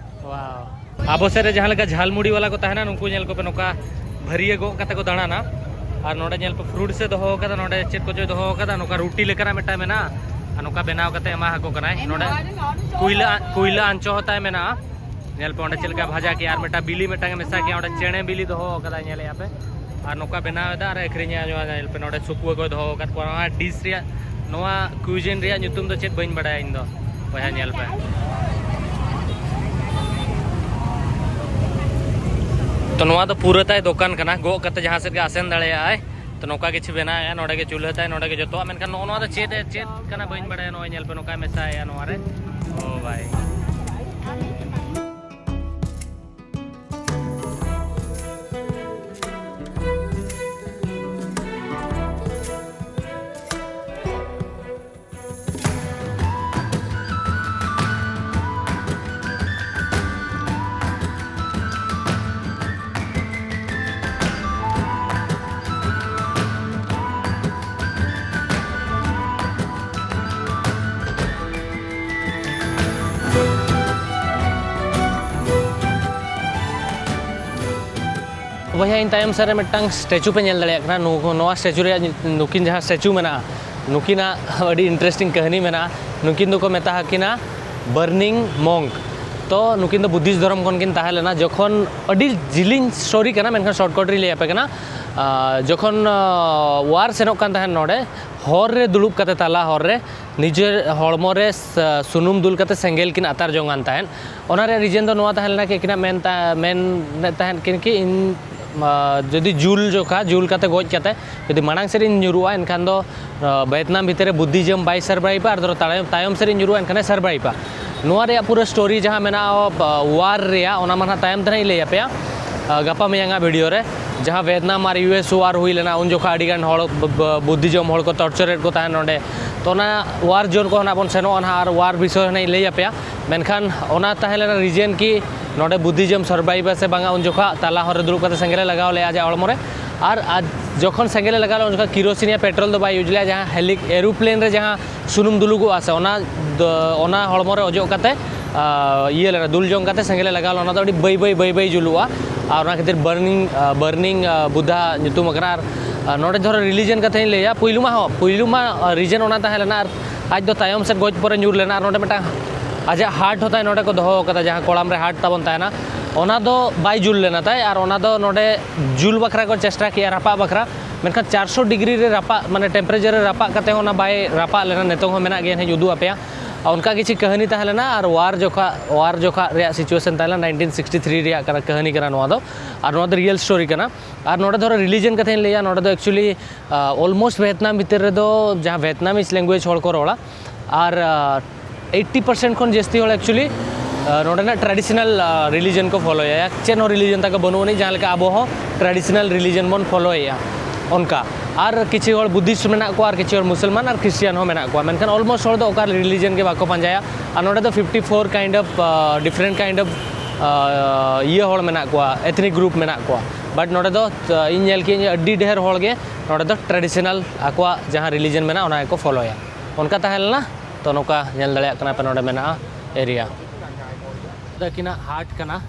ᱣᱟᱣ᱾ ᱟᱵᱚ ᱥᱮᱫ ᱨᱮ ᱡᱟᱦᱟᱸ ᱞᱮᱠᱟ ᱡᱷᱟᱞᱢᱩᱲᱤ ᱣᱟᱞᱟ ᱠᱚ ᱛᱟᱦᱮᱱᱟ, ᱱᱩᱠᱩ ᱧᱮᱞ ᱠᱚᱯᱮ, ᱱᱚᱝᱠᱟ ᱵᱷᱟᱹᱨᱤᱭᱟᱹ ᱜᱚᱜ ᱠᱟᱛᱮ ᱠᱚ ᱫᱟᱬᱟᱱᱟ᱾ ᱟᱨ ᱱᱚᱰᱮ ᱧᱮᱞ ᱯᱮ, ᱯᱷᱨᱩᱴᱥ ᱮ ᱫᱚᱦᱚ ᱟᱠᱟᱫᱟ, ᱱᱚᱰᱮ ᱪᱮᱫ ᱠᱚᱪᱚᱭ ᱫᱚᱦᱚ ᱟᱠᱟᱫᱟ, ᱱᱚᱝᱠᱟ ᱨᱩᱴᱤ ᱞᱮᱠᱟᱱᱟᱜ ᱢᱤᱫᱴᱟᱝ ᱢᱮᱱᱟᱜᱼᱟ, ᱟᱨ ᱱᱚᱝᱠᱟ ᱵᱮᱱᱟᱣ ᱠᱟᱛᱮ ᱮᱢᱟ ᱟᱠᱚ ᱠᱟᱱᱟᱭ᱾ ᱱᱚᱰᱮ ᱠᱩᱭᱞᱟ, ᱠᱩᱭᱞᱟ ᱟᱧᱪᱚ ᱦᱚᱸ ᱛᱟᱭ ᱢᱮᱱᱟᱜᱼᱟ᱾ ᱧᱮᱞ ᱯᱮ, ᱚᱸᱰᱮ ᱪᱮᱫ ᱞᱮᱠᱟ ᱵᱷᱟᱡᱟ ᱠᱮᱜᱼᱟ, ᱟᱨ ᱢᱤᱫᱴᱟᱝ ᱵᱤᱞᱤ ᱢᱤᱫᱴᱟᱝ ᱮ ᱢᱮᱥᱟ ᱠᱮᱜᱼᱟ, ᱚᱸᱰᱮ ᱪᱮᱬᱮ ᱵᱤᱞᱤ ᱫᱚᱦᱚ ᱟᱠᱟᱫᱟᱭ, ᱧᱮᱞᱮᱜᱼᱟ ᱯᱮ᱾ ᱟᱨ ᱱᱚᱝᱠᱟ ᱵᱮᱱᱟᱣ ᱮᱫᱟ ᱟᱨ ᱟᱹᱠᱷᱨᱤᱧᱮᱜᱼᱟ᱾ ᱱᱚᱣᱟ ᱧᱮᱞ ᱯᱮ, ᱱᱚᱰᱮ ᱥᱩᱠᱩᱣᱟᱹ ᱠᱚᱭ ᱫᱚᱦᱚ ᱟᱠᱟᱫ ᱠᱚᱣᱟ᱾ ᱱᱚᱣᱟ ᱰᱤᱥ ᱨᱮᱭᱟᱜ, ᱱᱚᱣᱟ ᱠᱩᱭᱡᱤᱱ ᱨᱮᱭᱟᱜ ᱧᱩᱛᱩᱢ ᱫᱚ ᱪᱮᱫ, ᱵᱟᱹᱧ ᱵᱟᱲᱟᱭᱟ ᱤᱧ ᱫᱚ᱾ ᱵᱚᱭᱦᱟ, ᱧᱮᱞ ᱯᱮ᱾ ᱛᱚ, ᱱᱚᱣᱟ ᱫᱚ ᱯᱩᱨᱟᱹ ᱛᱟᱭ ᱫᱚᱠᱟᱱ ᱠᱟᱱᱟ, ᱜᱚᱜ ᱠᱟᱛᱮ ᱡᱟᱦᱟᱸ ᱥᱮᱫ ᱜᱮ ᱟᱥᱮᱱ ᱫᱟᱲᱮᱭᱟᱜᱼᱟᱭ᱾ ᱛᱚ, ᱱᱚᱝᱠᱟ ᱜᱮ ᱪᱮᱫ ᱵᱮᱱᱟᱣᱮᱜᱼᱟ, ᱱᱚᱰᱮ ᱜᱮ ᱪᱩᱞᱦᱟᱹ ᱛᱟᱭ, ᱱᱚᱰᱮ ᱜᱮ ᱡᱚᱛᱚᱣᱟᱜ᱾ ᱢᱮᱱᱠᱷᱟᱱ ᱱᱚᱜᱼᱚ ᱱᱚᱣᱟ ᱫᱚ ᱪᱮᱫ ᱮ, ᱪᱮᱫ ᱠᱟᱱᱟ, ᱵᱟᱹᱧ ᱵᱟᱲᱟᱭᱟ᱾ ᱱᱚᱜᱼᱚᱭ ᱧᱮᱞ ᱯᱮ, ᱱᱚᱝᱠᱟᱭ ᱢᱮᱥᱟᱭᱮᱜᱼᱟ ᱱᱚᱣᱟ ᱨᱮ᱾ ᱳ ᱵᱷᱟᱭ᱾ ᱵᱚᱭᱦᱟ, ᱤᱧ ᱛᱟᱭᱚᱢ ᱥᱮᱫ ᱨᱮ ᱢᱤᱫᱴᱟᱝ ᱥᱴᱮᱪᱩ ᱯᱮ ᱧᱮᱞ ᱫᱟᱲᱮᱭᱟᱜ ᱠᱟᱱᱟ᱾ ᱱᱩ-, ᱱᱚᱣᱟ ᱥᱴᱮᱪᱩ ᱨᱮᱭᱟᱜ ᱧᱩ-, ᱱᱩᱠᱤᱱ ᱡᱟᱦᱟᱸ ᱥᱴᱮᱪᱩ ᱢᱮᱱᱟᱜᱼᱟ, ᱱᱩᱠᱤᱱᱟᱜ ᱟᱹᱰᱤ ᱤᱱᱴᱟᱨᱮᱥᱴᱤᱝ ᱠᱟᱹᱦᱱᱤ ᱢᱮᱱᱟᱜᱼᱟ᱾ ᱱᱩᱠᱤᱱ ᱫᱚᱠᱚ ᱢᱮᱛᱟ ᱟᱹᱠᱤᱱᱟ ᱵᱟᱨᱱᱤᱝ ᱢᱚᱝᱠ᱾ ᱛᱚ, ᱱᱩᱠᱤᱱ ᱫᱚ ᱵᱩᱫᱽᱫᱷᱤᱥᱴ ᱫᱷᱚᱨᱚᱢ ᱠᱷᱚᱱ ᱠᱤᱱ ᱛᱟᱦᱮᱸ ᱞᱮᱱᱟ᱾ ᱡᱚᱠᱷᱚᱱ, ᱟᱹᱰᱤ ᱡᱤᱞᱤᱧ ᱥᱴᱳᱨᱤ ᱠᱟᱱᱟ, ᱢᱮᱱᱠᱷᱟᱱ ᱥᱚᱨᱴᱠᱟᱴ ᱨᱤᱧ ᱞᱟᱹᱭ ᱟᱯᱮ ᱠᱟᱱᱟ᱾ ᱟᱸ, ᱡᱚᱠᱷᱚᱱ, ᱟᱸ, ᱣᱟᱨ ᱥᱮᱱᱚᱜ ᱠᱟᱱ ᱛᱟᱦᱮᱸᱫ ᱱᱚᱰᱮ, ᱦᱚᱨ ᱨᱮ ᱫᱩᱲᱩᱵ ᱠᱟᱛᱮ, ᱛᱟᱞᱟ ᱦᱚᱨ ᱨᱮ ᱱᱤᱡᱮᱨ ᱦᱚᱲᱢᱚ ᱨᱮ ᱥ-, ᱥᱩᱱᱩᱢ ᱫᱩᱞ ᱠᱟᱛᱮ ᱥᱮᱸᱜᱮᱞ ᱠᱤᱱ ᱟᱛᱟᱨ ᱡᱚᱝ ᱠᱟᱱ ᱛᱟᱦᱮᱸᱫ᱾ ᱚᱱᱟ ᱨᱮᱭᱟᱜ ᱨᱤᱡᱮᱱ ᱫᱚ ᱱᱚᱣᱟ ᱛᱟᱦᱮᱸ ᱞᱮᱱᱟ ᱠᱤ ᱟᱹᱠᱤᱱᱟᱜ ᱢᱮᱱ ᱛᱟ-, ᱢᱮᱱᱮᱫ ᱛᱟᱦᱮᱸᱫ ᱠᱤᱱ ᱠᱤ ᱤᱧ, ᱟ, ᱡᱩᱫᱤ ᱡᱩᱞ ᱡᱚᱠᱷᱟ, ᱡᱩᱞ ᱠᱟᱛᱮ ᱜᱚᱡ ᱠᱟᱛᱮ ᱡᱩᱫᱤ ᱢᱟᱲᱟᱝ ᱥᱮᱫ ᱤᱧ ᱧᱩᱨᱩᱜᱼᱟ, ᱮᱱᱠᱷᱟᱱ ᱫᱚ, ᱟ, ᱵᱷᱤᱭᱮᱛᱱᱟᱢ ᱵᱷᱤᱛᱤᱨ ᱨᱮ ᱵᱩᱫᱽᱫᱷᱤᱡᱚᱢ ᱵᱟᱭ ᱥᱟᱨᱵᱟᱭᱤᱵᱟ, ᱟᱨ ᱫᱚ ᱛᱟᱭᱚᱢ, ᱛᱟᱭᱚᱢ ᱥᱮᱫ ᱤᱧ ᱧᱩᱨᱩᱜᱼᱟ, ᱮᱱᱠᱷᱟᱱᱮ ᱥᱟᱨᱵᱟᱭᱤᱵᱟ᱾ ᱱᱚᱣᱟ ᱨᱮᱭᱟᱜ ᱯᱩᱨᱟᱹ ᱥᱴᱳᱨᱤ ᱡᱟᱦᱟᱸ ᱢᱮᱱᱟᱜᱼᱟ, ᱟ, ᱣᱟᱨ ᱨᱮᱭᱟᱜ, ᱚᱱᱟ ᱢᱟ ᱱᱟᱦᱟᱜ ᱛᱟᱭᱚᱢ ᱛᱮ ᱱᱟᱦᱟᱜ ᱤᱧ ᱞᱟᱹᱭ ᱟᱯᱮᱭᱟ, ᱟ, ᱜᱟᱯᱟ ᱢᱮᱭᱟᱝᱟᱜ ᱵᱷᱤᱰᱤᱭᱳ ᱨᱮ᱾ ᱡᱟᱦᱟᱸ ᱵᱷᱤᱭᱮᱛᱱᱟᱢ ᱟᱨ ᱤᱭᱩ ᱮᱥ ᱣᱟᱨ ᱦᱩᱭ ᱞᱮᱱᱟ, ᱩᱱ ᱡᱚᱠᱷᱚᱱ ᱟᱹᱰᱤ ᱜᱟᱱ ᱦᱚᱲ ᱵ-, ᱵ-, ᱵᱩᱫᱽᱫᱷᱤᱡᱚᱢ ᱦᱚᱲ ᱠᱚ ᱴᱚᱨᱪᱟᱨᱮᱫ ᱠᱚ ᱛᱟᱦᱮᱸᱫ ᱱᱚᱰᱮ᱾ ᱛᱚ, ᱚᱱᱟ ᱣᱟᱨ ᱡᱳᱱ ᱠᱚ ᱱᱟᱦᱟᱜ ᱵᱚᱱ ᱥᱮᱱᱚᱜᱼᱟ ᱱᱟᱦᱟᱜ, ᱟᱨ ᱣᱟᱨ ᱵᱤᱥᱚᱭ ᱦᱚᱸ ᱱᱟᱦᱟᱜ ᱤᱧ ᱞᱟᱹᱭ ᱟᱯᱮᱭᱟ᱾ ᱢᱮᱱᱠᱷᱟᱱ ᱚᱱᱟ ᱛᱟᱦᱮᱸ ᱞᱮᱱᱟ ᱨᱤᱡᱮᱱ ᱠᱤ ᱱᱚᱰᱮ ᱵᱩᱫᱽᱫᱷᱤᱡᱚᱢ ᱥᱟᱨᱵᱟᱭᱤᱵᱟ ᱥᱮ ᱵᱟᱝᱟ, ᱩᱱ ᱡᱚᱠᱷᱚᱱ ᱛᱟᱞᱟ ᱦᱚᱨ ᱨᱮ ᱫᱩᱲᱩᱵ ᱠᱟᱛᱮ ᱥᱮᱸᱜᱮᱞ ᱮ ᱞᱟᱜᱟᱣ ᱞᱮᱫᱼᱟ ᱟᱡᱟᱜ ᱦᱚᱲᱢᱚ ᱨᱮ᱾ ᱟᱨ ᱟᱨ ᱡᱚᱠᱷᱚᱱ ᱥᱮᱸᱜᱮᱞ ᱮ ᱞᱟᱜᱟᱣ ᱞᱮᱫᱟ, ᱩᱱ ᱡᱚᱠᱷᱚᱱ ᱠᱮᱨᱳᱥᱤᱱ ᱭᱟ ᱯᱮᱴᱨᱳᱞ ᱫᱚ ᱵᱟᱭ ᱤᱭᱩᱡᱽ ᱞᱮᱫᱟ᱾ ᱡᱟᱦᱟᱸ ᱦᱮᱞᱤ ᱮᱨᱳᱯᱞᱮᱱ ᱨᱮ ᱡᱟᱦᱟᱸ ᱥᱩᱱᱩᱢ ᱫᱩᱞᱩᱜᱚᱜᱼᱟ ᱥᱮ, ᱚᱱᱟ ᱫᱚ, ᱚᱱᱟ ᱦᱚᱲᱢᱚ ᱨᱮ ᱚᱡᱚᱜ ᱠᱟᱛᱮ, ᱟ, ᱤᱭᱟᱹ ᱞᱮᱱᱟ, ᱫᱩᱞ ᱡᱚᱝ ᱠᱟᱛᱮ ᱥᱮᱸᱜᱮᱞ ᱮ ᱞᱟᱜᱟᱣ ᱞᱮᱱᱟ᱾ ᱚᱱᱟ ᱫᱚ ᱟᱹᱰᱤ ᱵᱟᱹᱭ ᱵᱟᱹᱭ ᱵᱟᱹᱭ ᱵᱟᱹᱭ ᱡᱩᱞᱩᱜᱼᱟ, ᱟᱨ ᱚᱱᱟ ᱠᱷᱟᱹᱛᱤᱨ ᱵᱟᱨᱱᱤᱝ, ᱟ, ᱵᱟᱨᱱᱤᱝ, ᱟ, ᱵᱩᱫᱷᱟ ᱧᱩᱛᱩᱢ ᱟᱠᱟᱱᱟ᱾ ᱟᱨ, ᱟ, ᱱᱚᱰᱮ ᱫᱷᱚᱨᱚ ᱨᱤᱞᱤᱡᱚᱱ ᱠᱟᱛᱷᱟᱧ ᱞᱟᱹᱭᱟ, ᱯᱩᱭᱞᱩ ᱢᱟ ᱦᱚᱸ, ᱯᱩᱭᱞᱩ ᱢᱟ, ᱟ, ᱨᱤᱡᱚᱱ ᱚᱱᱟ ᱛᱟᱦᱮᱸ ᱞᱮᱱᱟ, ᱟᱨ ᱟᱡ ᱫᱚ ᱛᱟᱭᱚᱢ ᱥᱮᱫ ᱜᱚᱡ ᱯᱚᱨᱮ ᱧᱩᱨ ᱞᱮᱱᱟ᱾ ᱟᱨ ᱱᱚᱰᱮ ᱢᱤᱫᱴᱟᱝ ᱟᱡᱟᱜ ᱦᱟᱨᱴ ᱦᱚᱸ ᱛᱟᱭ ᱱᱚᱰᱮ ᱠᱚ ᱫᱚᱦᱚ ᱟᱠᱟᱫᱟ, ᱡᱟᱦᱟᱸ ᱠᱚᱲᱟᱢ ᱨᱮ ᱦᱟᱨᱴ ᱛᱟᱵᱚᱱ ᱛᱟᱦᱮᱱᱟ, ᱚᱱᱟ ᱫᱚ ᱵᱟᱭ ᱡᱩᱞ ᱞᱮᱱᱟ ᱛᱟᱭ᱾ ᱟᱨ ᱚᱱᱟ ᱫᱚ ᱱᱚᱰᱮ ᱡᱩᱞ ᱵᱟᱠᱷᱨᱟ ᱠᱚ ᱪᱮᱥᱴᱟ ᱠᱮᱜᱼᱟ, ᱨᱟᱯᱟᱜ ᱵᱟᱠᱷᱨᱟ, ᱢᱮᱱᱠᱷᱟᱱ ᱪᱟᱨᱥᱚ ᱰᱤᱜᱽᱨᱤ ᱨᱮ ᱨᱟᱯᱟᱜ, ᱢᱟᱱᱮ ᱴᱮᱢᱯᱟᱨᱮᱪᱟᱨ ᱨᱮ ᱨᱟᱯᱟᱜ ᱠᱟᱛᱮ ᱦᱚᱸ ᱚᱱᱟ ᱵᱟᱭ ᱨᱟᱯᱟᱜ ᱞᱮᱱᱟ᱾ ᱱᱤᱛᱚᱝ ᱦᱚᱸ ᱢᱮᱱᱟᱜ ᱜᱮᱭᱟ, ᱦᱟᱸᱜ ᱩᱫᱩᱜ ᱟᱯᱮᱭᱟ᱾ ᱟᱨ ᱚᱱᱠᱟ ᱠᱤᱪᱷᱩ ᱠᱟᱹᱦᱱᱤ ᱛᱟᱦᱮᱸ ᱞᱮᱱᱟ᱾ ᱟᱨ ᱣᱟᱨ ᱡᱚᱠᱷᱟ, ᱣᱟᱨ ᱡᱚᱠᱷᱟ ᱨᱮᱭᱟᱜ ᱥᱤᱪᱩᱭᱮᱥᱚᱱ ᱛᱟᱦᱮᱸ ᱞᱮᱱᱟ, ᱱᱟᱭᱤᱱᱴᱤᱱ ᱥᱤᱠᱥᱴᱤ ᱛᱷᱨᱤ ᱨᱮᱭᱟᱜ ᱠᱟᱱᱟ, ᱠᱟᱹᱦᱱᱤ ᱠᱟᱱᱟ ᱱᱚᱣᱟ ᱫᱚ᱾ ᱟᱨ ᱱᱚᱣᱟ ᱫᱚ ᱨᱤᱭᱮᱞ ᱥᱴᱳᱨᱤ ᱠᱟᱱᱟ᱾ ᱟᱨ ᱱᱚᱰᱮ ᱫᱷᱚᱨᱚ ᱨᱤᱞᱤᱡᱚᱱ ᱠᱟᱛᱷᱟᱧ ᱞᱟᱹᱭᱟ, ᱱᱚᱰᱮ ᱫᱚ ᱮᱠᱪᱩᱭᱮᱞᱤ ᱚᱞᱢᱳᱥᱴ ᱵᱷᱤᱭᱮᱛᱱᱟᱢ ᱵᱷᱤᱛᱤᱨ ᱨᱮᱫᱚ ᱡᱟᱦᱟᱸ ᱵᱷᱤᱭᱮᱛᱱᱟᱢᱤᱡᱽ ᱞᱮᱝᱜᱩᱭᱮᱡᱽ ᱦᱚᱲ ᱠᱚ ᱨᱚᱲᱟ᱾ ᱟᱨ ᱮᱭᱤᱴᱴᱤ ᱯᱟᱨᱥᱮᱱᱴ ᱠᱷᱚᱱ ᱡᱟᱹᱥᱛᱤ ᱦᱚᱲ ᱮᱠᱪᱩᱭᱮᱞᱤ ᱱᱚᱰᱮᱱᱟᱜ ᱴᱨᱟᱰᱤᱥᱚᱱᱟᱞ ᱨᱤᱞᱤᱡᱚᱱ ᱠᱚ ᱯᱷᱚᱞᱳᱭᱟ᱾ ᱪᱮᱫ ᱦᱚᱸ ᱨᱤᱞᱤᱡᱚᱱ ᱛᱟᱠᱚ ᱵᱟᱹᱱᱩᱜ ᱟᱹᱱᱤᱡ, ᱡᱟᱦᱟᱸ ᱞᱮᱠᱟ ᱟᱵᱚ ᱦᱚᱸ ᱴᱨᱟᱰᱤᱥᱚᱱᱟᱞ ᱨᱤᱞᱤᱡᱚᱱ ᱵᱚᱱ ᱯᱷᱚᱞᱳᱭᱮᱫᱼᱟ, ᱚᱱᱠᱟ᱾ ᱟᱨ ᱠᱤᱪᱷᱩ ᱦᱚᱲ ᱵᱩᱫᱷᱤᱥᱴ ᱢᱮᱱᱟᱜ ᱠᱚᱣᱟ, ᱟᱨ ᱠᱤᱪᱷᱩ ᱦᱚᱲ ᱢᱩᱥᱚᱞᱢᱟᱱ, ᱟᱨ ᱠᱷᱨᱤᱥᱴᱤᱭᱟᱱ ᱦᱚᱸ ᱢᱮᱱᱟᱜ ᱠᱚᱣᱟ᱾ ᱢᱮᱱᱠᱷᱟᱱ ᱚᱞᱢᱳᱥᱴ ᱦᱚᱲ ᱫᱚ ᱚᱠᱟ ᱨᱤᱞᱤᱡᱚᱱ ᱜᱮ ᱵᱟᱠᱚ ᱯᱟᱸᱡᱟᱭᱟ᱾ ᱟᱨ ᱱᱚᱰᱮ ᱫᱚ fifty four kind of, different kind of ᱤᱭᱟᱹ ᱦᱚᱲ ᱢᱮᱱᱟᱜ ᱠᱚᱣᱟ, ᱮᱛᱷᱱᱤᱠ ᱜᱨᱩᱯ ᱢᱮᱱᱟᱜ ᱠᱚᱣᱟ᱾ ᱵᱟᱴ ᱱᱚᱰᱮ ᱫᱚ, ᱤᱧ ᱧᱮᱞ ᱠᱮᱫᱟᱹᱧ ᱡᱮ ᱟᱹᱰᱤ ᱰᱷᱮᱨ ᱦᱚᱲ ᱜᱮ ᱱᱚᱰᱮ ᱫᱚ ᱴᱨᱟᱰᱤᱥᱚᱱᱟᱞ ᱟᱠᱚᱣᱟᱜ ᱡᱟᱦᱟᱸ ᱨᱤᱞᱤᱡᱚᱱ ᱢᱮᱱᱟᱜᱼᱟ, ᱚᱱᱟ ᱜᱮᱠᱚ ᱯᱷᱚᱞᱳᱭᱟ᱾ ᱚᱱᱠᱟ ᱛᱟᱦᱮᱸ ᱞᱮᱱᱟ᱾ ᱛᱚ, ᱱᱚᱝᱠᱟ ᱧᱮᱞ ᱫᱟᱲᱮᱭᱟᱜ ᱠᱟᱱᱟ ᱯᱮ, ᱱᱚᱰᱮ ᱢᱮᱱᱟᱜᱼᱟ ᱮᱨᱤᱭᱟ᱾ ᱫᱚ ᱟᱹᱠᱤᱱᱟᱜ ᱦᱟᱨᱴ ᱠᱟᱱᱟ᱾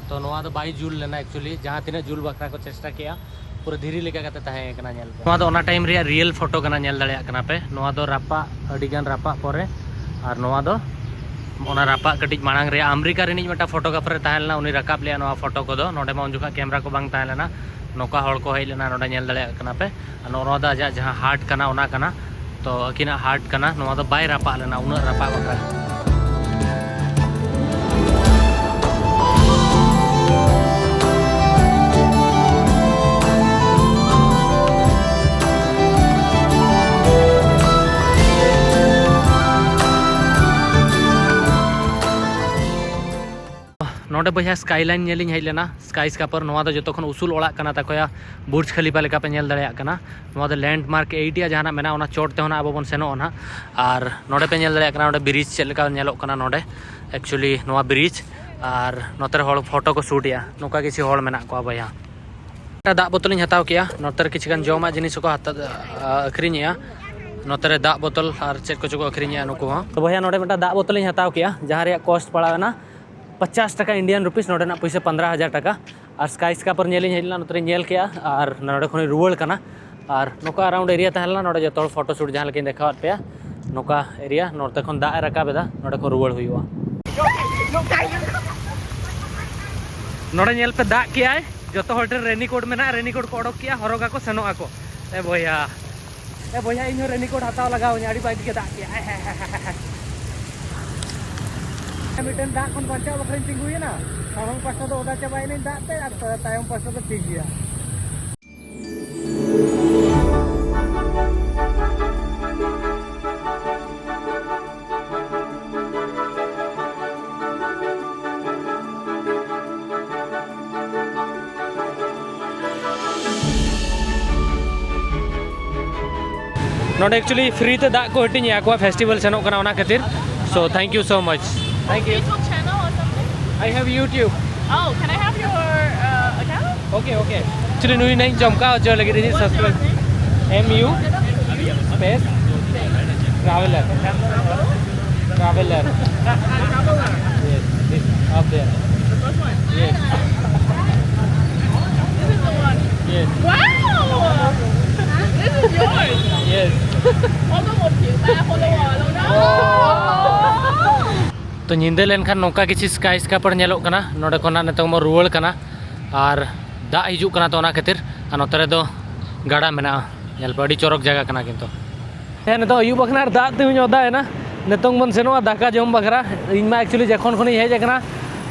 ᱛᱚ, ᱱᱚᱣᱟ ᱫᱚ ᱵᱟᱭ ᱡᱩᱞ ᱞᱮᱱᱟ ᱮᱠᱪᱩᱭᱮᱞᱤ, ᱡᱟᱦᱟᱸ ᱛᱤᱱᱟᱹᱜ ᱡᱩᱞ ᱵᱟᱠᱷᱨᱟ ᱠᱚ ᱪᱮᱥᱴᱟ ᱠᱮᱜᱼᱟ, ᱯᱩᱨᱟᱹ ᱫᱷᱤᱨᱤ ᱞᱮᱠᱟ ᱠᱟᱛᱮ ᱛᱟᱦᱮᱸ ᱠᱟᱱᱟ᱾ ᱧᱮᱞ ᱯᱮ, ᱱᱚᱣᱟ ᱫᱚ ᱚᱱᱟ ᱴᱟᱭᱤᱢ ᱨᱮᱭᱟᱜ ᱨᱤᱭᱮᱞ ᱯᱷᱳᱴᱳ ᱠᱟᱱᱟ, ᱧᱮᱞ ᱫᱟᱲᱮᱭᱟᱜ ᱠᱟᱱᱟ ᱯᱮ᱾ ᱱᱚᱣᱟ ᱫᱚ ᱨᱟᱯᱟᱜ, ᱟᱹᱰᱤ ᱜᱟᱱ ᱨᱟᱯᱟᱜ ᱯᱚᱨᱮ, ᱟᱨ ᱱᱚᱣᱟ ᱫᱚ ᱚᱱᱟ ᱨᱟᱯᱟᱜ ᱠᱟᱹᱴᱤᱡ ᱢᱟᱲᱟᱝ ᱨᱮᱭᱟᱜ ᱟᱢᱮᱨᱤᱠᱟ ᱨᱤᱱᱤᱡ ᱢᱤᱫᱴᱟᱝ ᱯᱷᱳᱴᱳᱜᱨᱟᱯᱷᱟᱨᱮ ᱛᱟᱦᱮᱸ ᱞᱮᱱᱟ, ᱩᱱᱤ ᱨᱟᱠᱟᱵ ᱞᱮᱜᱼᱟ ᱱᱚᱣᱟ ᱯᱷᱳᱴᱳ ᱠᱚᱫᱚ᱾ ᱱᱚᱰᱮ ᱢᱟ ᱩᱱ ᱡᱚᱠᱷᱚᱱ ᱠᱮᱢᱮᱨᱟ ᱠᱚ ᱵᱟᱝ ᱛᱟᱦᱮᱸ ᱞᱮᱱᱟ, ᱱᱚᱝᱠᱟ ᱦᱚᱲ ᱠᱚ ᱦᱮᱡ ᱞᱮᱱᱟ ᱱᱚᱰᱮ, ᱧᱮᱞ ᱫᱟᱲᱮᱭᱟᱜ ᱠᱟᱱᱟ ᱯᱮ᱾ ᱟᱨ ᱱᱚᱜᱼᱚ ᱱᱚᱣᱟ ᱫᱚ ᱟᱡᱟᱜ ᱡᱟᱦᱟᱸ ᱦᱟᱨᱴ ᱠᱟᱱᱟ, ᱚᱱᱟ ᱠᱟᱱᱟ᱾ ᱛᱚ, ᱟᱹᱠᱤᱱᱟᱜ ᱦᱟᱨᱴ ᱠᱟᱱᱟ, ᱱᱚᱣᱟ ᱫᱚ ᱵᱟᱭ ᱨᱟᱯᱟᱜ ᱞᱮᱱᱟ, ᱩᱱᱟᱹᱜ ᱨᱟᱯᱟᱜ ᱵᱟᱠᱷᱨᱟ᱾ ᱱᱚᱰᱮ ᱵᱚᱭᱦᱟ ᱥᱠᱟᱭᱞᱟᱭᱤᱱ ᱧᱮᱞᱤᱧ ᱦᱮᱡ ᱞᱮᱱᱟ, ᱥᱠᱟᱭ ᱥᱠᱨᱟᱯᱟᱨ᱾ ᱱᱚᱣᱟ ᱫᱚ ᱡᱚᱛᱚ ᱠᱷᱚᱱ ᱩᱥᱩᱞ ᱚᱲᱟᱜ ᱠᱟᱱᱟ ᱛᱟᱠᱚᱭᱟ, ᱵᱩᱨᱡᱽ ᱠᱷᱟᱞᱤᱯᱟ ᱞᱮᱠᱟ ᱯᱮ ᱧᱮᱞ ᱫᱟᱲᱮᱭᱟᱜ ᱠᱟᱱᱟ᱾ ᱱᱚᱣᱟ ᱫᱚ ᱞᱮᱱᱰᱢᱟᱨᱠ ᱮᱭᱤᱴ ᱨᱮᱭᱟᱜ ᱡᱟᱦᱟᱱᱟᱜ ᱢᱮᱱᱟᱜᱼᱟ, ᱚᱱᱟ ᱪᱚᱴ ᱛᱮᱦᱚᱸ ᱱᱟᱜ ᱟᱵᱚ ᱵᱚᱱ ᱥᱮᱱᱚᱜᱼᱟ ᱱᱟᱜ᱾ ᱟᱨ ᱱᱚᱰᱮ ᱯᱮ ᱧᱮᱞ ᱫᱟᱲᱮᱭᱟᱜ ᱠᱟᱱᱟ, ᱱᱚᱰᱮ ᱵᱨᱤᱡᱽ ᱪᱮᱫ ᱞᱮᱠᱟ ᱧᱮᱞᱚᱜ ᱠᱟᱱᱟ ᱱᱚᱰᱮ, ᱮᱠᱪᱩᱭᱮᱞᱤ ᱱᱚᱣᱟ ᱵᱨᱤᱡᱽ᱾ ᱟᱨ ᱱᱚᱛᱮ ᱨᱮ ᱦᱚᱲ ᱯᱷᱳᱴᱳ ᱠᱚ ᱥᱩᱴ ᱮᱜᱼᱟ, ᱱᱚᱝᱠᱟ ᱠᱤᱪᱷᱩ ᱦᱚᱲ ᱢᱮᱱᱟᱜ ᱠᱚᱣᱟ ᱵᱚᱭᱦᱟ᱾ ᱢᱤᱫᱴᱟᱝ ᱫᱟᱜ ᱵᱳᱛᱚᱞᱤᱧ ᱦᱟᱛᱟᱣ ᱠᱮᱜᱼᱟ᱾ ᱱᱚᱛᱮ ᱨᱮ ᱠᱤᱪᱷᱩ ᱜᱟᱱ ᱡᱚᱢᱟᱜ ᱡᱤᱱᱤᱥ ᱦᱚᱸᱠᱚ ᱦᱟᱛᱟᱣ, ᱟ, ᱟᱹᱠᱷᱨᱤᱧᱮᱜᱼᱟ᱾ ᱱᱚᱛᱮ ᱨᱮ ᱫᱟᱜ ᱵᱳᱛᱚᱞ ᱟᱨ ᱪᱮᱫ ᱠᱚᱪᱚ ᱠᱚ ᱟᱹᱠᱷᱨᱤᱧᱮᱜᱼᱟ ᱱᱩᱠᱩ ᱦᱚᱸ᱾ ᱛᱚ ᱵᱚᱭᱦᱟ, ᱱᱚᱰᱮ ᱢᱤᱫᱴᱟᱝ ᱫᱟᱜ ᱵᱳᱛᱚᱞᱤᱧ ᱦᱟᱛᱟᱣ ᱠᱮᱜᱼᱟ, ᱡᱟᱦᱟᱸ ᱨᱮᱭᱟᱜ ᱠᱚᱥᱴ ᱯᱟᱲᱟᱣ ᱮᱱᱟ ᱯᱚᱪᱟᱥ ᱴᱟᱠᱟ Indian rupees, ᱱᱚᱰᱮᱱᱟᱜ ᱯᱩᱭᱥᱟᱹ ᱯᱚᱱᱫᱽᱨᱚ ᱦᱟᱡᱟᱨ ᱴᱟᱠᱟ᱾ ᱟᱨ ᱥᱠᱟᱭ ᱥᱠᱨᱟᱯᱟᱨ ᱧᱮᱞᱤᱧ ᱦᱮᱡ ᱞᱮᱱᱟ, ᱱᱚᱛᱮ ᱨᱤᱧ ᱧᱮᱞ ᱠᱮᱜᱼᱟ ᱟᱨ ᱱᱚᱰᱮ ᱠᱷᱚᱱᱤᱧ ᱨᱩᱣᱟᱹᱲ ᱠᱟᱱᱟ᱾ ᱟᱨ ᱱᱚᱝᱠᱟ ᱟᱨᱟᱣᱩᱱᱰ ᱮᱨᱤᱭᱟ ᱛᱟᱦᱮᱸ ᱞᱮᱱᱟ, ᱱᱚᱰᱮ ᱡᱚᱛᱚ ᱦᱚᱲ ᱯᱷᱳᱴᱳ ᱥᱩᱴ ᱡᱟᱦᱟᱸ ᱞᱮᱠᱟᱧ ᱫᱮᱠᱷᱟᱣᱟᱫ ᱯᱮᱭᱟ, ᱱᱚᱝᱠᱟ ᱮᱨᱤᱭᱟ᱾ ᱱᱚᱛᱮ ᱠᱷᱚᱱ ᱫᱟᱜ ᱮ ᱨᱟᱠᱟᱵ ᱮᱫᱟ, ᱱᱚᱰᱮ ᱠᱷᱚᱱ ᱨᱩᱣᱟᱹᱲ ᱦᱩᱭᱩᱜᱼᱟ᱾ ᱱᱚᱰᱮ ᱧᱮᱞ ᱯᱮ, ᱫᱟᱜ ᱠᱮᱜᱼᱟᱭ, ᱡᱚᱛᱚ ᱦᱚᱲ ᱴᱷᱮᱱ ᱨᱮᱱᱤᱠᱳᱴ ᱢᱮᱱᱟᱜᱼᱟ, ᱨᱮᱱᱤᱠᱳᱴ ᱠᱚ ᱚᱰᱚᱠ ᱠᱮᱜᱼᱟ, ᱦᱚᱨᱚᱜ ᱟᱠᱚ, ᱥᱮᱱᱚᱜ ᱟᱠᱚ᱾ ᱮ ᱵᱚᱭᱦᱟ, ᱮ ᱵᱚᱭᱦᱟ, ᱤᱧ ᱦᱚᱸ ᱨᱮᱱᱤᱠᱳᱴ ᱦᱟᱛᱟᱣ ᱞᱟᱜᱟᱣ ᱤᱧᱟ, ᱟᱹᱰᱤ ᱵᱟᱡᱽ ᱜᱮ ᱫᱟᱜ ᱠᱮᱜᱼᱟᱭ᱾ ᱢᱤᱫᱴᱮᱱ ᱫᱟᱜ ᱠᱷᱚᱱ ᱵᱟᱧᱪᱟᱣ ᱵᱟᱠᱷᱨᱟᱧ ᱛᱤᱸᱜᱩᱭᱮᱱᱟ, ᱥᱟᱢᱟᱝ ᱯᱟᱥᱴᱟ ᱫᱚ ᱚᱫᱟ ᱪᱟᱵᱟᱭᱮᱱᱟᱹᱧ ᱫᱟᱜ ᱛᱮ, ᱟᱨ ᱛᱟᱭᱚᱢ ᱯᱟᱥᱴᱟ ᱫᱚ ᱴᱷᱤᱠ ᱜᱮᱭᱟ᱾ ᱱᱚᱰᱮ actually free ᱛᱮ ᱫᱟᱜ ᱠᱚ ᱦᱟᱹᱴᱤᱧᱮᱜᱼᱟ ᱠᱚᱣᱟ, festival ᱥᱮᱱᱚᱜ ᱠᱟᱱᱟ ᱚᱱᱟ ᱠᱷᱟᱹᱛᱤᱨ᱾ So thank you so much. Thank you. YouTube channel or something? I have YouTube. Oh, can I have your uh, account? Okay, okay. Actually ᱱᱩᱭ ᱱᱟᱜ ᱤᱧ ᱪᱚᱢᱠᱟᱣ ᱦᱚᱪᱚ ᱞᱟᱹᱜᱤᱫ ᱤᱧ subscribe. M U space traveler. Traveler. Yes, this up there. Yes. This is the one. Yes. Wow! This is yours. Yes. Hold on, hold on. Hold on. ᱛᱚ ᱧᱤᱫᱟᱹ ᱞᱮᱱᱠᱷᱟᱱ ᱱᱚᱝᱠᱟ ᱠᱤᱪᱷᱩ ᱥᱠᱟᱭ ᱥᱠᱨᱟᱯᱟᱨ ᱧᱮᱞᱚᱜ ᱠᱟᱱᱟ᱾ ᱱᱚᱰᱮ ᱠᱷᱚᱱᱟᱜ ᱱᱤᱛᱚᱝ ᱵᱚᱱ ᱨᱩᱣᱟᱹᱲ ᱠᱟᱱᱟ ᱟᱨ ᱫᱟᱜ ᱦᱤᱡᱩᱜ ᱠᱟᱱᱟ, ᱛᱚ ᱚᱱᱟ ᱠᱷᱟᱹᱛᱤᱨ᱾ ᱟᱨ ᱱᱚᱛᱮ ᱨᱮᱫᱚ ᱜᱟᱰᱟ ᱢᱮᱱᱟᱜᱼᱟ, ᱧᱮᱞ ᱯᱮ, ᱟᱹᱰᱤ ᱪᱚᱨᱚᱠ ᱡᱟᱭᱜᱟ ᱠᱟᱱᱟ ᱠᱤᱱᱛᱩ᱾ ᱦᱮᱸ, ᱱᱤᱛᱚᱜ ᱟᱹᱭᱩᱵ ᱟᱠᱟᱱᱟ ᱟᱨ ᱫᱟᱜ ᱛᱮᱦᱚᱧ ᱚᱫᱟᱭᱮᱱᱟ᱾ ᱱᱤᱛᱚᱝ ᱵᱚᱱ ᱥᱮᱱᱚᱜᱼᱟ ᱫᱟᱠᱟ ᱡᱚᱢ ᱵᱟᱠᱷᱨᱟ᱾ ᱤᱧ ᱢᱟ actually ᱡᱚᱠᱷᱚᱱ ᱠᱷᱚᱱᱤᱧ ᱦᱮᱡ ᱟᱠᱟᱱᱟ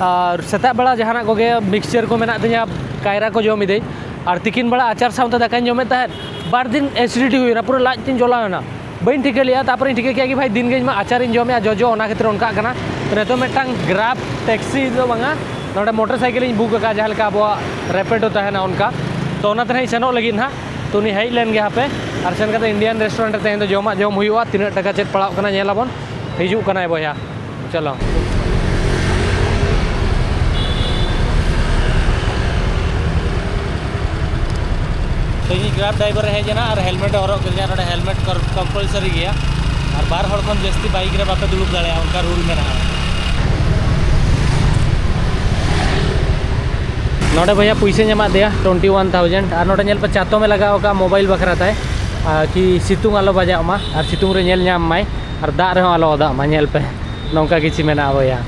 ᱟᱨ ᱥᱮᱛᱟᱜ ᱵᱮᱲᱟ ᱡᱟᱦᱟᱱᱟᱜ ᱠᱚᱜᱮ ᱢᱤᱠᱥᱪᱟᱨ ᱠᱚ ᱢᱮᱱᱟᱜ ᱛᱤᱧᱟᱹ, ᱠᱟᱭᱨᱟ ᱠᱚ ᱡᱚᱢ ᱤᱫᱟᱹᱧ, ᱟᱨ ᱛᱤᱠᱤᱱ ᱵᱮᱲᱟ ᱟᱪᱟᱨ ᱥᱟᱶᱛᱮ ᱫᱟᱠᱟᱧ ᱡᱚᱢᱮᱫ ᱛᱟᱦᱮᱸᱫ᱾ ᱵᱟᱨ ᱫᱤᱱ acidity ᱦᱩᱭᱱᱟ, ᱯᱩᱨᱟᱹ ᱞᱟᱡ ᱛᱤᱧ ᱡᱚᱞᱟᱣᱮᱱᱟ᱾ ᱵᱟᱹᱧ ᱴᱷᱤᱠᱟᱹ ᱞᱮᱜᱼᱟ, ᱛᱟᱨᱯᱚᱨᱮᱧ ᱴᱷᱤᱠᱟᱹ ᱠᱮᱜᱼᱟ ᱠᱤ ᱵᱷᱟᱭ ᱫᱤᱱ ᱜᱮ ᱤᱧ ᱢᱟ ᱟᱪᱟᱨᱤᱧ ᱡᱚᱢᱮᱜᱼᱟ ᱡᱚᱡᱚ, ᱚᱱᱟ ᱠᱷᱟᱹᱛᱤᱨ ᱚᱱᱠᱟᱜ ᱠᱟᱱᱟ᱾ ᱛᱚ ᱱᱤᱛᱚᱜ ᱢᱤᱫᱴᱟᱝ ᱜᱨᱟᱵᱽ ᱴᱮᱠᱥᱤ ᱫᱚ ᱵᱟᱝᱟ, ᱱᱚᱰᱮ ᱢᱚᱴᱚᱨ ᱥᱟᱭᱠᱮᱞ ᱤᱧ ᱵᱩᱠ ᱟᱠᱟᱫᱼᱟ, ᱡᱟᱦᱟᱸ ᱞᱮᱠᱟ ᱟᱵᱚᱣᱟᱜ ᱨᱮᱯᱤᱰᱳ ᱛᱟᱦᱮᱱᱟ ᱚᱱᱠᱟ᱾ ᱛᱚ ᱚᱱᱟᱛᱮ ᱱᱟᱦᱟᱜ ᱤᱧ ᱥᱮᱱᱚᱜ ᱞᱟᱹᱜᱤᱫ ᱱᱟᱦᱟᱜ᱾ ᱛᱚ ᱩᱱᱤ ᱦᱮᱡ ᱞᱮᱱ ᱜᱮ ᱦᱟᱯᱮ, ᱟᱨ ᱥᱮᱱ ᱠᱟᱛᱮ Indian restaurant ᱨᱮ ᱛᱮᱦᱮᱧ ᱫᱚ ᱡᱚᱢᱟᱜ ᱡᱚᱢ ᱦᱩᱭᱩᱜᱼᱟ᱾ ᱛᱤᱱᱟᱹᱜ ᱴᱟᱠᱟ ᱪᱮᱫ ᱯᱟᱲᱟᱜ ᱠᱟᱱᱟ ᱧᱮᱞ ᱟᱵᱚᱱ᱾ ᱦᱤᱡᱩᱜ ᱠᱟᱱᱟᱭ ᱵᱚᱭᱦᱟ, ᱪᱚᱞᱚ᱾ ᱛᱚ, ᱤᱧ ᱜᱨᱟᱵᱽ ᱰᱨᱟᱭᱵᱷᱟᱨ ᱮ ᱦᱮᱡ ᱮᱱᱟ ᱟᱨ ᱦᱮᱞᱢᱮᱴ ᱮ ᱦᱚᱨᱚᱜ ᱠᱮᱫᱟ᱾ ᱱᱚᱰᱮ ᱦᱮᱞᱢᱮᱴ ᱠᱚᱢᱯᱟᱞᱥᱟᱨᱤ ᱜᱮᱭᱟ, ᱟᱨ ᱵᱟᱨ ᱦᱚᱲ ᱠᱷᱚᱱ ᱡᱟᱹᱥᱛᱤ ᱵᱟᱭᱤᱠ ᱨᱮ ᱵᱟᱯᱮ ᱫᱩᱲᱩᱵ ᱫᱟᱲᱮᱭᱟᱜᱼᱟ, ᱚᱱᱠᱟ ᱨᱩᱞ ᱢᱮᱱᱟᱜᱼᱟ᱾ ᱱᱚᱰᱮ ᱵᱚᱭᱦᱟ ᱯᱩᱭᱥᱟᱹᱧ ᱮᱢᱟᱫ ᱫᱮᱭᱟ ᱴᱩᱭᱮᱱᱴᱤ ᱳᱣᱟᱱ ᱛᱷᱟᱣᱡᱮᱱᱰ, ᱟᱨ ᱱᱚᱰᱮ ᱧᱮᱞ ᱯᱮ ᱪᱟᱛᱚᱢᱮ ᱞᱟᱜᱟᱣ ᱟᱠᱟᱫ ᱢᱳᱵᱟᱭᱤᱞ ᱵᱟᱠᱷᱨᱟ ᱛᱮ, ᱟᱨ ᱠᱤ ᱥᱤᱛᱩᱝ ᱟᱞᱚ ᱵᱟᱡᱟᱜ ᱢᱟ ᱟᱨ ᱥᱤᱛᱩᱝ ᱨᱮ ᱧᱮᱞ ᱧᱟᱢ ᱢᱟᱭ ᱟᱨ ᱫᱟᱜ ᱨᱮᱦᱚᱸ ᱟᱞᱚ ᱚᱫᱟᱜ ᱢᱟ᱾ ᱧᱮᱞ ᱯᱮ, ᱱᱚᱝᱠᱟ ᱠᱤᱪᱷᱩ ᱢᱮᱱᱟᱜᱼᱟ ᱵᱚᱭᱦᱟ᱾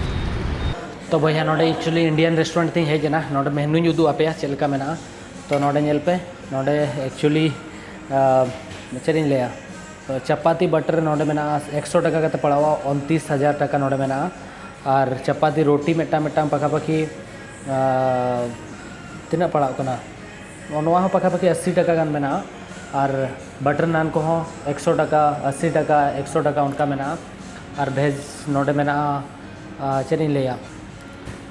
ᱛᱚ ᱵᱚᱭᱦᱟ, ᱱᱚᱰᱮ actually Indian restaurant ᱛᱤᱧ ᱦᱮᱡ ᱮᱱᱟ᱾ ᱱᱚᱰᱮ ᱢᱮᱱᱩᱧ ᱩᱫᱩᱜ ᱟᱯᱮᱭᱟ ᱪᱮᱫ ᱞᱮᱠᱟ ᱢᱮᱱᱟᱜᱼᱟ᱾ ᱛᱚ ᱱᱚᱰᱮ ᱧᱮᱞ ᱯᱮ, ᱱᱚᱰᱮ actually ᱪᱮᱫ ᱤᱧ ᱞᱟᱹᱭᱟ, ᱪᱟᱯᱟᱛᱤ ᱵᱟᱴᱟᱨ ᱱᱚᱰᱮ ᱢᱮᱱᱟᱜᱼᱟ, ᱮᱠᱥᱚ ᱴᱟᱠᱟ ᱠᱟᱛᱮ ᱯᱟᱲᱟᱣᱟ, ᱩᱱᱛᱤᱥ ᱦᱟᱡᱟᱨ ᱴᱟᱠᱟ ᱱᱚᱰᱮ ᱢᱮᱱᱟᱜᱼᱟ᱾ ᱟᱨ ᱪᱟᱯᱟᱛᱤ ᱨᱩᱴᱤ ᱢᱤᱫᱴᱟᱝ ᱢᱤᱫᱴᱟᱝ ᱯᱟᱠᱟᱯᱟᱠᱤ ᱛᱤᱱᱟᱹᱜ ᱯᱟᱲᱟᱜ ᱠᱟᱱᱟ? ᱱᱚᱣᱟ ᱦᱚᱸ ᱯᱟᱠᱟᱯᱟᱠᱤ ᱟᱥᱤ ᱴᱟᱠᱟ ᱜᱟᱱ ᱢᱮᱱᱟᱜᱼᱟ᱾ ᱟᱨ ᱵᱟᱴᱟᱨ ᱱᱟᱱ ᱠᱚᱦᱚᱸ ᱮᱠᱥᱚ ᱴᱟᱠᱟ, ᱟᱥᱤ ᱴᱟᱠᱟ, ᱮᱠᱥᱚ ᱴᱟᱠᱟ ᱚᱱᱠᱟ ᱢᱮᱱᱟᱜᱼᱟ᱾ ᱟᱨ ᱵᱷᱮᱡᱽ ᱱᱚᱰᱮ ᱢᱮᱱᱟᱜᱼᱟ, ᱪᱮᱫ ᱤᱧ ᱞᱟᱹᱭᱟ,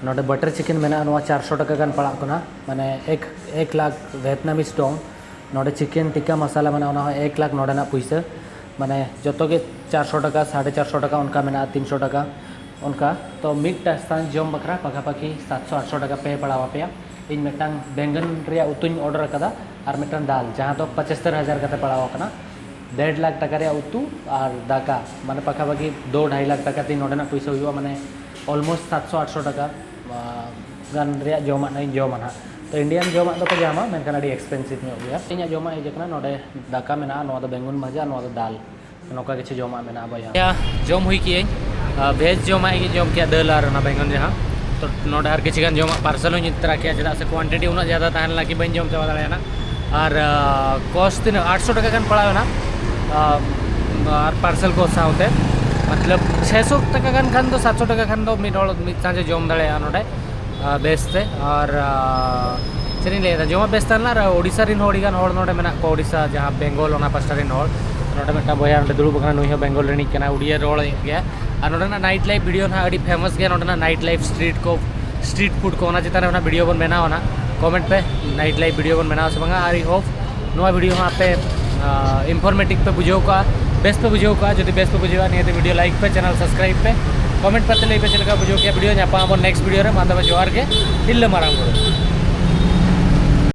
ᱱᱚᱰᱮ ᱵᱟᱴᱟᱨ ᱪᱤᱠᱮᱱ ᱢᱮᱱᱟᱜᱼᱟ, ᱱᱚᱣᱟ ᱪᱟᱨᱥᱚ ᱴᱟᱠᱟ ᱜᱟᱱ ᱯᱟᱲᱟᱜ ᱠᱟᱱᱟ, ᱢᱟᱱᱮ ᱮᱠ ᱮᱠ ᱞᱟᱠᱷ ᱵᱷᱮᱛᱱᱟᱢᱤᱥ ᱰᱚᱝ᱾ ᱱᱚᱰᱮ ᱪᱤᱠᱮᱱ ᱴᱤᱠᱟ ᱢᱟᱥᱟᱞᱟ ᱢᱮᱱᱟᱜᱼᱟ, ᱚᱱᱟ ᱦᱚᱸ ᱮᱠ ᱞᱟᱠᱷ ᱱᱚᱰᱮᱱᱟᱜ ᱯᱩᱭᱥᱟᱹ, ᱢᱟᱱᱮ ᱡᱚᱛᱚ ᱜᱮ ᱪᱟᱨᱥᱚ ᱴᱟᱠᱟ, ᱥᱟᱲᱮ ᱪᱟᱨᱥᱚ ᱴᱟᱠᱟ ᱚᱱᱠᱟ ᱢᱮᱱᱟᱜᱼᱟ, ᱛᱤᱱᱥᱚ ᱴᱟᱠᱟ ᱚᱱᱠᱟ᱾ ᱛᱚ ᱢᱤᱫᱴᱟᱝ ᱥᱟᱱ ᱡᱚᱢ ᱵᱟᱠᱷᱨᱟ ᱯᱟᱠᱟᱯᱟᱠᱤ ᱥᱟᱛᱥᱚ ᱟᱴᱥᱚ ᱴᱟᱠᱟ ᱯᱮ ᱯᱟᱲᱟᱣ ᱟᱯᱮᱭᱟ᱾ ᱤᱧ ᱢᱤᱫᱴᱟᱝ ᱵᱮᱸᱜᱟᱱ ᱨᱮᱭᱟᱜ ᱩᱛᱩᱧ ᱚᱰᱟᱨ ᱟᱠᱟᱫᱟ ᱟᱨ ᱢᱤᱫᱴᱟᱝ ᱫᱟᱞ, ᱡᱟᱦᱟᱸ ᱫᱚ ᱯᱚᱸᱪᱟᱛᱛᱳᱨ ᱦᱟᱡᱟᱨ ᱠᱟᱛᱮ ᱯᱟᱲᱟᱣ ᱟᱠᱟᱱᱟ᱾ ᱰᱮᱲ ᱞᱟᱠᱷ ᱴᱟᱠᱟ ᱨᱮᱭᱟᱜ ᱩᱛᱩ ᱟᱨ ᱫᱟᱠᱟ, ᱢᱟᱱᱮ ᱯᱟᱠᱟᱯᱟᱠᱤ ᱫᱩ ᱰᱷᱟᱭ ᱞᱟᱠᱷ ᱴᱟᱠᱟ ᱛᱤᱧ ᱱᱚᱰᱮᱱᱟᱜ ᱯᱩᱭᱥᱟᱹ ᱦᱩᱭᱩᱜᱼᱟ, ᱢᱟᱱᱮ ᱚᱞᱢᱳᱥᱴ ᱥᱟᱛᱥᱚ ᱟᱴᱥᱚ ᱴᱟᱠᱟ ᱜᱟᱱ ᱨᱮᱭᱟᱜ ᱡᱚᱢᱟᱜ ᱤᱧ ᱡᱚᱢᱟ ᱱᱟᱦᱟᱜ᱾ ᱛᱚ ᱤᱱᱰᱤᱭᱟᱱ ᱡᱚᱢᱟᱜ ᱫᱚᱠᱚ ᱧᱟᱢᱟ, ᱢᱮᱱᱠᱷᱟᱱ ᱟᱹᱰᱤ ᱮᱠᱥᱯᱮᱱᱥᱤᱵᱷ ᱧᱚᱜ ᱜᱮᱭᱟ᱾ ᱤᱧᱟᱹᱜ ᱡᱚᱢᱟᱜ ᱦᱮᱡ ᱟᱠᱟᱱᱟ, ᱱᱚᱰᱮ ᱫᱟᱠᱟ ᱢᱮᱱᱟᱜᱼᱟ, ᱱᱚᱣᱟ ᱫᱚ ᱵᱮᱸᱜᱩᱱ ᱵᱷᱟᱡᱟ, ᱱᱚᱣᱟ ᱫᱚ ᱫᱟᱞ, ᱱᱚᱝᱠᱟ ᱠᱤᱪᱷᱩ ᱡᱚᱢᱟᱜ ᱢᱮᱱᱟᱜᱼᱟ ᱵᱚᱭᱦᱟ᱾ ᱭᱟ, ᱡᱚᱢ ᱦᱩᱭ ᱠᱮᱜᱼᱟᱹᱧ, ᱟᱨ ᱵᱷᱮᱡᱽ ᱡᱚᱢᱟᱜ ᱜᱮ ᱡᱚᱢ ᱠᱮᱜᱼᱟ, ᱫᱟᱹᱞ ᱟᱨ ᱚᱱᱟ ᱵᱮᱸᱜᱚᱱ ᱡᱟᱦᱟᱸ᱾ ᱛᱚ ᱱᱚᱰᱮ ᱟᱨ ᱠᱤᱪᱷᱩ ᱜᱟᱱ ᱡᱚᱢᱟᱜ ᱯᱟᱨᱥᱮᱞ ᱦᱚᱸᱧ ᱤᱫᱤ ᱛᱚᱨᱟ ᱠᱮᱜᱼᱟ, ᱪᱮᱫᱟᱜ ᱥᱮ ᱠᱳᱣᱟᱱᱴᱤᱴᱤ ᱩᱱᱟᱹᱜ ᱡᱟᱫᱟ ᱛᱟᱦᱮᱸ ᱞᱮᱱᱟ ᱠᱤ ᱵᱟᱹᱧ ᱡᱚᱢ ᱪᱟᱵᱟ ᱫᱟᱲᱮᱭᱟᱜᱼᱟ᱾ ᱟᱨ ᱠᱚᱥᱴ ᱛᱤᱱᱟᱹᱜ? ᱟᱴᱥᱚ ᱴᱟᱠᱟ ᱜᱟᱱ ᱯᱟᱲᱟᱣ ᱮᱱᱟ, ᱟᱨ ᱯᱟᱨᱥᱮᱞ ᱠᱚ ᱥᱟᱶᱛᱮ, ᱢᱚᱛᱞᱚᱵ ᱪᱷᱮᱥᱚ ᱴᱟᱠᱟ ᱜᱟᱱ ᱠᱷᱟᱱ ᱫᱚ, ᱥᱟᱛᱥᱚ ᱴᱟᱠᱟ ᱠᱷᱟᱱ ᱫᱚ ᱢᱤᱫ ᱦᱚᱲ ᱢᱤᱫ ᱥᱟᱸᱡᱮ ᱡᱚᱢ ᱫᱟᱲᱮᱭᱟᱜᱼᱟ ᱱᱚᱰᱮ ᱵᱮᱥᱛᱮ᱾ ᱟᱨ ᱪᱮᱫ ᱤᱧ ᱞᱟᱹᱭᱫᱟ, ᱡᱚᱢᱟᱜ ᱵᱮᱥ ᱛᱟᱦᱮᱸ ᱞᱮᱱᱟ᱾ ᱟᱨ ᱳᱰᱤᱥᱟ ᱨᱮᱱ ᱦᱚᱲ, ᱟᱹᱰᱤ ᱜᱟᱱ ᱦᱚᱲ ᱱᱚᱰᱮ ᱢᱮᱱᱟᱜ ᱠᱚᱣᱟ ᱳᱰᱤᱥᱟ, ᱡᱟᱦᱟᱸ ᱵᱮᱝᱜᱚᱞ, ᱚᱱᱟ ᱯᱟᱥᱴᱟ ᱨᱮᱱ ᱦᱚᱲ᱾ ᱱᱚᱰᱮ ᱢᱤᱫᱴᱟᱝ ᱵᱚᱭᱦᱟ ᱱᱚᱰᱮ ᱫᱩᱲᱩᱵ ᱟᱠᱟᱱᱟ, ᱱᱩᱭ ᱦᱚᱸ ᱵᱮᱝᱜᱚᱞ ᱨᱤᱱᱤᱡ ᱠᱟᱱᱟᱭ, ᱩᱲᱤᱭᱟ ᱨᱚᱲᱮᱫ ᱜᱮᱭᱟ᱾ ᱟᱨ ᱱᱚᱰᱮᱱᱟᱜ ᱱᱟᱭᱤᱴ ᱞᱟᱭᱤᱯᱷ ᱵᱷᱤᱰᱤᱭᱳ ᱱᱟᱦᱟᱜ ᱟᱹᱰᱤ ᱯᱷᱮᱢᱟᱥ ᱜᱮᱭᱟ, ᱱᱚᱰᱮᱱᱟᱜ ᱱᱟᱭᱤᱴ ᱞᱟᱭᱤᱯᱷ, ᱥᱴᱨᱤᱴ ᱠᱚ, ᱥᱴᱨᱤᱴ ᱯᱷᱩᱰ ᱠᱚ, ᱚᱱᱟ ᱪᱮᱛᱟᱱ ᱨᱮ ᱚᱱᱟ ᱵᱷᱤᱰᱤᱭᱳ ᱵᱚᱱ ᱵᱮᱱᱟᱣᱟ ᱱᱟᱦᱟᱜ᱾ ᱠᱚᱢᱮᱱᱴ ᱯᱮ ᱱᱟᱭᱤᱴ ᱞᱟᱭᱤᱯᱷ ᱵᱷᱤᱰᱤᱭᱳ ᱵᱚᱱ ᱵᱮᱱᱟᱣᱟ ᱥᱮ ᱵᱟᱝᱟ᱾ ᱟᱨ ᱟᱭ ᱦᱳᱯ ᱱᱚᱣᱟ ᱵᱷᱤᱰᱤᱭᱳ ᱦᱚᱸ ᱟᱯᱮ ᱤᱱᱯᱷᱚᱨᱢᱮᱴᱤᱵᱷ ᱯᱮ ᱵᱩᱡᱷᱟᱹᱣ ᱠᱟᱜᱼᱟ, ᱵᱮᱥ ᱯᱮ ᱵᱩᱡᱷᱟᱹᱣ ᱠᱟᱜᱼᱟ᱾ ᱡᱩᱫᱤ ᱵᱮᱥ ᱯᱮ ᱵᱩᱡᱷᱟᱹᱣᱟ, ᱱᱤᱭᱟᱹᱛᱮ ᱵᱷᱤᱰᱤᱭᱳ ᱞᱟᱭᱤᱠ ᱯᱮ, ᱪᱮᱱᱮᱞ ᱥᱟᱵᱥᱠᱨᱟᱭᱤᱵ ᱯᱮ, ᱠᱚᱢᱮᱱᱴ ᱠᱟᱛᱮ ᱞᱟᱹᱭ ᱯᱮ ᱪᱮᱫ ᱞᱮᱠᱟ ᱵᱩᱡᱷᱟᱹᱣ ᱠᱮᱜᱼᱟ ᱵᱷᱤᱰᱤᱭᱳ᱾ ᱧᱟᱯᱟᱢ ᱟᱵᱚᱱ ᱱᱮᱠᱥᱴ ᱵᱷᱤᱰᱤᱭᱳ ᱨᱮ᱾ ᱢᱟ ᱛᱚᱵᱮ ᱡᱚᱦᱟᱨ ᱜᱮ, ᱛᱤᱨᱞᱟᱹ ᱢᱟᱨᱟᱝ ᱵᱩᱨᱩ᱾